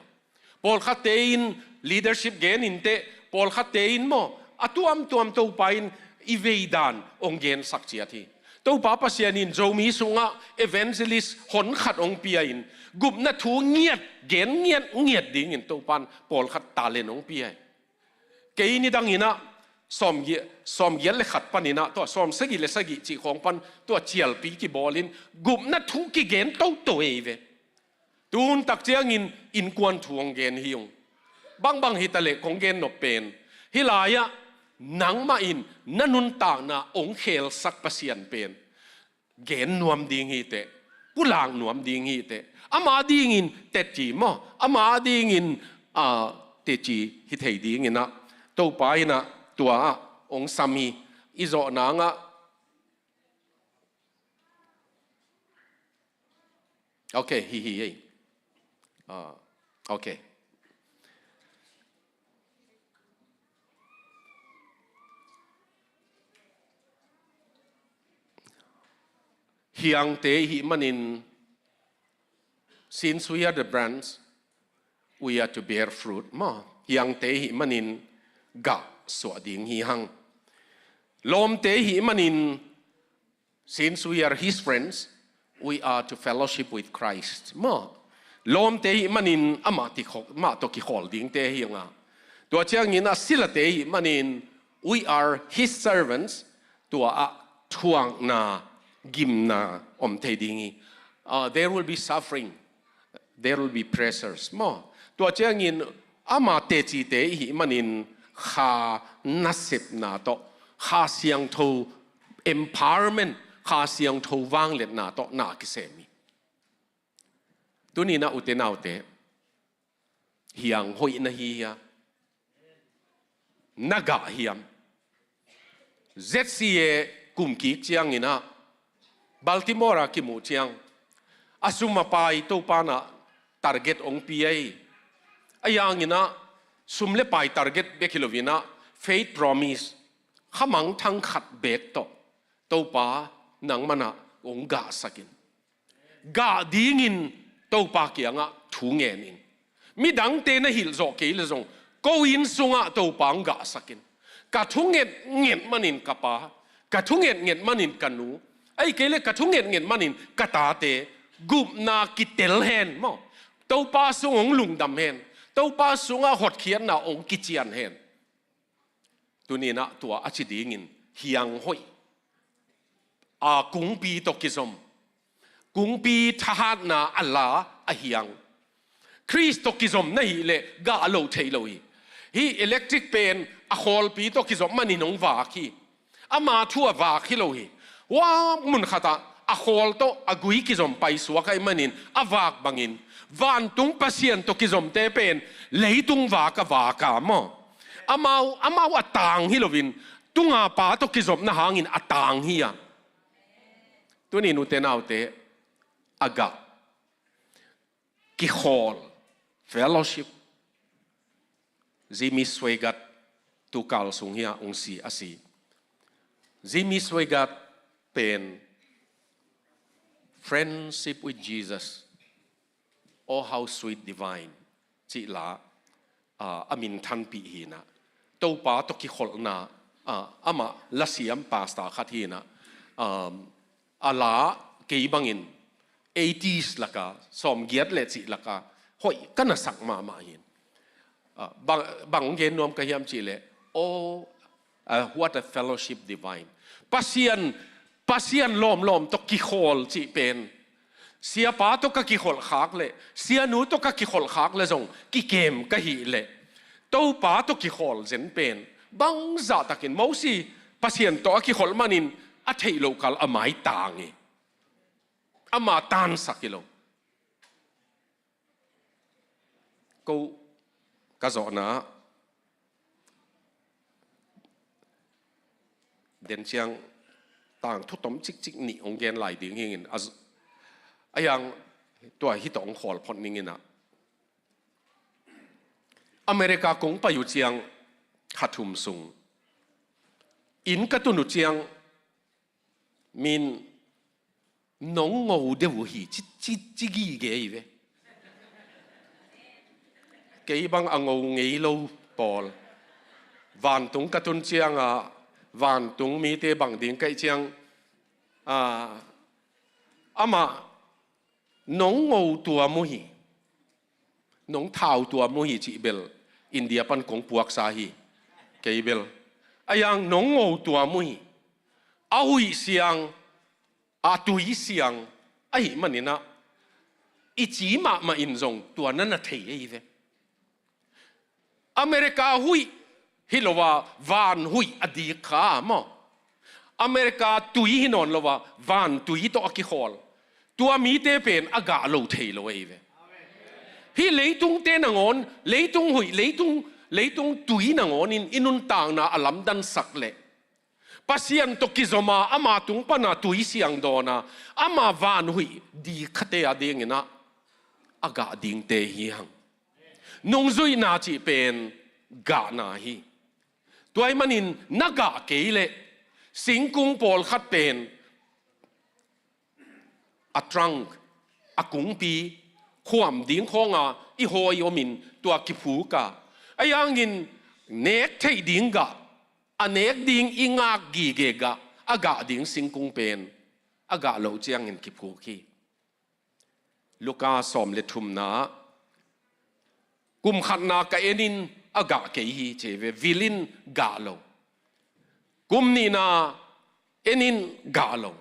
Pawlkhatte in leadership gen inteh, pawlkhatte in maw, a tuamtuam Topa in i veidan hong gensak ciat hi. Topa Pasian in Zomi sungah evangelist honkhat hong pia in, gupna thu ngiat, gen ngiat, ngiat dingin Topa in pawlkhat talent hong pia hi. Kei nidang innah, sawmgi-, sawmgiat le khat pan innah, tua sawmsagih le sagih cih khawng pan, tua cialpi kibawlin, gupna thu kigen toto ei ve. Tun tak ciangin innkuan thu hong gen hi ung. Bangbang hitaleh kong gen nop pen, hih lai-ah nangmah in na nuntakna hong khelsak Pasian pen gen nuam ding hiteh, pulak nuam ding hiteh. Ama dingin teci maw, ama dingin, ah, teci hi thei dinginah, Topa innah tua ah hong sam hi. I zawh nangah, okay, hi hi hei. Ah, okay. Hiangte i hih manin, since we are the branch, we are to bear fruit. Maw, hiangte i hih manin gah suah ding hi hang. Lawmte i hih manin, since we are his friends, we are to fellowship with Christ. Maw, lawmte i hih manin amah ti kho-, amah tawh kikhawl dingte hi hang a. Tua ciangin a silate i hih manin, we are his servants. Tua ah thuakna, gimna om thei ding hi. Uh, there will be suffering. There will be pressures. Maw, tua ciangin ama tecite i hih manin Kha nasepna tawh, Kha Siangtho empowerment, Kha Siangtho vangliatna tawh na kisem hi. Tuninah ute naute, hiang hoih na hi hia? Na gah hiam? Z C A kum kik cianginah Baltimore ah kimuh ciang, a sum a pai Topa nah target hong pi ahi. A yanginah sum le pai target bek hi loinah faith promise, khamangthang khat bek tawh Topa nangmah nah hong gahsak in. Gah dingin Topa kiangah thu ngen in. Midangte na hilh zawh kei le zong, ko inn sungah Topa hong gahsak in. Ka thu ngetnget manin ka pa, ka thu ngetnget manin ka nu, ahih kei le ka thu ngetnget manin ka tate gupna kitel hen maw. Topa sung hong lungdam hen. Topa sungah hotkhiatna hong kician hen. Tuninah tua a ci dingin hiang hoih, a kungpi tawh kizom, kungpi thahatna a la a hiang. Khrist tawh kizom na hih leh gah lo thei lo hi. Hih electric pen a khawlpi tawh kizom manin hong vak hi. Ama thu a vak hi lo hi. Hua mun khatah a khawl tawh a gui kizom paisuak ahih manin a vak bangin, vantung Pasian tawh kizomte pen leitung vak a vak a maw. Amau, amau a tang hi loin, tunga pa tawh kizopna hangin a tang hi a. Tunin ute naute, a gah, kikhawl, fellowship, Jimmy Swaggart tu kal sung hi a hong si a si. Jimmy Swaggart pen Friendship with Jesus, Oh, How Sweet the Vine cih la, ah, a minthanpih hi in ah, Topa tawh kikholhna, ah, amah lasiam pastor khat hi in ah, um, a la kei bangin eighties laka, sawmgiat le cih laka hoih ka na sak mahmah hi. Ah, bang, bang gen nuam ka hiam cih leh, oh, ah, what a fellowship divine. Pasian, Pasian lawmlawm tawh kikhawl cih pen, siapa tawh ka kikholh khak leh, sianu tawh ka kikholh khak leh zong kikem ka hih leh, Topa tawh kikhawl zen pen bangzah takin, Mosi Pasian tawh a kikholh manin a theih loh kal a maitang hi. Ama tansak hi lo. Ko ka zawhna ah, den ciang tangthu tom cikcik nih hong gen lai ding hi ing in, a z-, a yang tua hi tawh hong khawl phot ning in ah, America kong pai uh ciang, kha thum sung inn ka tun uh ciang, min nong ngo deuh uh hi, ci, ci, ci gige hi ve. Kei bang a ngo ngei lo pawl. Vantung ka tun ciang a, vantung mite bang ding ka hih ciang, ah, amah nong ngo tuam uh hi, nong thau tuam uh hi cih bel India pan kong puaksa hi. Kei bel a yang nong ngo tuam uh hi. A huih siang, a tui siang ahih manin ah, i ci mahmah in zong tua na na thei ahi ve. America huih hi lo a, van huih a dik kha maw? America tui hi nawn lo a, van tui tawh a kikhawl. Tua mite pen a gah lo thei lo ahi ve. Hih leitungte nangawn, leitung huih, leitung, leitung tui nangawnin i nuntakna a lamdansak leh, Pasian tawh kizom a, ama tung pana tui siang dawn a, ama van huih dik khate a dingin ah, a gah dingte hi hang. Nungzuihna cih pen gahna hi. Tua ahih manin na gah kei leh, singkung pawlkhat pen a trunk, a kungpi, khuam ding khawnga i hawi omin tua kiphuk a, a yangin nek theih ding gah, a nek ding i ngak gige gah, a gah ding singkung pen a gah loh ciangin kiphuk hi. Luka sawm le thumna, kum khatna ka enin a gah kei hi ci ve, vilin gah lo. Kum nihna enin gah lo.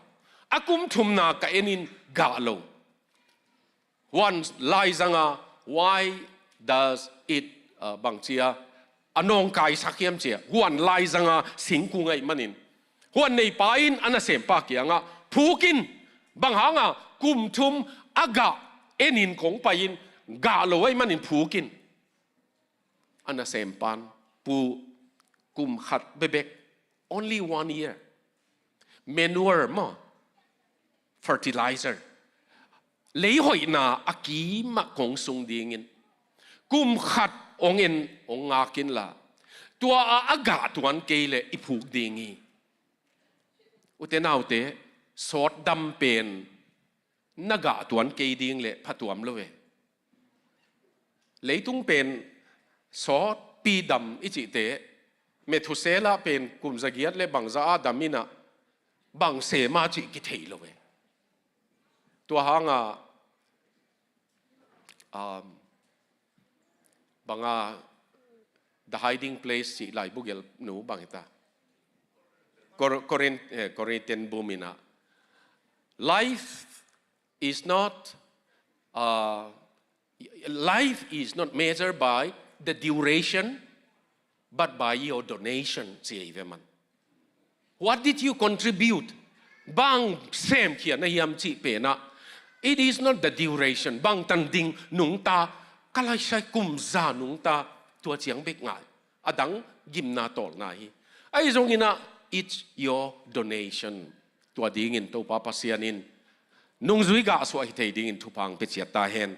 A kum thumna ka enin gah lo. Huan laizanga, why does it, uh, bang cia, a nawngkaisak hiam cia, huan laizanga singkung ahih manin, huan neipa in a nasempa kiangah, phuk in, bang hanga kum thum a gah enin kong pai-in gah lo ahih manin phuk in. A nasempan, pu, kum khat bekbek, only one year. Manure maw, fertilizer, lei hoihna a kimah kong sung dingin kum khat hong en, hong ngak inla, tua a a gah tuan kei leh i phuk ding hi. Ute naute, sawt dam pen na gah tuan kei ding leh phatuam lo ve. Leitung pen sawtpi dam i cihte, Methusela pen kum zagiat le bangza a dam in ah, bang sem a cih kithei lo ve. Tua hanga, um, banga The Hiding Place cih laibu gelhnu bang hita, Cor-, Corinth, eh, Corinthian bum in ah, life is not, uh, life is not measured by the duration, but by your donation, ci hi ve man. What did you contribute? Bang semkhia na hiam cih pen ah, it is not the duration, bangtan ding nungta, ka laisai kum za nungta, tua ciang bek ngai. A dang gimna tawlna hi. Ahi zongin ah, it's your donation. Tua dingin Topa Pasian in nungzui gahsuah hi thei dingin thupha hong pia ciat ta hen.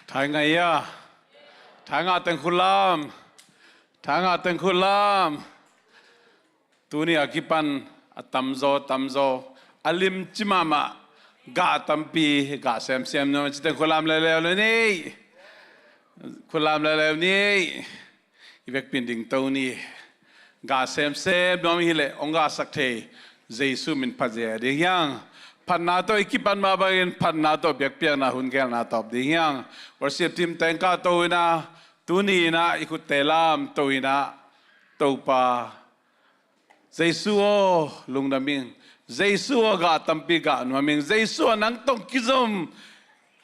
Thai ngai a, thai ngah teng khut lam, thai ngah teng khut lam. Tuni a kipan a tamzaw, tamzaw, a limci mahmah, gah tampi, gah semsem nuam, ci teng khut lam leuleu ni. Khut lam leuleu ni. I vekpi in dingto ni. Gah semsem nuam hi leh hong gahsak thei Jesu min phat ziahziah ding hi hang. Phatna tawh i kipan mah bangin phatna tawh biakpiakna hun gelna tawp ding hi hang. Worship team teng kahto in ah, tuni in ah i khutte lamto in ah, Topa Jesu aw, lungdam ing. Jesu aw, gah tampi gah nuam ing. Jesu aw, nang tawh kizom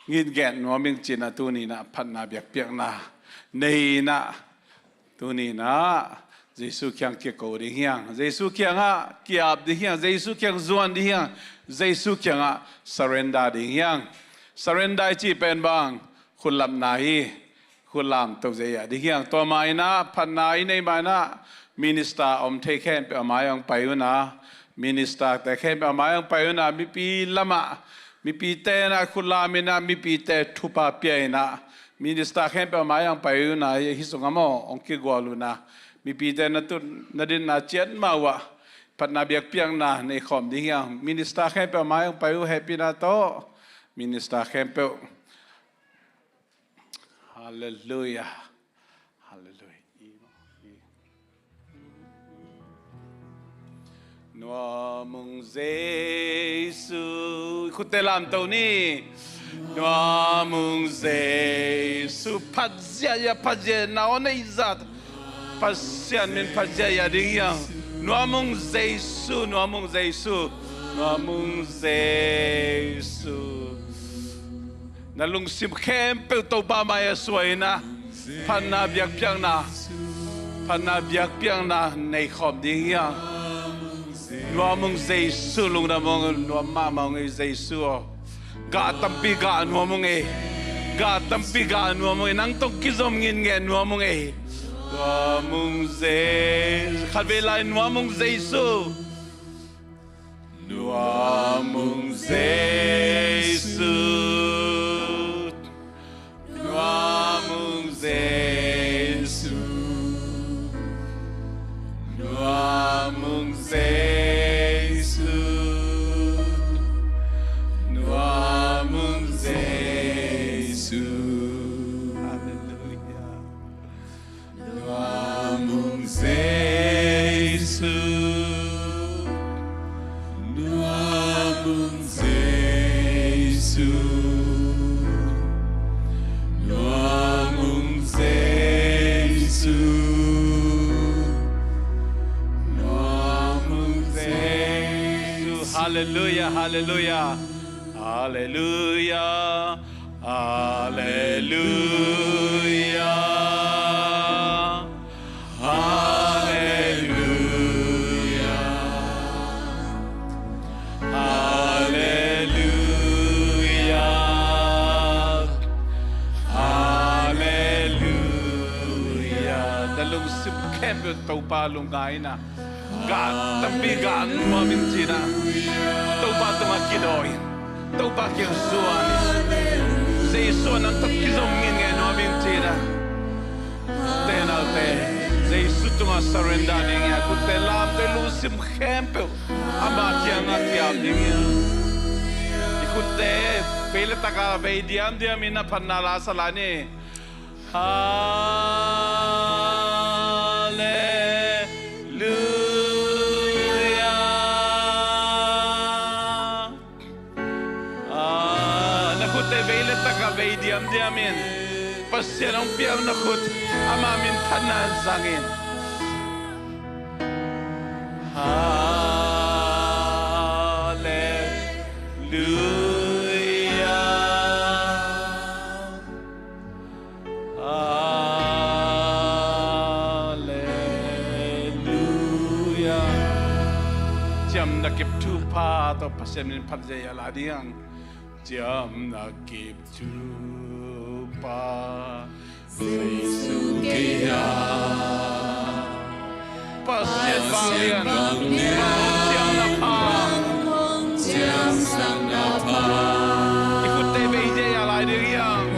nginget nuam ing, ci-in ah tuni in ah phatna biakpiakna nei in ah, tuni in ah Jesu kiang kiko ding hi hang. Jesu kiangah ki-ap ding hi hang. Jesu kiang zuan ding hi hang. Jesu kiangah surrender ding hi hang. Surrender i cih pen bang, khut lapna hi. Khut lamto ziahziah ding hi hang. Tua mah in ah, phatna i neih mah in ah, minister om thei khempeuh a mai ah hong pai un ah, minister te khempeuh a mai ah hong pai un ah, mipi lamah, mipite in ah khut lam in ah, mipite thupha pia in ah, minister khempeuh a mai ah hong pai un ah, hih sungah maw hong kigual un ah, mipite na tut na dinna ciat mah uh ah, phatna biakpiakna nei khawm ding hi hang. Minister khempeuh a mai ah hong pai uh, hehpihna tawh, minister khempeuh. Halleluia. Halleluia. Nuam ung Jesu. Khutte lamto ni. Nuam ung Jesu. Phat ziahziah, phat ziahziah, na aw neih zah. Pasian min phat ziahziah ding hi hang. Nuam ung Jesu, nuam ung Jesu, nuam ung Jesu. Na lungsim khempeuh Topa mai-ah suah in ah, phatna biakpiakna, phatna biakpiakna nei khawm ding hi hang. Nuam ung Jesu, lungdam ung, nuam mahmah ung ei Jesu aw. Gah tampi gah nuam ung ei. Gah tampi gah nuam ung ei. Nang tawh kizom nginget nuam ung ei. Nuam ung Jesu. Khatvei lai, nuam ung Jesu. Nuam ung Jesu. Nuam ung Jesu. Nuam ung Jesu. Nuam ung Jesu. Halleluia. Nuam ung Jesu. Nuam ung Jesu. Nuam ung Jesu. Nuam ung Jesu. Halleluia, halleluia. Halleluia. Halleluia. Halleluia. Halleluia. Halleluia. Na lungsim khempeuh Topa lungngai in ah, gah tampi gah nuam ing ci-in ah, Topa tungah kidaw in, Topa kiang zuan in. Jesu aw, nang tawh kizom nginget nuam ing ci-in ah, te naute, Jesu tungah surrender ding hi hang. Khutte lamto, i lungsim khempeuh Ama kiangah ki-ap ding hi hang. I khutte vei le tak a vei diamdiam in, a phatna la sa lai ni. Halleluia. Ah, na khutte vei le tak a vei diamdiam in, Pasian hong piak na khut, Ama min phatna zang in. Halleluia. Halleluia. Ciamna kip thupha tawh Pasian min phat ziahziah lai ding hi hang. Ciamna kip thupha Jesu kei a, Pasian vanglian, vanglian ciamna pha, ciamna pha. I khutte vei ziahziah lai ding hi hang.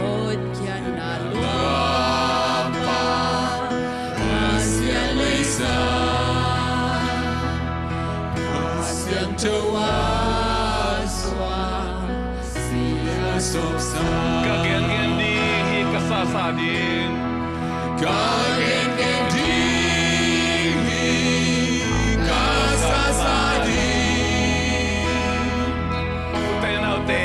Ka gengen ding hi, ka sasa ding. Ka gengen ding hi, ka sasa ding. Ute naute,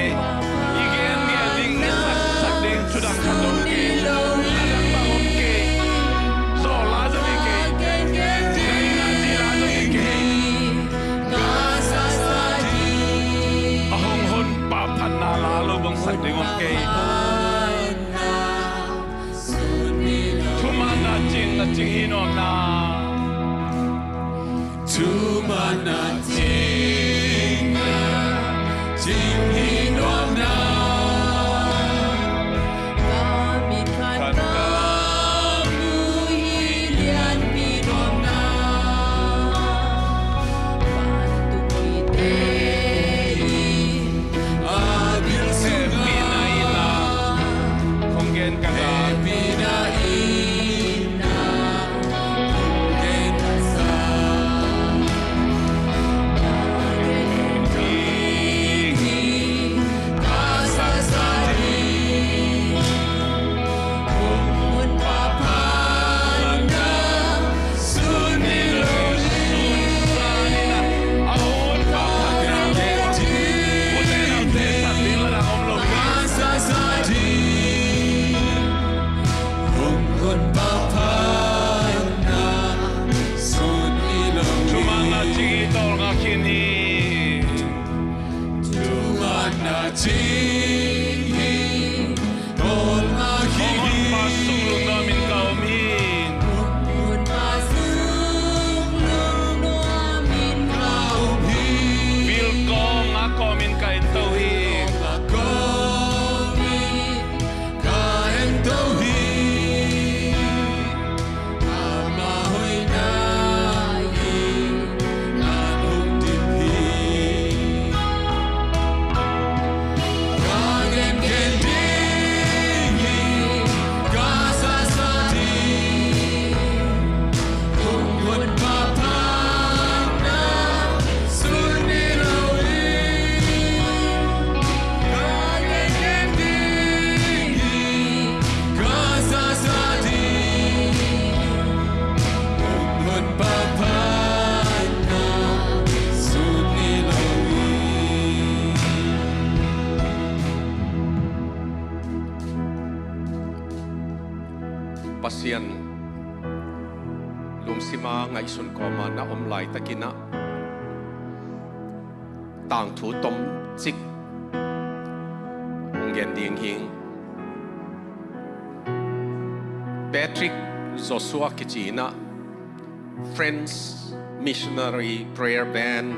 i gengen ding, i saksak ding thudang khat om kei. A dang bang om kei. Sawl la zaw hi kei. Nang na ci la zaw hi kei. A hong honpa phatna la lo bang sak ding om kei. Thumanna cing na cing hi nuam na. Thumanna cing na cing hi nuam na. Ka mit khat ka mu hi lianpi nuam na. Vantung mite in a bil sungah hehpihna in a hong gen ka za. Hehpihna in a hong gen ka za. Ka gen ding hi, ka sasa ding. Hong honpa phatna sun ni lo ding. Ka sasa ding. Hong honpa phatna sun ni lo ding. Thumanna cing hi, tawlnga khin hi. Thumanna cing hi, tawlnga khin hi. Hong honpa sung lungnuam in ka om hi. Hong honpa sung lungnuam in ka om hi. Bil kawng a kawm in ka ento hi. Bil kawng a kawm in ka ento hi. Ama hoihna in na hong dim hi. Ka gengen ding hi, ka sasa ding. Hong honpa phatna sun ni lo ding. Ka gengen ding hi, ka sasa ding. Hong honpa phatna sun ni lo ding. Pasian lungsim a ngaihsun kawm a na om laitakin ah tangthu tomcik hong gen ding hi. Patrick Joshua kici in ah French Missionary Prayer Band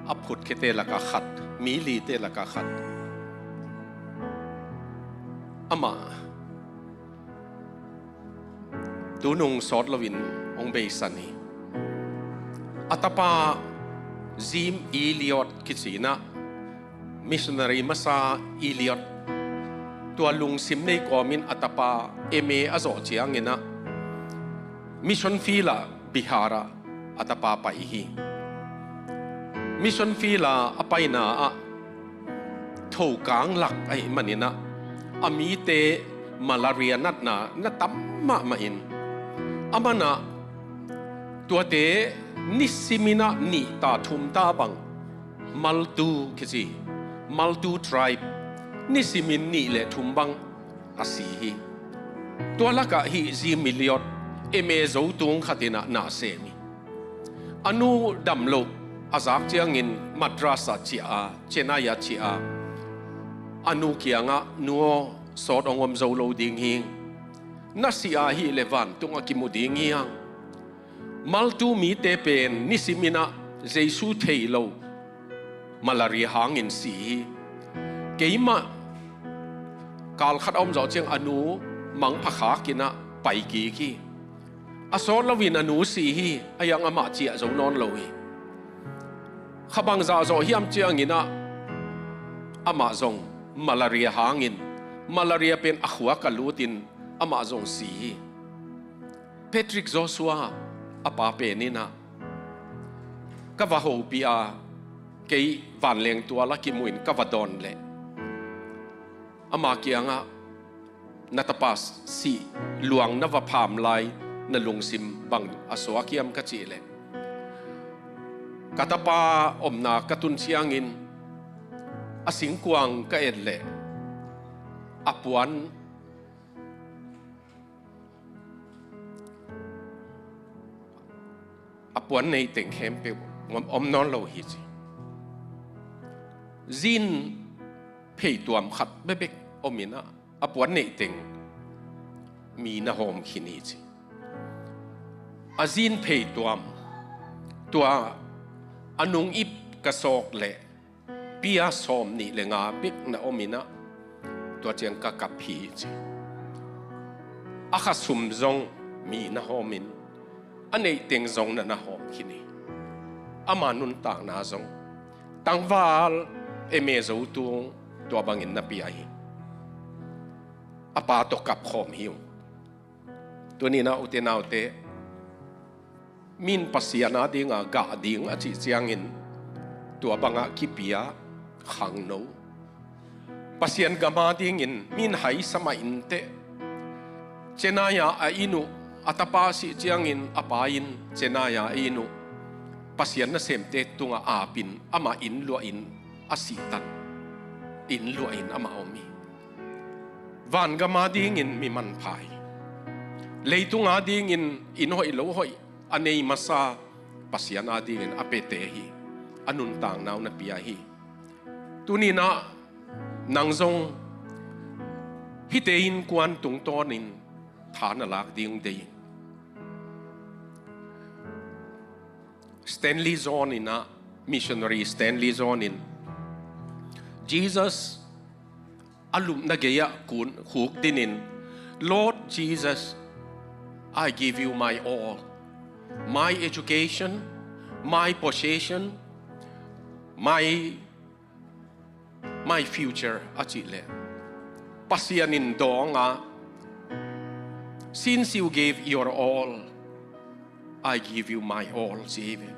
a phutkhete laka khat, mi lite laka khat. Amah tunung sawt loin hong beisan hi. A tapa Jim Elliot kici in ah, missionary masa Elliot, tua lungsim nei kawmin a tapa M A a zawh ciangin ah mission field ah Bihar ah a tapa pai hi. Mission field a a paina ah thokang lak ahih manin ah a mite malaria natna na tam mahmah in, aman ah tuate nisimin ah nih ta thum ta bang Maltu kici, Maltu tribe nisimin nih le thum bang a si hi. Tua lakah hih Jim Elliot M A zo tung khat in ah na sem hi. A nu dam loh a zak ciangin Madras ah ciah a, Chennai ah ciah a, a nu kiangah, "Nu aw, sawt hong om zo lo ding hi. Na si a hih leh vantung a kimu ding hi hang. Maltu mite pen nisimin ah Jesu thei lo malaria hangin si hi. Keimah kal khat a om zawh ciang a nu mangpha khakin ah pai kik hi. A sawt loin a nu si hi, a hiang amah ciah zo nawn lo hi. Kha bangzah zawh hiam ciangin ah amah zong malaria hangin, malaria pen a khuak ah lutin amah zong si hi." Patrick Joshua a pa pen in ah, "Ka va hopih a, kei vanleng tual a kimuin ka va dawn leh, ama kiangah, "Na tapa sih luang na va pham lai, na lungsim bang a suak hiam?" ka cih leh, ka tapa omna ka tun ciangin a singkuang ka et leh a puan, a puan neiteng khempeuh om, om nawn lo hi ci. Zin pheituam khat bekbek om in ah, a puan neiteng mi na hawm khin hi ci. A zin pheituam, tua a nung ip ka sawk leh pia sawmnih le nga bek na om in ah, tua ciang ka kap hi ci. A khasum zong mi na hawm in, a neiteng zong na na hawm khin hi. Ama nuntakna zong tangval M A zo tung tua bangin na pia hi. A pa tawh kap khawm hi ung. Tuni-in ah, ute naute, min Pasian adinga gah ding a cih ciangin tua bangah kipia khangno. Pasian gam adingin min haisa mah inteh. Chennai-ah a inn uh, a tapa sih ciangin a pa in Chennai-ah a inn uh, Pasian nasemte tungah apin, amah inn luahin a sihtan, inn luahin amah om hi. Vangam adingin mi manpha hi. Leitung adingin inn hoih lo hoih a nei masa, Pasian adingin a piate hi. A nuntakna uh na pia hi. Tuni-in ah nang zong hihte innkuan tungtawnin tha na lak ding deih in. Stanley Jones in ah, missionary Stanley Jones in, Jesus a lupna gei-ah kun, khukdinin, "Lord Jesus, I give you my all. My education, my possession, my, my future," a cih leh, Pasian in dawng a, "Since you gave your all, I give you my all," ci hi ve.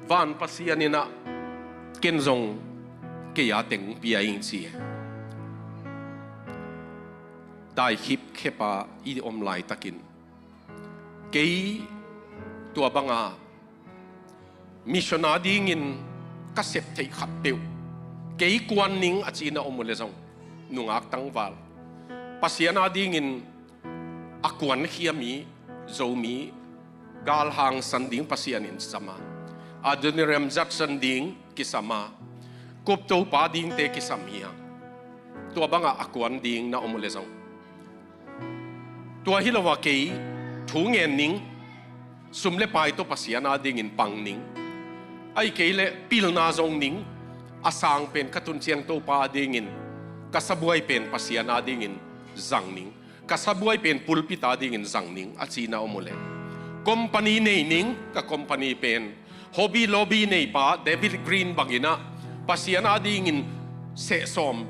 Van Pasian in ah, "Ken zong kei a teng pia ing," ci hi. Dai khipkhep a i om laitakin, kei tua banga mission adingin ka sep theih khatpeuh, kei kuan ning a ci-in a om uh leh zong, nungak tangval, Pasian adingin a kuankhia mi, Zomi galhang san ding Pasian in sam a, Adoniram zatsan ding kisam a, Cope Topa dingte kisam hi a, tua bangah a kuan ding na om uh leh zong, tua hi lo a kei thu ngen ning, sum le pai tawh Pasian adingin pang ning, ahih kei leh pilna zong ning, a sang pen ka tun ciang Topa adingin, ka sabuai pen Pasian adingin zang ning, ka sabuai pen pulpit adingin zang ning a ci-in a om uh leh, company nei ning, ka company pen, hobby lobby neipa David Green bangin ah, Pasian adingin sehsawm,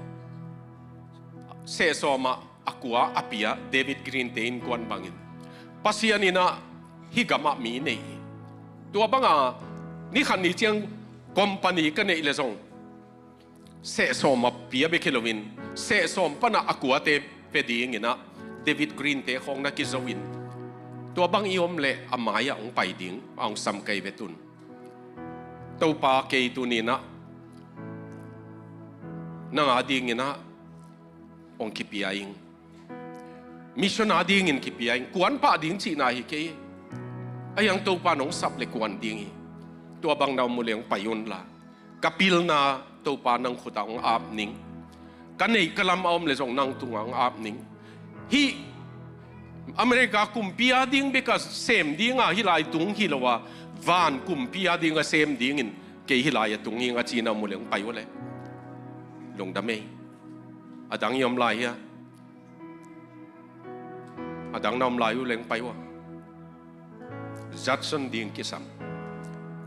sehsawm ah a kua a pia David Green-te innkuan bangin, Pasian in ah hih gamah mi nei hi. Tua banga ni khat ni ciang company ka neih leh zong, sehsawm a pia bek hi loin, sehsawm panah a kuate pia dingin ah David Green-te khawng na kizo in, tua bang i om leh a mai-ah hong pai ding, a hong sam kei ve tun. Topa, kei tuni-in ah nang adingin ah hong kipia ing. Mission adingin kipia ing. Kuan pah ding cihna hi kei. Ahi hang Topa nong sap leh kuan ding hi. Tua bang na om uh leh hong pai un la, ka pilna Topa nang khutah hong ap ning. Ka neih ka lam a om leh zong nang tungah hong ap ning. Hih America kumpi ading bek a sem dinga hih lai tung hi lo a, van kumpi ading a sem dingin kei hih lai a tung ing a ci-in a om uh leh hong pai uh leh, lungdam ei. A dang i om lai hia? A dang na om lai uh leh hong pai uh a, Judson ding kisam,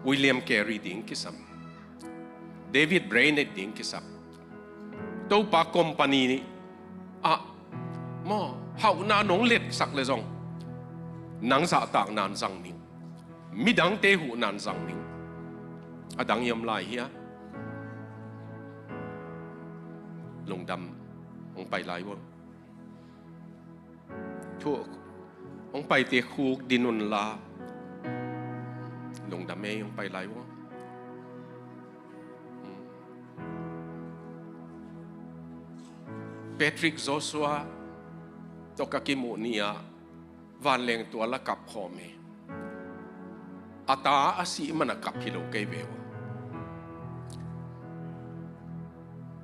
William Carey ding kisam, David Brainerd ding kisam. Topa company ah maw, hauhna nong letsak leh zong, nang zahtakna in zang ning. Midangte huhna in zang ning. A dang i om lai hia? Lungdam, hong pai lai ua. Thu hong paite khuk din un la. Lungdam ei, hong pai lai ua. Patrick Joshua tawh ka kimuh ni-ah vanleng tual a kap khawm hi. A ta a sih man a kap hi lo kei ve uh.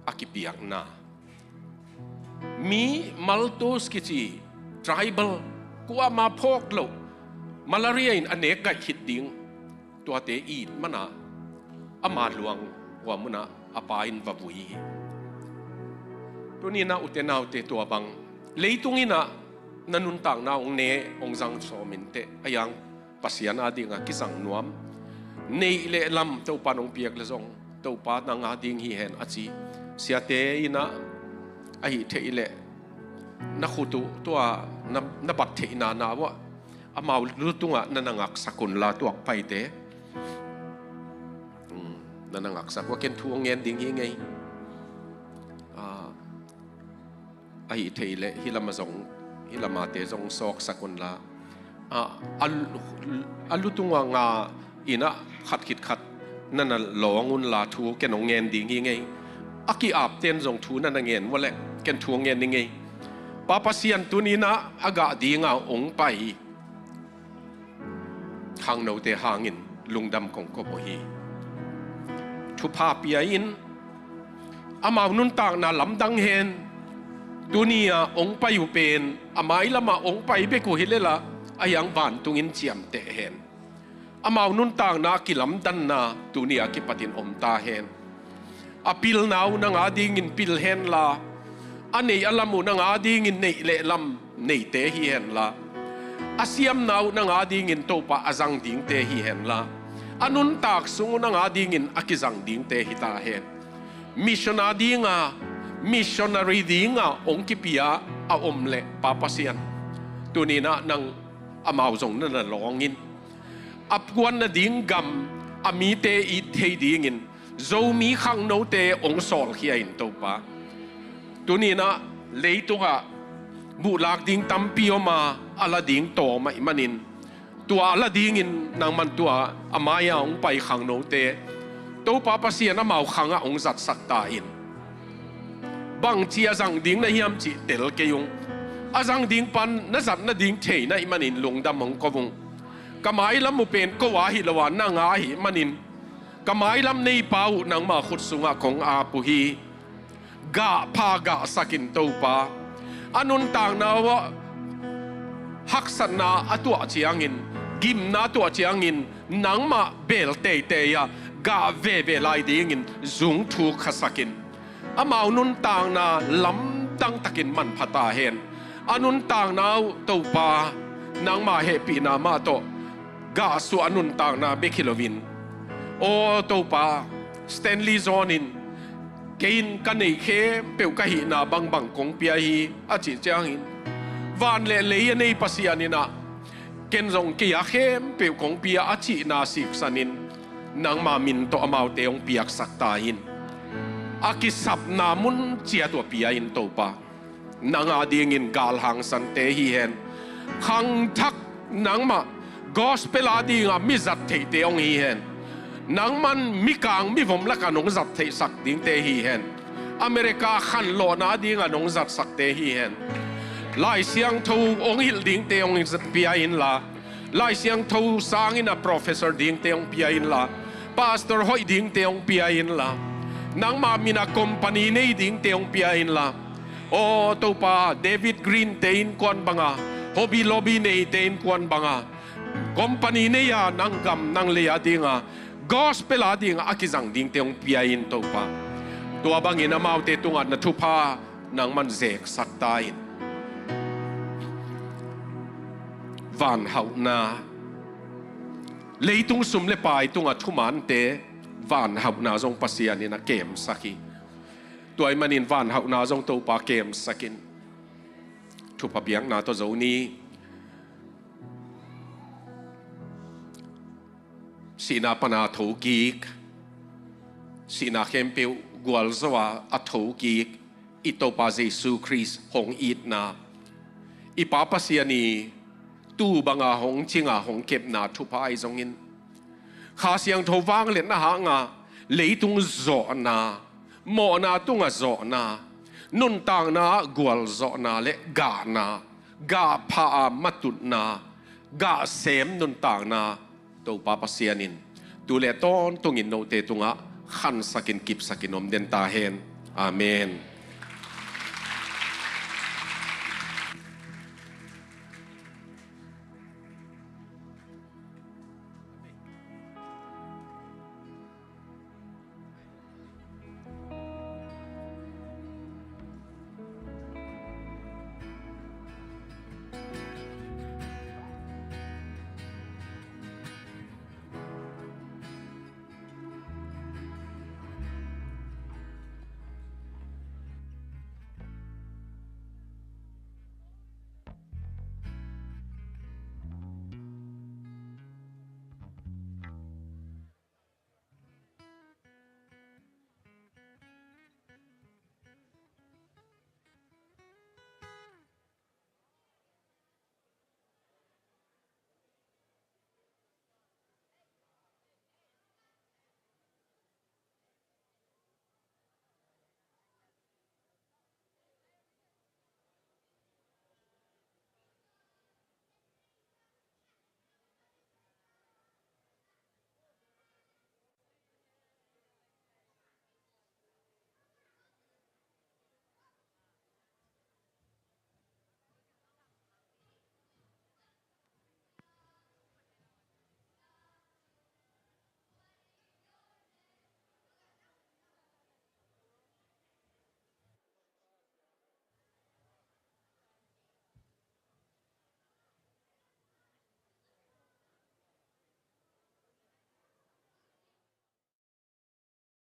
A kipiakna, mi Maltus kici tribal, kuamah phawk loh, malaria in a nek gaih khit ding, tuate it man a ama luang kua mun ah a pa in va vui hi. Tuni-in ah ute naute, tua bang leitung in ah na nuntakna hong ne, hong zang sawm inteh. A hiang Pasian adingah kizang nuam, neih le lam Topa in hong piak le zong, Topa nang ading hi hen a ci siate in ah, ahih theih leh na khut uh tua na, na bat theihna na uah amau lu tungah na na ngaksak un la, tuak paite. Hmm, na na ngaksak ua, ken thu hong ngen ding hi ngei. Ah, ahih theih leh hih lamah zong, hih lamate zong sawksak un la. Ah, a, a lu tungah nga in ah khat khit khat na na lawng un la, thu ken hong ngen ding hi ngei. A ki-apten zong thu na na ngen ua leh ken thu hong ngen hi ngei. Pa Pasian, tuni-in ah a gah dingah hong pai khangnote hangin lungdam kong ko uh hi. Thupha pia in, amau nuntakna lamdang hen. Tuni-ah hong pai uh pen a mailamah hong pai bek uh hi lel a, a hiang vantung in ciamteh hen. Amau nuntakna kilamdanna tuni-ah kipatin om ta hen. A pilna uh nang adingin pil hen la, a neih a lam uh nang adingin neih le lam neite hi hen la, a siamna uh nang adingin Topa a zang dingte hi hen la, a nuntak sung uh nang adingin a kizang dingte hi ta hen. Mission adinga, missionary dinga hong kipia a om leh Pa Pasian, tuni-in ah nang amau zong na na lawng in, a puan nading gam, a mite it thei dingin Zomi khangnote hong sawlkhia in Topa. Tuni-in ah leitungah buhlak ding tampi om a, a la ding tawm ahih manin, tua a la dingin nangman tua a mai-ah hong pai khangnote Topa Pasian amau khangah hong zatsak ta in. Bangci a zang ding na hiam cih tel kei ung. A zang ding pan na zat nading thei na hih manin lungdam hong ko ung. Ka mailam uh pen ko a hi lo a, nang a ahih manin, ka mailam neipa uh nangma khut sungah kong ap uh hi. Gah pha gahsak in Topa. A nuntakna uah haksatna a tuah ciangin, gimna a tuah ciangin, nangmah beel teitei ah gah veve lai dingin zung thuk khasak in. Amau nuntakna lamdang takin manpha ta hen. A nuntakna uh Topa, nangma hehpihna mah tawh gahsuah nuntakna bek hi loin, aw Topa, Stanley John in, kei in ka neih khempeuh ka hihna bangbang kong pia hi, a cih ciangin, van le lei a nei Pasian in ah, ken zong kei a khempeuh kong pia, a cihna siksanin, nangma min tawh amaute hong piaksak ta in. A kisapna mun ciat uh a pia in Topa. Nang adingin galhangsante hi hen. Khangthak nangmah gospel adinga mi zat theihte hong hi hen. Nangman mikang mivom lakah nong zat theihsak dingte hi hen. America khanlawhna adinga nong zatsakte hi hen. Lai Siangtho hong hilh dingte hong pia inla, Lai Siangtho sangin a professor dingte hong pia inla, pastor hoih dingte hong pia inla, nangma min a company nei dingte hong pia inla, aw Topa, David Green te innkuan banga, Hobby Lobby neite innkuan banga, company nei-a nang gam nang lei adinga, gospel adinga a kizang dingte hong pia in Topa. Tua bangin amaute tungah na thupha nangman zeksak ta in. Vanhauhna, leitung sum le pai tunga thumante vanhauhna zong Pasian in a kemsak hi. Tua ahih manin vanhauhna zong Topa kemsak in. Thupha biakna tawh zo ni. Sihna pana thokik sihna khempeuh gualzo a a thokik i Topa Jesu Khrist hong itna, i Pa Pasian i tuu banga hong cinga hong kepna thupha ahi zongin, Kha Siangtho vangliatna hanga leitung zawhna, mawhna tunga zawhna, nuntakna ah gualzawhna le gahna, gahpha a matutna, gahsem nuntakna, Topa Pasian in tu le tawntungin note tungah khansakin kipsakin om den ta hen. Amen.